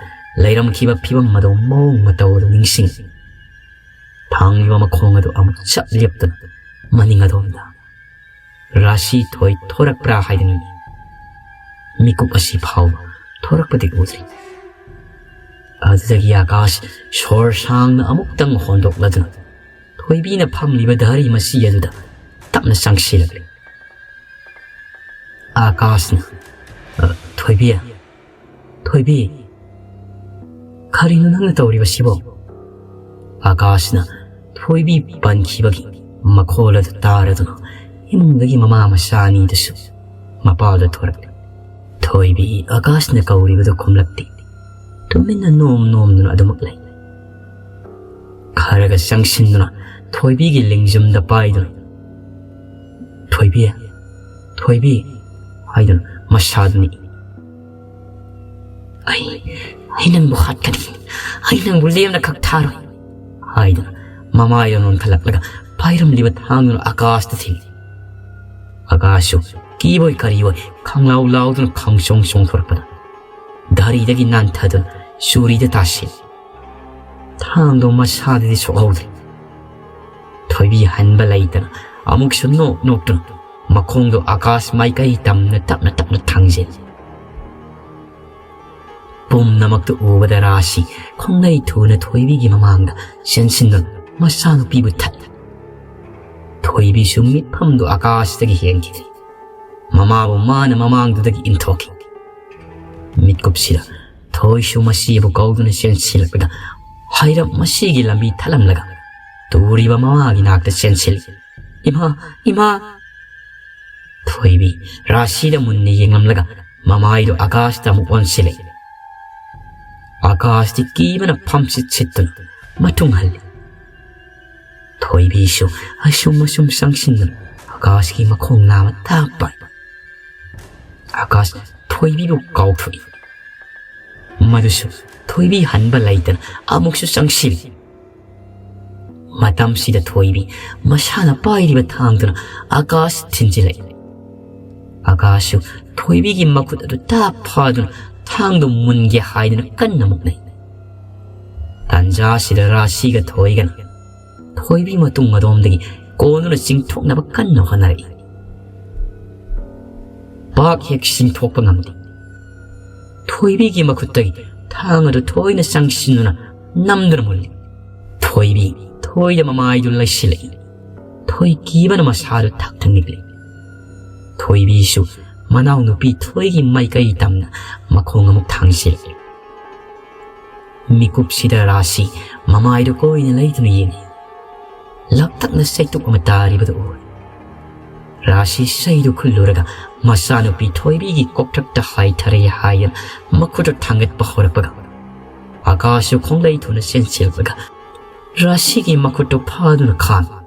ꯂꯩꯔꯝꯈꯤꯕ ꯐꯤꯕꯝ ꯑꯗꯨ ꯃꯑꯣꯡ ꯃꯇꯧ ꯑꯗꯨ ꯅꯤꯡꯁꯤꯡ ꯊꯥꯡꯂꯤꯕ ꯃꯈꯣꯡ ꯑꯗꯨ ꯑꯃꯨꯛ ꯆꯞ ꯂꯦꯞꯇꯨꯅ ꯃꯅꯤꯡ ꯑꯗꯣꯝꯗ ꯔꯥꯁꯤ ꯊꯣꯏ ꯊꯣꯔꯛꯄ꯭ꯔꯥ ꯍꯥꯏꯗꯅ ꯃꯤꯀꯨꯞ ꯑꯁꯤ ꯐꯥꯎꯕ ꯊꯣꯔꯛꯄꯗꯤ ꯎꯗ꯭ꯔꯤ꯫ ꯑꯗꯨꯗꯒꯤ ꯑꯀꯥꯁ ꯁꯣꯔ ꯁꯥꯡꯅ ꯑꯃꯨꯛꯇꯪ ꯍꯣꯟꯗꯣꯛꯂꯗꯨꯅ ꯊꯣꯏꯕꯤꯅ ꯐꯝꯂꯤꯕ ꯙꯔꯤ ꯃꯁꯤ ꯑꯗꯨꯗ ꯇꯞꯅ ꯆꯪꯁꯤꯜꯂꯛꯂꯤ꯫ ꯑꯀꯥꯁꯅ, "ꯑ, ꯊꯣꯏꯕꯤ, ꯊꯣꯏꯕꯤ, ꯀꯔꯤꯅꯣ ꯅꯪꯅ ꯇꯧꯔꯤꯕꯁꯤꯕꯣ?" ꯑꯀꯥꯁꯅ ꯊꯣꯏꯕꯤ ꯄꯟꯈꯤꯕꯒꯤ ꯃꯈꯣꯜ ꯑꯗꯨ ꯇꯥꯔꯗꯨꯅ ꯏꯃꯨꯡꯗꯒꯤ ꯃꯃꯥ ꯃꯆꯥ ꯑꯅꯤꯗꯨꯁꯨ ꯃꯄꯥꯜꯗ ꯊꯣꯔꯛꯂꯤ꯫ ꯊꯣꯏꯕꯤ ꯑꯀꯥꯁꯅ ꯀꯧꯔꯤꯕꯗꯨ ꯈꯨꯝꯂꯛꯇꯦ꯫ ꯇꯨꯃꯤꯟꯅ ꯅꯣꯝ ꯅꯣꯝꯗꯨꯅ ꯑꯗꯨꯃꯛ ꯂꯩ꯫ ꯈꯔꯒ ꯆꯪꯁꯤꯟꯗꯨꯅ ꯊꯣꯏꯕꯤꯒꯤ ꯂꯦꯡꯖꯨꯝꯗ ꯄꯥꯏꯗꯨꯅ, "ꯊꯣꯏꯕꯤ, ꯊꯣꯏꯕꯤ," ꯍꯥꯏꯗꯨꯅ ꯃꯁꯥꯗꯨ ꯅꯤꯛꯏ꯫ "ꯑꯩ, ꯑꯩ ꯅꯪꯕꯨ ꯍꯥꯠꯀꯅꯤ, ꯑꯩ ꯅꯪꯕꯨ ꯂꯦꯝꯅ ꯈꯛ ꯊꯥꯔꯣꯏ," ꯍꯥꯏꯗꯨꯅ ꯃꯃꯥꯏꯗ ꯅꯣꯟꯈꯠꯂꯛꯂꯒ ꯄꯥꯏꯔꯝꯂꯤꯕ ꯊꯥꯡꯗꯨꯅ ꯑꯀꯥꯁꯇ ꯊꯤꯜꯂꯤ꯫ ꯑꯀꯥꯁꯁꯨ ꯀꯤꯕꯣꯏ ꯀꯔꯤꯕꯣꯏ ꯈꯪꯂꯥꯎ ꯂꯥꯎꯗꯨꯅ ꯈꯪꯆꯣꯡ ꯆꯣꯡꯊꯣꯔꯛꯄꯗ ꯙꯔꯤꯗꯒꯤ ꯅꯥꯟꯊꯗꯨꯅ ꯆꯨꯔꯤꯗ ꯇꯥꯁꯤꯜꯂꯤ꯫ ꯊꯥꯡꯗꯣ ꯃꯁꯥꯗꯗꯤ ꯁꯣꯛꯍꯧꯗ꯭ꯔꯦ꯫ ꯊꯣꯏꯕꯤ ꯍꯟꯕ ꯂꯩꯇꯅ ꯑꯃꯨꯛꯁꯨ ꯅꯣꯛ ꯅꯣꯛꯇꯨꯅ ꯃꯈꯣꯡꯗꯣ ꯑꯀꯥꯁ ꯃꯥꯏꯀꯩ ꯇꯝꯅ ꯇꯞꯅ ꯇꯞꯅ ꯊꯥꯡꯖꯤꯜꯂꯤ꯫ ꯄꯨꯝꯅꯃꯛꯇꯨ ꯎꯕꯗ ꯔꯥꯁꯤ ꯈꯣꯡꯂꯩ ꯊꯨꯅ ꯊꯣꯏꯕꯤꯒꯤ ꯃꯃꯥꯡꯗ ꯆꯦꯟꯁꯤꯟꯗꯨꯅ ꯃꯆꯥꯅꯨꯄꯤꯕꯨ ꯊꯠꯂꯤ꯫ ꯊꯣꯏꯕꯤꯁꯨ ꯃꯤꯠꯐꯝꯗꯨ ꯑꯀꯥꯁꯇꯒꯤ ꯍꯦꯟꯈꯤꯗ꯭ꯔꯤ꯫ ꯃꯃꯥꯕꯨ ꯃꯥꯅ ꯃꯃꯥꯡꯗꯨꯗꯒꯤ ꯏꯟꯊꯣꯛꯈꯤ꯫ ꯃꯤꯠꯀꯨꯞꯁꯤꯗ ꯊꯣꯏꯁꯨ ꯃꯁꯤꯕꯨ ꯀꯧꯗꯨꯅ ꯆꯦꯟꯁꯤꯜꯂꯛꯄꯗ ꯍꯥꯏꯔꯞ ꯃꯁꯤꯒꯤ ꯂꯝꯕꯤ ꯊꯠꯂꯝꯂꯒ ꯇꯨꯔꯤꯕ ꯃꯃꯥꯒꯤ ꯅꯥꯛꯇ ꯆꯦꯟꯁꯤꯜꯂꯤ꯫ "ꯏꯃꯥ, ꯏꯃꯥ!" ꯊꯣꯏꯕꯤ ꯔꯥꯁꯤꯗ ꯃꯨꯟꯅ ꯌꯦꯡꯂꯝꯂꯒ ꯃꯃꯥꯏꯗꯨ ꯑꯀꯥꯁꯇ ꯑꯃꯨꯛ ꯑꯣꯟꯁꯤꯜꯂꯤ꯫ ꯑꯀꯥꯁꯇꯤ ꯀꯤꯕꯅ ꯐꯝꯆꯤꯠ ꯁꯤꯠꯇꯨꯅ ꯃꯇꯨꯡ ꯍꯜꯂꯤ꯫ ꯊꯣꯏꯕꯤꯁꯨ ꯑꯁꯨꯝ ꯑꯁꯨꯝ ꯆꯪꯁꯤꯟꯗꯨꯅ ꯑꯀꯥꯁꯀꯤ ꯃꯈꯣꯡ ꯅꯥꯝꯃ ꯇꯥꯛ ꯄꯥꯏ꯫ ꯑꯀꯥꯁ ꯊꯣꯏꯕꯤꯕꯨ ꯀꯥꯎꯊꯣꯛꯏ꯫ ꯃꯗꯨꯁꯨ ꯊꯣꯏꯕꯤ ꯍꯟꯕ ꯂꯩꯇꯅ ꯑꯃꯨꯛꯁꯨ ꯆꯪꯁꯤꯜꯂꯤ꯫ ꯃꯇꯝꯁꯤꯗ ꯊꯣꯏꯕꯤ ꯃꯁꯥꯅ ꯄꯥꯏꯔꯤꯕ ꯊꯥꯡꯗꯨꯅ ꯑꯀꯥꯁ ꯊꯤꯟꯖꯤꯜꯂꯛꯏ꯫ ꯑꯀꯥꯁꯁꯨ ꯊꯣꯏꯕꯤꯒꯤ ꯃꯈꯨꯠ ꯑꯗꯨ ꯇꯥꯞ ꯐꯥꯗꯨꯅ ꯊꯥꯡꯗꯨ ꯃꯨꯟꯒꯦ ꯍꯥꯏꯗꯨꯅ ꯀꯟꯅ ꯃꯨꯛꯅꯩ꯫ ꯇꯥꯟꯖꯥꯁꯤꯗ ꯔꯥꯁꯤꯒ ꯊꯣꯏꯒꯅ ꯊꯣꯏꯕꯤ ꯃꯇꯨꯡ ꯑꯗꯣꯝꯗꯒꯤ ꯀꯣꯟꯗꯨꯅ ꯆꯤꯡꯊꯣꯛꯅꯕ ꯀꯟꯅ ꯍꯣꯠꯅꯔꯛꯏ꯫ ꯄꯥꯛ ꯍꯦꯛ ꯆꯤꯡꯊꯣꯛꯄ ꯉꯝꯗꯦ꯫ ꯊꯣꯏꯕꯤꯒꯤ ꯃꯈꯨꯠꯇꯒꯤ ꯊꯥꯡ ꯑꯗꯨ ꯊꯣꯏꯅ ꯆꯪꯁꯤꯟꯗꯨꯅ ꯅꯝꯗꯨꯅ ꯃꯨꯜꯂꯤ꯫ ꯊꯣꯏꯕꯤ ꯊꯣꯏꯗ ꯃꯃꯥꯏꯗꯨ ꯂꯩꯁꯤꯜꯂꯛꯏ꯫ ꯊꯣꯏ ꯀꯤꯕꯅ ꯃꯁꯥꯗꯨ ꯊꯛ ꯊꯛ ꯅꯤꯛꯂꯤ꯫ ꯊꯣꯏꯕꯤꯁꯨ ꯃꯅꯥꯎꯅꯨꯄꯤ ꯊꯣꯏꯒꯤ ꯃꯥꯏꯀꯩ ꯇꯝꯅ ꯃꯈꯣꯡ ꯑꯃꯨꯛ ꯊꯥꯡꯖꯤꯜꯂꯤ꯫ ꯃꯤꯀꯨꯞꯁꯤꯗ ꯔꯥꯁꯤ ꯃꯃꯥꯏꯗꯨ ꯀꯣꯏꯅ ꯂꯩꯗꯨꯅ ꯌꯦꯡꯏ꯫ ꯂꯥꯞꯇꯛꯅ ꯆꯩꯇꯨꯞ ꯑꯃ ꯇꯥꯔꯤꯕꯗꯨ ꯎꯔꯦ꯫ ꯔꯥꯁꯤ ꯆꯩꯗꯨ ꯈꯨꯜꯂꯨꯔꯒ ꯃꯆꯥꯅꯨꯄꯤ ꯊꯣꯏꯕꯤꯒꯤ ꯀꯣꯛꯊꯛꯇ ꯍꯥꯏꯊꯔꯦ ꯍꯥꯏꯗꯅ ꯃꯈꯨꯠꯇꯨ ꯊꯥꯡꯒꯠꯄ ꯍꯧꯔꯛꯄꯒ ꯑꯀꯥꯁꯁꯨ ꯈꯣꯡꯂꯩ ꯊꯨꯅ ꯆꯦꯟꯁꯤꯜꯂꯛꯄꯒ ꯔꯥꯁꯤꯒꯤ ꯃꯈꯨꯠꯇꯨ ꯐꯥꯗꯨꯅ ꯈꯥꯝꯃꯤ꯫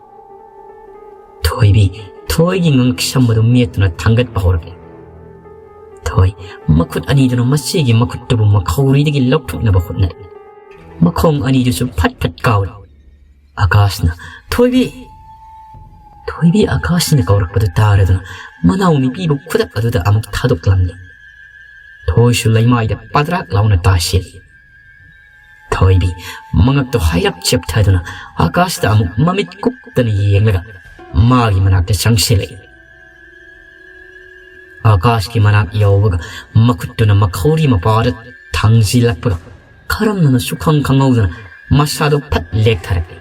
ꯊꯣꯏꯕꯤ ꯊꯣꯏꯒꯤ ꯉꯛꯁꯝ ꯑꯗꯨ ꯃꯦꯠꯇꯨꯅ ꯊꯥꯡꯒꯠꯄ ꯍꯧꯔꯛꯂꯤ꯫ ꯊꯣꯏ ꯃꯈꯨꯠ ꯑꯅꯤꯗꯨꯅ ꯃꯆꯦꯒꯤ ꯃꯈꯨꯠꯇꯨꯕꯨ ꯃꯈꯧꯔꯤꯗꯒꯤ ꯂꯧꯊꯣꯛꯅꯕ ꯍꯣꯠꯅꯔꯤ꯫ ꯃꯈꯣꯡ ꯑꯅꯤꯗꯨꯁꯨ ꯐꯠ ꯐꯠ ꯀꯥꯎꯔꯤ꯫ ꯑꯀꯥꯁꯅ "ꯊꯣꯏꯕꯤ!" ꯊꯣꯏꯕꯤ ꯑꯀꯥꯁꯅ ꯀꯧꯔꯛꯄꯗꯨ ꯇꯥꯔꯗꯨꯅ ꯃꯅꯥꯎ ꯅꯨꯄꯤꯕꯨ ꯈꯨꯗꯛ ꯑꯗꯨꯗ ꯑꯃꯨꯛ ꯊꯥꯗꯣꯛꯂꯝꯂꯤ꯫ ꯊꯣꯏꯁꯨ ꯂꯩꯃꯥꯏꯗ ꯄꯗ꯭ꯔꯥꯛ ꯂꯥꯎꯅ ꯇꯥꯁꯤꯜꯂꯤ꯫ ꯊꯣꯏꯕꯤ ꯃꯉꯛꯇꯨ ꯍꯥꯏꯔꯞ ꯆꯦꯞꯊꯗꯨꯅ ꯑꯀꯥꯁꯇ ꯑꯃꯨꯛ ꯃꯃꯤꯠ ꯀꯨꯞꯇꯅ ꯌꯦꯡꯂꯒ ꯃꯥꯒꯤ ꯃꯅꯥꯛꯇ ꯆꯪꯁꯤꯜꯂꯛꯏ꯫ ꯑꯀꯥꯁꯀꯤ ꯃꯅꯥꯛ ꯌꯧꯕꯒ ꯃꯈꯨꯠꯇꯨꯅ ꯃꯈꯧꯔꯤ ꯃꯄꯥꯗ ꯊꯥꯡꯖꯤꯜꯂꯛꯄꯒ ꯈꯔꯝꯅꯅ ꯁꯨꯈꯪ ꯈꯪꯍꯧꯗꯅ ꯃꯁꯥꯗꯨ ꯐꯠ ꯂꯦꯛꯊꯔꯛꯏ꯫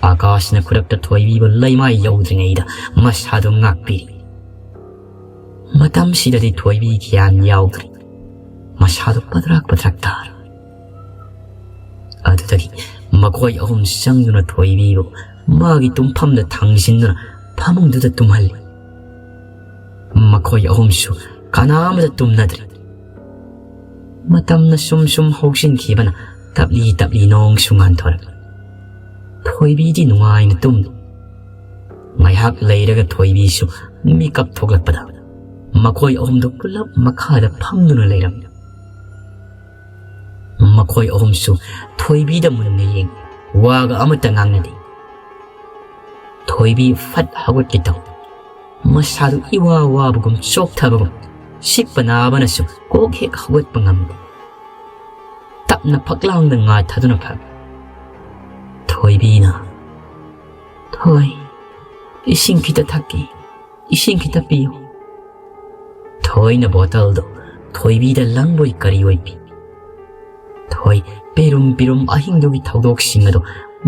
ꯑꯀꯥꯁꯅ ꯈꯨꯗꯛꯇ ꯊꯣꯏꯕꯤꯕꯨ ꯂꯩꯃꯥꯏ ꯌꯧꯗ꯭ꯔꯤꯉꯩꯗ ꯃꯁꯥꯗꯨ ꯉꯥꯛꯄꯤꯔꯤ꯫ ꯃꯇꯝꯁꯤꯗꯗꯤ ꯊꯣꯏꯕꯤ ꯒ꯭ꯌꯥꯟ ꯌꯥꯎꯗ꯭ꯔꯤ꯫ ꯃꯁꯥꯗꯨ ꯄꯗ꯭ꯔꯥꯛ ꯄꯗ꯭ꯔꯥꯛ ꯇꯥꯔꯤ꯫ ꯑꯗꯨꯗꯒꯤ ꯃꯈꯣꯏ ꯑꯍꯨꯝ ꯆꯪꯗꯨꯅ ꯊꯣꯏꯕꯤꯕꯨ ꯃꯥꯒꯤ ꯇꯨꯝꯐꯝꯗ ꯊꯥꯡꯖꯤꯟꯗꯨꯅ ꯐꯃꯨꯡꯗꯨꯗ ꯇꯨꯝꯍꯜꯂꯤ꯫ ꯃꯈꯣꯏ ꯑꯍꯨꯝꯁꯨ ꯀꯅꯥ ꯑꯃꯗ ꯇꯨꯝꯅꯗ꯭ꯔꯤ꯫ ꯃꯇꯝꯅ ꯁꯨꯝ ꯁꯨꯝ ꯍꯧꯁꯤꯟꯈꯤꯕꯅ ꯇꯞꯂꯤ ꯇꯞꯂꯤ ꯅꯣꯡꯁꯨ ꯉꯥꯟꯊꯣꯔꯛꯂꯤ꯫ ꯊꯣꯏꯕꯤꯗꯤ ꯅꯨꯡꯉꯥꯏꯅ ꯇꯨꯝꯂꯤ꯫ ꯉꯥꯏꯍꯥꯛ ꯂꯩꯔꯒ ꯊꯣꯏꯕꯤꯁꯨ ꯃꯤꯀꯞ ꯊꯣꯛꯂꯛꯄꯗ ꯃꯈꯣꯏ ꯑꯍꯨꯝꯗꯨ ꯄꯨꯂꯞ ꯃꯈꯥꯗ ꯐꯝꯗꯨꯅ ꯂꯩꯔꯝꯃꯤ꯫ ꯃꯈꯣꯏ ꯑꯍꯨꯝꯁꯨ ꯊꯣꯏꯕꯤꯗ ꯃꯨꯟꯅ ꯌꯦꯡꯏ꯫ ꯋꯥꯒ ꯑꯃꯠꯇ ꯉꯥꯡꯅꯗꯦ꯫ ꯊꯣꯏꯕꯤ ꯐꯠ ꯍꯧꯒꯠꯀꯦ ꯇꯧ꯫ ꯃꯁꯥꯗꯨ ꯏꯋꯥ ꯋꯥꯕꯒꯨꯝ, ꯆꯣꯛꯊꯕꯒꯨꯝ, ꯆꯤꯛꯄ ꯅꯥꯕꯅꯁꯨ ꯀꯣꯛ ꯍꯦꯛ ꯍꯧꯒꯠꯄ ꯉꯝꯗꯦ꯫ ꯇꯞꯅ ꯐꯛꯂꯥꯡꯗ ꯉꯥꯊꯗꯨꯅ ꯐꯝꯃꯤ꯫ ꯊꯣꯏꯕꯤꯅ, "ꯊꯣꯏ, ꯏꯁꯤꯡ ꯈꯤꯇ ꯊꯛꯀꯦ, ꯏꯁꯤꯡ ꯈꯤꯇ ꯄꯤꯌꯨ"꯫ ꯊꯣꯏꯅ ꯕꯣꯇꯜꯗꯨ ꯊꯣꯏꯕꯤꯗ ꯂꯪꯕꯣꯏ ꯀꯔꯤꯑꯣꯏ ꯄꯤ꯫ ꯊꯣꯏ ꯄꯤꯔꯨꯝ ꯄꯤꯔꯨꯝ ꯑꯍꯤꯡꯗꯨꯒꯤ ꯊꯧꯗꯣꯛꯁꯤꯡ ꯑꯗꯨ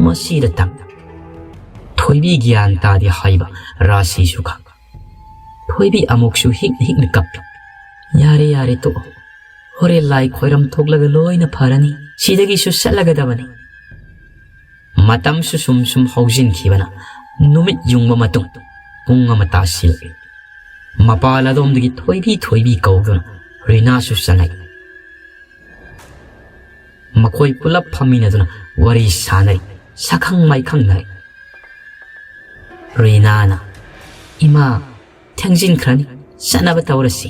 ꯃꯁꯤꯗ ꯇꯝ꯫ ꯊꯣꯏꯕꯤ ꯒ꯭ꯌꯥꯟ ꯇꯥꯗꯦ ꯍꯥꯏꯕ ꯔꯥꯁꯤꯁꯨ ꯈꯪ꯫ ꯊꯣꯏꯕꯤ ꯑꯃꯨꯛꯁꯨ ꯍꯤꯛꯅ ꯍꯤꯛꯅ ꯀꯞꯄꯤ꯫ "ꯌꯥꯔꯦ, ꯌꯥꯔꯦ, ꯇꯣꯛꯑꯣ꯫ ꯍꯣꯔꯦꯟ ꯂꯥꯏ ꯈꯣꯏꯔꯝ ꯊꯣꯛꯂꯒ ꯂꯣꯏꯅ ꯐꯔꯅꯤ꯫ ꯁꯤꯗꯒꯤꯁꯨ ꯆꯠꯂꯒꯗꯕꯅꯤ"꯫ ꯃꯇꯝꯁꯨ ꯁꯨꯝ ꯁꯨꯝ ꯍꯧꯖꯤꯟꯈꯤꯕꯅ ꯅꯨꯃꯤꯠ ꯌꯨꯡꯕ ꯃꯇꯨꯡ ꯄꯨꯡ ꯑꯃ ꯇꯥꯁꯤꯜꯂꯛꯏ꯫ ꯃꯄꯥꯜ ꯑꯗꯣꯝꯗꯒꯤ ꯊꯣꯏꯕꯤ, ꯊꯣꯏꯕꯤ ꯀꯧꯗꯨꯅ ꯔꯤꯅꯥꯁꯨ ꯆꯪꯉꯛꯏ꯫ ꯃꯈꯣꯏ ꯄꯨꯂꯞ ꯐꯝꯃꯤꯟꯅꯗꯨꯅ ꯋꯥꯔꯤ ꯁꯥꯅꯔꯤ, ꯁꯛꯈꯪ ꯃꯥꯏꯈꯪꯅꯔꯤ꯫ ꯔꯤꯅꯥꯅ, "ꯏꯃꯥ, ꯊꯦꯡꯖꯤꯟꯈ꯭ꯔꯅꯤ, ꯆꯠꯅꯕ ꯇꯧꯔꯁꯤ"꯫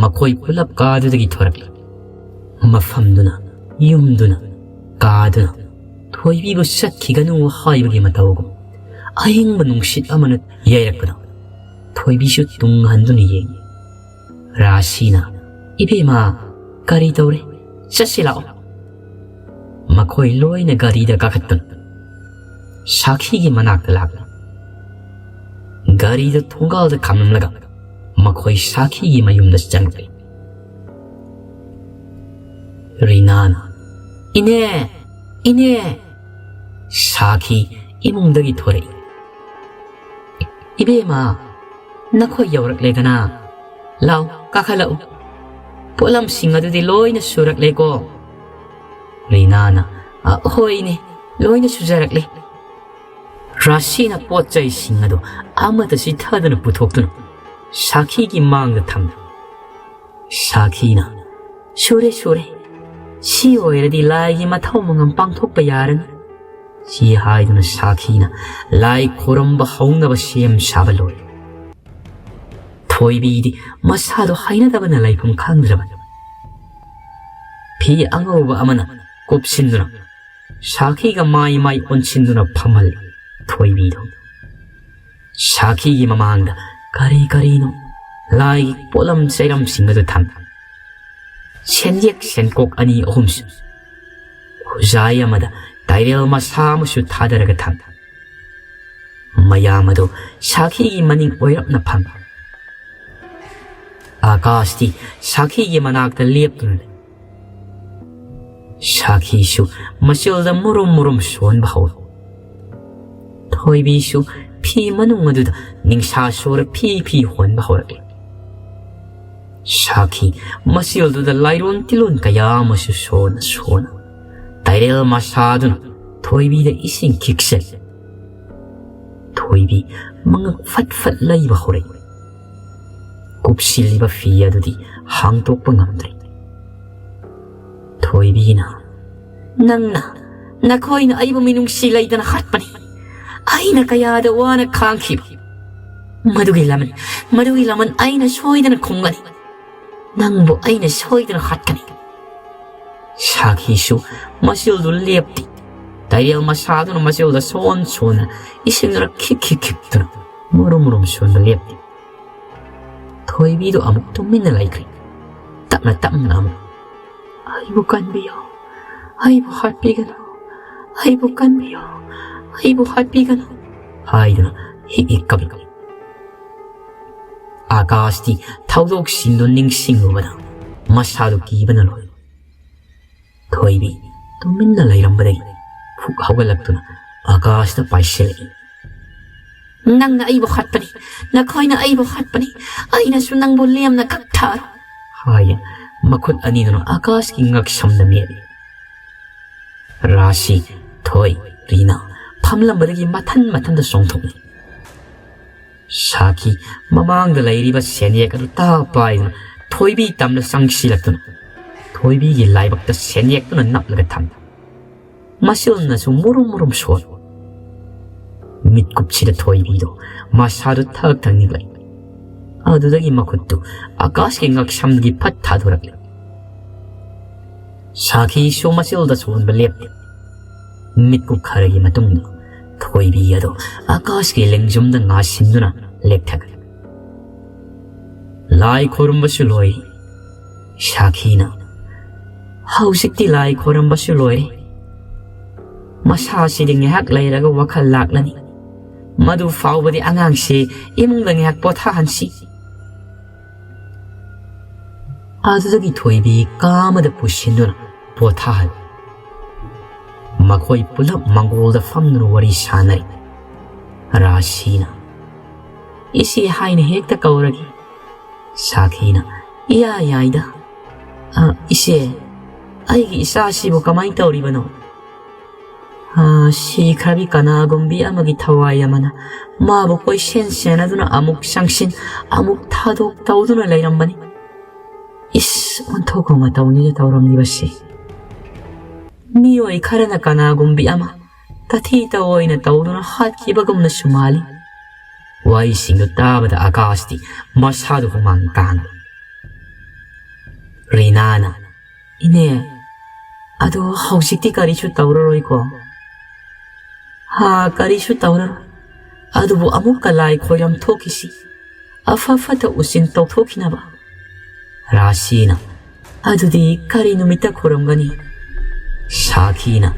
ꯃꯈꯣꯏ ꯄꯨꯂꯞ ꯀꯥꯗꯨꯗꯒꯤ ꯊꯣꯔꯛꯂꯤ꯫ ꯃꯐꯝꯗꯨꯅ, ꯌꯨꯝꯗꯨꯅ, ꯀꯥꯗꯨꯅ ꯊꯣꯏꯕꯤꯕꯨ ꯆꯠꯈꯤꯒꯅꯨ ꯍꯥꯏꯕꯒꯤ ꯃꯇꯧꯒꯨꯝ ꯑꯍꯤꯡꯕ ꯅꯨꯡꯁꯤꯠ ꯑꯃꯅ ꯌꯩꯔꯛꯄꯗ ꯊꯣꯏꯕꯤꯁꯨ ꯇꯨꯡ ꯍꯟꯗꯨꯅ ꯌꯦꯡꯉꯤ꯫ ꯔꯥꯁꯤꯅ, "ꯏꯕꯦꯝꯃ, ꯀꯔꯤ ꯇꯧꯔꯦ? ꯆꯠꯁꯤ ꯂꯥꯛꯑꯣ"꯫ ꯃꯈꯣꯏ ꯂꯣꯏꯅ ꯒꯥꯔꯤꯗ ꯀꯥꯈꯠꯇꯨꯅ ꯁꯥꯈꯤꯒꯤ ꯃꯅꯥꯛꯇ ꯂꯥꯛꯂꯦ꯫ ꯒꯥꯔꯤꯗꯨ ꯊꯣꯡꯒꯥꯜꯗ ꯈꯥꯝꯂꯝꯂꯒ ꯃꯈꯣꯏ ꯁꯥꯈꯤꯒꯤ ꯃꯌꯨꯝꯗ ꯆꯪꯂꯛꯂꯦ꯫ ꯔꯤꯅꯥꯅ, "ꯏꯅꯦ! ꯏꯅꯦ!" ꯁꯥꯈꯤ ꯏꯃꯨꯡꯗꯒꯤ ꯊꯣꯔꯛꯏ꯫ "ꯏꯕꯦꯝꯃ, ꯅꯈꯣꯏ ꯌꯧꯔꯛꯂꯦꯗꯅ꯫ ꯂꯥꯎ, ꯀꯥꯈꯠꯂꯛꯎ꯫ ꯄꯣꯠꯂꯝꯁꯤꯡ ꯑꯗꯨꯗꯤ ꯂꯣꯏꯅ ꯁꯨꯔꯛꯂꯦꯀꯣ?" ꯔꯤꯅꯥꯅ, "ꯑ, ꯍꯣꯏꯅꯦ, ꯂꯣꯏꯅ ꯁꯨꯖꯔꯛꯂꯦ"꯫ ꯔꯥꯁꯤꯅ ꯄꯣꯠ ꯆꯩꯁꯤꯡ ꯑꯗꯨ ꯑꯃꯠꯇ ꯆꯤꯊꯗꯅ ꯄꯨꯊꯣꯛꯇꯨꯅ ꯁꯥꯈꯤꯒꯤ ꯃꯥꯡꯗ ꯊꯝꯃꯤ꯫ ꯁꯥꯈꯤꯅ, "ꯁꯨꯔꯦ, ꯁꯨꯔꯦ꯫ ꯁꯤ ꯑꯣꯏꯔꯗꯤ ꯂꯥꯏꯒꯤ ꯃꯊꯧ ꯃꯉꯝ ꯄꯥꯡꯊꯣꯛꯄ ꯌꯥꯔꯅꯤ"꯫ ꯁꯤ ꯍꯥꯏꯗꯨꯅ ꯁꯥꯈꯤꯅ ꯂꯥꯏ ꯈꯣꯏꯔꯝꯕ ꯍꯧꯅꯕ ꯁꯦꯝ ꯁꯥꯕ ꯂꯣꯏꯔꯦ꯫ ꯊꯣꯏꯕꯤꯗꯤ ꯃꯁꯥꯗꯣ ꯍꯩꯅꯗꯕꯅ ꯂꯩꯐꯝ ꯈꯪꯗ꯭ꯔꯕꯅꯤ꯫ ꯐꯤ ꯑꯉꯧꯕ ꯑꯃꯅ ꯀꯨꯞꯁꯤꯟꯗꯨꯅ ꯁꯥꯈꯤꯒ ꯃꯥꯏ ꯃꯥꯏ ꯑꯣꯟꯁꯤꯟꯗꯨꯅ ꯐꯝꯍꯜꯂꯤ ꯊꯣꯏꯕꯤꯗꯣ꯫ ꯁꯥꯈꯤꯒꯤ ꯃꯃꯥꯡꯗ ꯀꯔꯤ ꯀꯔꯤꯅꯣ ꯂꯥꯏꯒꯤ ꯄꯣꯠꯂꯝ ꯆꯩꯔꯝꯁꯤꯡ ꯑꯗꯨ ꯊꯝꯃꯤ꯫ ꯁꯦꯟꯌꯦꯛ ꯁꯦꯟꯀꯣꯛ ꯑꯅꯤ ꯑꯍꯨꯝꯁꯨ, ꯈꯨꯖꯥꯏ ꯑꯃꯗ ꯇꯥꯏꯔꯦꯜ ꯃꯁꯥ ꯑꯃꯁꯨ ꯊꯥꯗꯔꯒ ꯊꯝꯃꯤ꯫ ꯃꯌꯥꯝ ꯑꯗꯨ ꯁꯥꯈꯤꯒꯤ ꯃꯅꯤꯡ ꯑꯣꯏꯔꯞꯅ ꯐꯝꯃꯤ꯫ ꯑꯥꯀꯥꯁꯇꯤ ꯁꯥꯈꯤꯒꯤ ꯃꯅꯥꯛꯇ ꯂꯦꯞꯇꯨꯅ ꯂꯩ꯫ ꯁꯥꯈꯤꯁꯨ ꯃꯆꯤꯜꯗ ꯃꯨꯔꯨꯝ ꯃꯨꯔꯨꯝ ꯁꯣꯟꯕ ꯍꯧꯔꯛꯏ꯫ ꯊꯣꯏꯕꯤꯁꯨ ꯐꯤ ꯃꯅꯨꯡ ꯑꯗꯨꯗ ꯅꯤꯡꯁꯥ ꯁꯣꯔ ꯐꯤ ꯐꯤ ꯍꯣꯟꯕ ꯍꯧꯔꯛꯂꯤ꯫ ꯁꯥꯈꯤ ꯃꯆꯤꯜꯗꯨꯗ ꯂꯥꯏꯔꯣꯟ ꯇꯤꯂꯣꯟ ꯀꯌꯥ ꯑꯃꯁꯨ ꯁꯣꯟꯅ ꯁꯣꯟꯅ ꯇꯥꯏꯔꯦꯜ ꯃꯁꯥꯗꯨꯅ ꯊꯣꯏꯕꯤꯗ ꯏꯁꯤꯡ ꯈꯤꯛꯆꯜꯂꯤ꯫ ꯊꯣꯏꯕꯤ ꯃꯉꯛ ꯐꯠ ꯐꯠ ꯂꯩꯕ ꯍꯧꯔꯛꯏ꯫ ꯀꯨꯞꯁꯤꯜꯂꯤꯕ ꯐꯤ ꯑꯗꯨꯗꯤ ꯍꯥꯡꯗꯣꯛꯄ ꯉꯝꯗ꯭ꯔꯦ꯫ ꯊꯣꯏꯕꯤꯅ, "ꯅꯪꯅ, ꯅꯈꯣꯏꯅ ꯑꯩꯕꯨ ꯃꯤꯅꯨꯡꯁꯤ ꯂꯩꯗꯅ ꯍꯥꯠꯄꯅꯤ꯫ ꯑꯩꯅ ꯀꯌꯥꯗ ꯋꯥꯅ ꯈꯥꯡꯈꯤꯕ꯫ ꯃꯗꯨꯒꯤ ꯂꯃꯟ, ꯃꯗꯨꯒꯤ ꯂꯃꯟ ꯑꯩꯅ ꯁꯣꯏꯗꯅ ꯈꯨꯝꯒꯅꯤ꯫ ꯅꯪꯕꯨ ꯑꯩꯅ ꯁꯣꯏꯗꯅ ꯍꯥꯠꯀꯅꯤ꯫" ꯁꯥꯈꯤꯁꯨ ꯃꯆꯤꯜꯗꯨ ꯂꯦꯞꯇꯦ꯫ ꯇꯥꯏꯔꯦꯜ ꯃꯁꯥꯗꯨꯅ ꯃꯆꯤꯜꯗ ꯁꯣꯟ ꯁꯣꯟꯅ ꯏꯁꯤꯡꯗꯨꯅ ꯈꯤꯛ ꯈꯤꯛ ꯈꯤꯛꯇꯨꯅ ꯃꯨꯔꯨꯝ ꯃꯨꯔꯨꯝ ꯁꯣꯟꯕ ꯂꯦꯞꯇꯦ꯫ ꯊꯣꯏꯕꯤꯗꯨ ꯑꯃꯨꯛ ꯇꯨꯃꯤꯟꯅ ꯂꯩꯈ꯭ꯔꯦ꯫ ꯇꯞꯅ ꯇꯞꯅ ꯑꯃꯨꯛ, "ꯑꯩꯕꯨ ꯀꯟꯕꯤꯌꯨ, ꯑꯩꯕꯨ ꯍꯥꯠꯄꯤꯒꯅꯨ, ꯑꯩꯕꯨ ꯀꯟꯕꯤꯌꯨ, ꯑꯩꯕꯨ ꯍꯥꯠꯄꯤꯒꯅꯨ" ꯍꯥꯏꯗꯨꯅ ꯍꯤꯛ ꯍꯤꯛ ꯀꯞꯂꯛꯂꯤ꯫ ꯑꯥꯀꯥꯁꯇꯤ ꯊꯧꯗꯣꯛꯁꯤꯡꯗꯨ ꯅꯤꯡꯁꯤꯡꯂꯨꯕꯗ ꯃꯁꯥꯗꯨ ꯀꯤꯕꯅ ꯂꯣꯏꯔꯦ꯫ ꯊꯣꯏꯕꯤ ꯇꯨꯃꯤꯟꯅ ꯂꯩꯔꯝꯕꯗꯒꯤ ꯐꯨꯛ ꯍꯧꯒꯠꯂꯛꯇꯨꯅ ꯑꯥꯀꯥꯁꯇ ꯄꯥꯏꯁꯤꯜꯂꯛꯏ꯫ "ꯅꯪꯅ ꯑꯩꯕꯨ ꯍꯥꯠꯄꯅꯤ, ꯅꯈꯣꯏꯅ ꯑꯩꯕꯨ ꯍꯥꯠꯄꯅꯤ, ꯑꯩꯅꯁꯨ ꯅꯪꯕꯨ ꯂꯦꯝꯅ ꯀꯛꯊꯔꯣꯏ" ꯍꯥꯏꯅ ꯃꯈꯨꯠ ꯑꯅꯤꯗꯨꯅ ꯑꯥꯀꯥꯁꯀꯤ ꯉꯛꯁꯝꯗ ꯃꯦꯠꯂꯤ꯫ ꯔꯥꯁꯤ, ꯊꯣꯏ, ꯔꯤꯅꯥ ꯐꯝꯂꯝꯕꯗꯒꯤ ꯃꯊꯟ ꯃꯊꯟꯇ ꯆꯣꯡꯊꯣꯛꯂꯤ꯫ ꯁꯥꯈꯤ ꯃꯃꯥꯡꯗ ꯂꯩꯔꯤꯕ ꯁꯦꯟꯌꯦꯛ ꯑꯗꯨ ꯇꯥ ꯄꯥꯏꯗꯨꯅ ꯊꯣꯏꯕꯤ ꯇꯝꯅ ꯆꯪꯁꯤꯜꯂꯛꯇꯨꯅ ꯊꯣꯏꯕꯤꯒꯤ ꯂꯥꯏꯕꯛꯇ ꯁꯦꯟꯌꯦꯛꯇꯨꯅ ꯅꯞꯂꯒ ꯊꯝꯃꯤ꯫ ꯃꯁꯤꯜꯅꯁꯨ ꯃꯨꯔꯨꯝ ꯃꯨꯔꯨꯝ ꯁꯣꯜꯂꯤ꯫ ꯃꯤꯠꯀꯨꯞꯁꯤꯗ ꯊꯣꯏꯕꯤꯗꯣ ꯃꯁꯥꯗꯨ ꯊꯛ ꯊꯛ ꯅꯤꯛꯂꯛꯏ꯫ ꯑꯗꯨꯗꯒꯤ ꯃꯈꯨꯠꯇꯨ ꯑꯀꯥꯁꯀꯤ ꯉꯛꯁꯝꯒꯤ ꯐꯠ ꯊꯥꯗꯣꯔꯛꯂꯦ꯫ ꯁꯥꯈꯤꯁꯨ ꯃꯆꯤꯜꯗ ꯁꯣꯟꯕ ꯂꯦꯞꯇꯦ꯫ ꯃꯤꯠꯀꯨꯞ ꯈꯔꯒꯤ ꯃꯇꯨꯡꯗ ꯊꯣꯏꯕꯤ ꯑꯗꯨ ꯑꯀꯥꯁꯀꯤ ꯂꯦꯡꯖꯨꯝꯗ ꯉꯥꯁꯤꯟꯗꯨꯅ ꯂꯦꯛꯊꯈ꯭ꯔꯦ꯫ ꯂꯥꯏ ꯈꯣꯏꯔꯝꯕꯁꯨ ꯂꯣꯏꯔꯦ꯫ ꯁꯥꯈꯤꯅ, "ꯍꯧꯖꯤꯛꯇꯤ ꯂꯥꯏ ꯈꯣꯏꯔꯝꯕꯁꯨ ꯂꯣꯏꯔꯦ꯫ ꯃꯁꯥꯁꯤꯗꯤ ꯉꯥꯏꯍꯥꯛ ꯂꯩꯔꯒ ꯋꯥꯈꯜ ꯂꯥꯛꯂꯅꯤ꯫ ꯃꯗꯨ ꯐꯥꯎꯕꯗꯤ ꯑꯉꯥꯡꯁꯤ ꯏꯃꯨꯡꯗ ꯉꯥꯏꯍꯥꯛ ꯄꯣꯊꯥꯍꯟꯁꯤ꯫" ꯑꯗꯨꯗꯒꯤ ꯊꯣꯏꯕꯤ ꯀꯥ ꯑꯃꯗ ꯄꯨꯁꯤꯟꯗꯨꯅ ꯄꯣꯊꯥꯍꯜꯂꯤ꯫ ꯃꯈꯣꯏ ꯄꯨꯂꯞ ꯃꯪꯒꯣꯜꯗ ꯐꯝꯗꯨꯅ ꯋꯥꯔꯤ ꯁꯥꯟꯅꯔꯤ꯫ ꯔꯥꯁꯤꯅ, "ꯏꯆꯦ ꯍꯥꯏꯅ ꯍꯦꯛꯇ ꯀꯧꯔꯒꯦ꯫" ꯁꯥꯈꯤꯅ, "ꯏꯌꯥ ꯌꯥꯏꯗ꯫ ꯑ, ꯏꯆꯦ, ꯑꯩꯒꯤ ꯏꯆꯥꯁꯤꯕꯨ ꯀꯃꯥꯏꯅ ꯇꯧꯔꯤꯕꯅꯣ? ꯑ, ꯁꯤꯈ꯭ꯔꯕꯤ ꯀꯅꯥꯒꯨꯝꯕꯤ ꯑꯃꯒꯤ ꯊꯋꯥꯏ ꯑꯃꯅ ꯃꯥꯕꯨ ꯀꯣꯏꯁꯦꯟ ꯁꯦꯟꯅꯗꯨꯅ ꯑꯃꯨꯛ ꯆꯪꯁꯤꯟ, ꯑꯃꯨꯛ ꯊꯥꯗꯣꯛ ꯇꯧꯗꯨꯅ ꯂꯩꯔꯝꯕꯅꯤ꯫ ꯏꯁ, ꯑꯣꯟꯊꯣꯛꯄ ꯃꯇꯧꯅꯤꯅ ꯇꯧꯔꯝꯂꯤꯕꯁꯤ꯫ ꯃꯤꯑꯣꯏ ꯈꯔꯅ ꯀꯅꯥꯒꯨꯝꯕꯤ ꯑꯃ ꯇꯥꯊꯤ ꯇꯧꯑꯣꯏꯅ ꯇꯧꯗꯨꯅ ꯍꯥꯠꯈꯤꯕꯒꯨꯝꯅꯁꯨ ꯃꯥꯜꯂꯤ꯫" ꯋꯥꯔꯤꯁꯤꯡꯗꯨ ꯇꯥꯕꯗ ꯑꯀꯥꯁꯇꯤ ꯃꯁꯥꯗꯨ ꯍꯨꯃꯥꯡ ꯀꯥꯡꯏ꯫ ꯔꯤꯅꯥꯅ, "ꯏꯅꯦ, ꯑꯗꯣ ꯍꯧꯖꯤꯛꯇꯤ ꯀꯔꯤꯁꯨ ꯇꯧꯔꯔꯣꯏꯀꯣ?" "ꯍꯥ, ꯀꯔꯤꯁꯨ ꯇꯧꯔꯔꯣꯏ꯫ ꯑꯗꯨꯕꯨ ꯑꯃꯨꯛꯀ ꯂꯥꯏ ꯈꯣꯏꯔꯝ ꯊꯣꯛꯈꯤꯁꯤ, ꯑꯐ ꯐꯠꯇ ꯎꯆꯤꯟ ꯇꯧꯊꯣꯛꯈꯤꯅꯕ꯫" ꯔꯥꯁꯤꯅ, "ꯑꯗꯨꯗꯤ ꯀꯔꯤ ꯅꯨꯃꯤꯠꯇ ꯈꯨꯔꯨꯝꯒꯅꯤ?" ꯁꯥꯈꯤꯅ,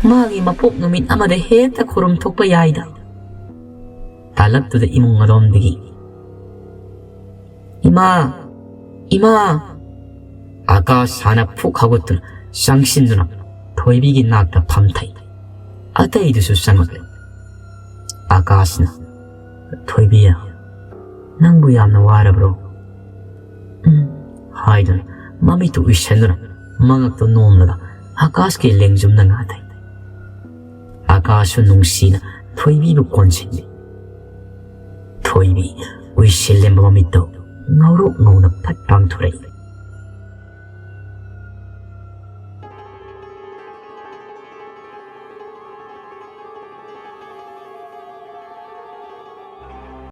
"ꯃꯥꯒꯤ ꯃꯄꯣꯛ ꯅꯨꯃꯤꯠ ꯑꯃꯗ ꯍꯦꯛꯇ ꯈꯨꯔꯨꯝ ꯊꯣꯛꯄ ꯌꯥꯏꯗ꯫" ꯇꯥꯂꯛꯇꯨꯗ ꯏꯃꯨꯡ ꯑꯗꯣꯝꯗꯒꯤ, "ꯏꯃꯥ! ꯏꯃꯥ!" ꯑꯀꯥꯁ ꯍꯥꯟꯅ ꯐꯨꯛ ꯍꯧꯒꯠꯇꯨꯅ ꯆꯪꯁꯤꯟꯗꯨꯅ ꯊꯣꯏꯕꯤꯒꯤ ꯅꯥꯛꯇ ꯐꯝꯊꯩ꯫ ꯑꯇꯩꯗꯨꯁꯨ ꯆꯪꯂꯛꯂꯦ꯫ ꯑꯀꯥꯁꯅ, "ꯊꯣꯏꯕꯤ, ꯅꯪꯕꯨ ꯌꯥꯝꯅ ꯋꯥꯔꯕ꯭ꯔꯣ?" "ꯎꯝ," ꯍꯥꯏꯗꯨꯅ ꯃꯃꯤꯠꯇꯨ ꯎꯏꯁꯟꯗꯨꯅ ꯃꯉꯛꯇꯨ ꯅꯣꯝꯂꯒ ꯑꯀꯥꯁꯀꯤ ꯂꯦꯡꯖꯨꯝꯗ ꯉꯥꯊꯩ꯫ ꯑꯀꯥꯁꯁꯨ ꯅꯨꯡꯁꯤꯅ ꯊꯣꯏꯕꯤꯕꯨ ꯀꯣꯟꯁꯤꯜꯂꯤ꯫ ꯊꯣꯏꯕꯤ ꯎꯏꯁꯤꯜꯂꯦꯝꯕ ꯃꯃꯤꯠꯇꯨ ꯉꯧꯔꯣꯛ ꯉꯧꯅ ꯐꯠ ꯄꯥꯡꯊꯣꯔꯛꯏ꯫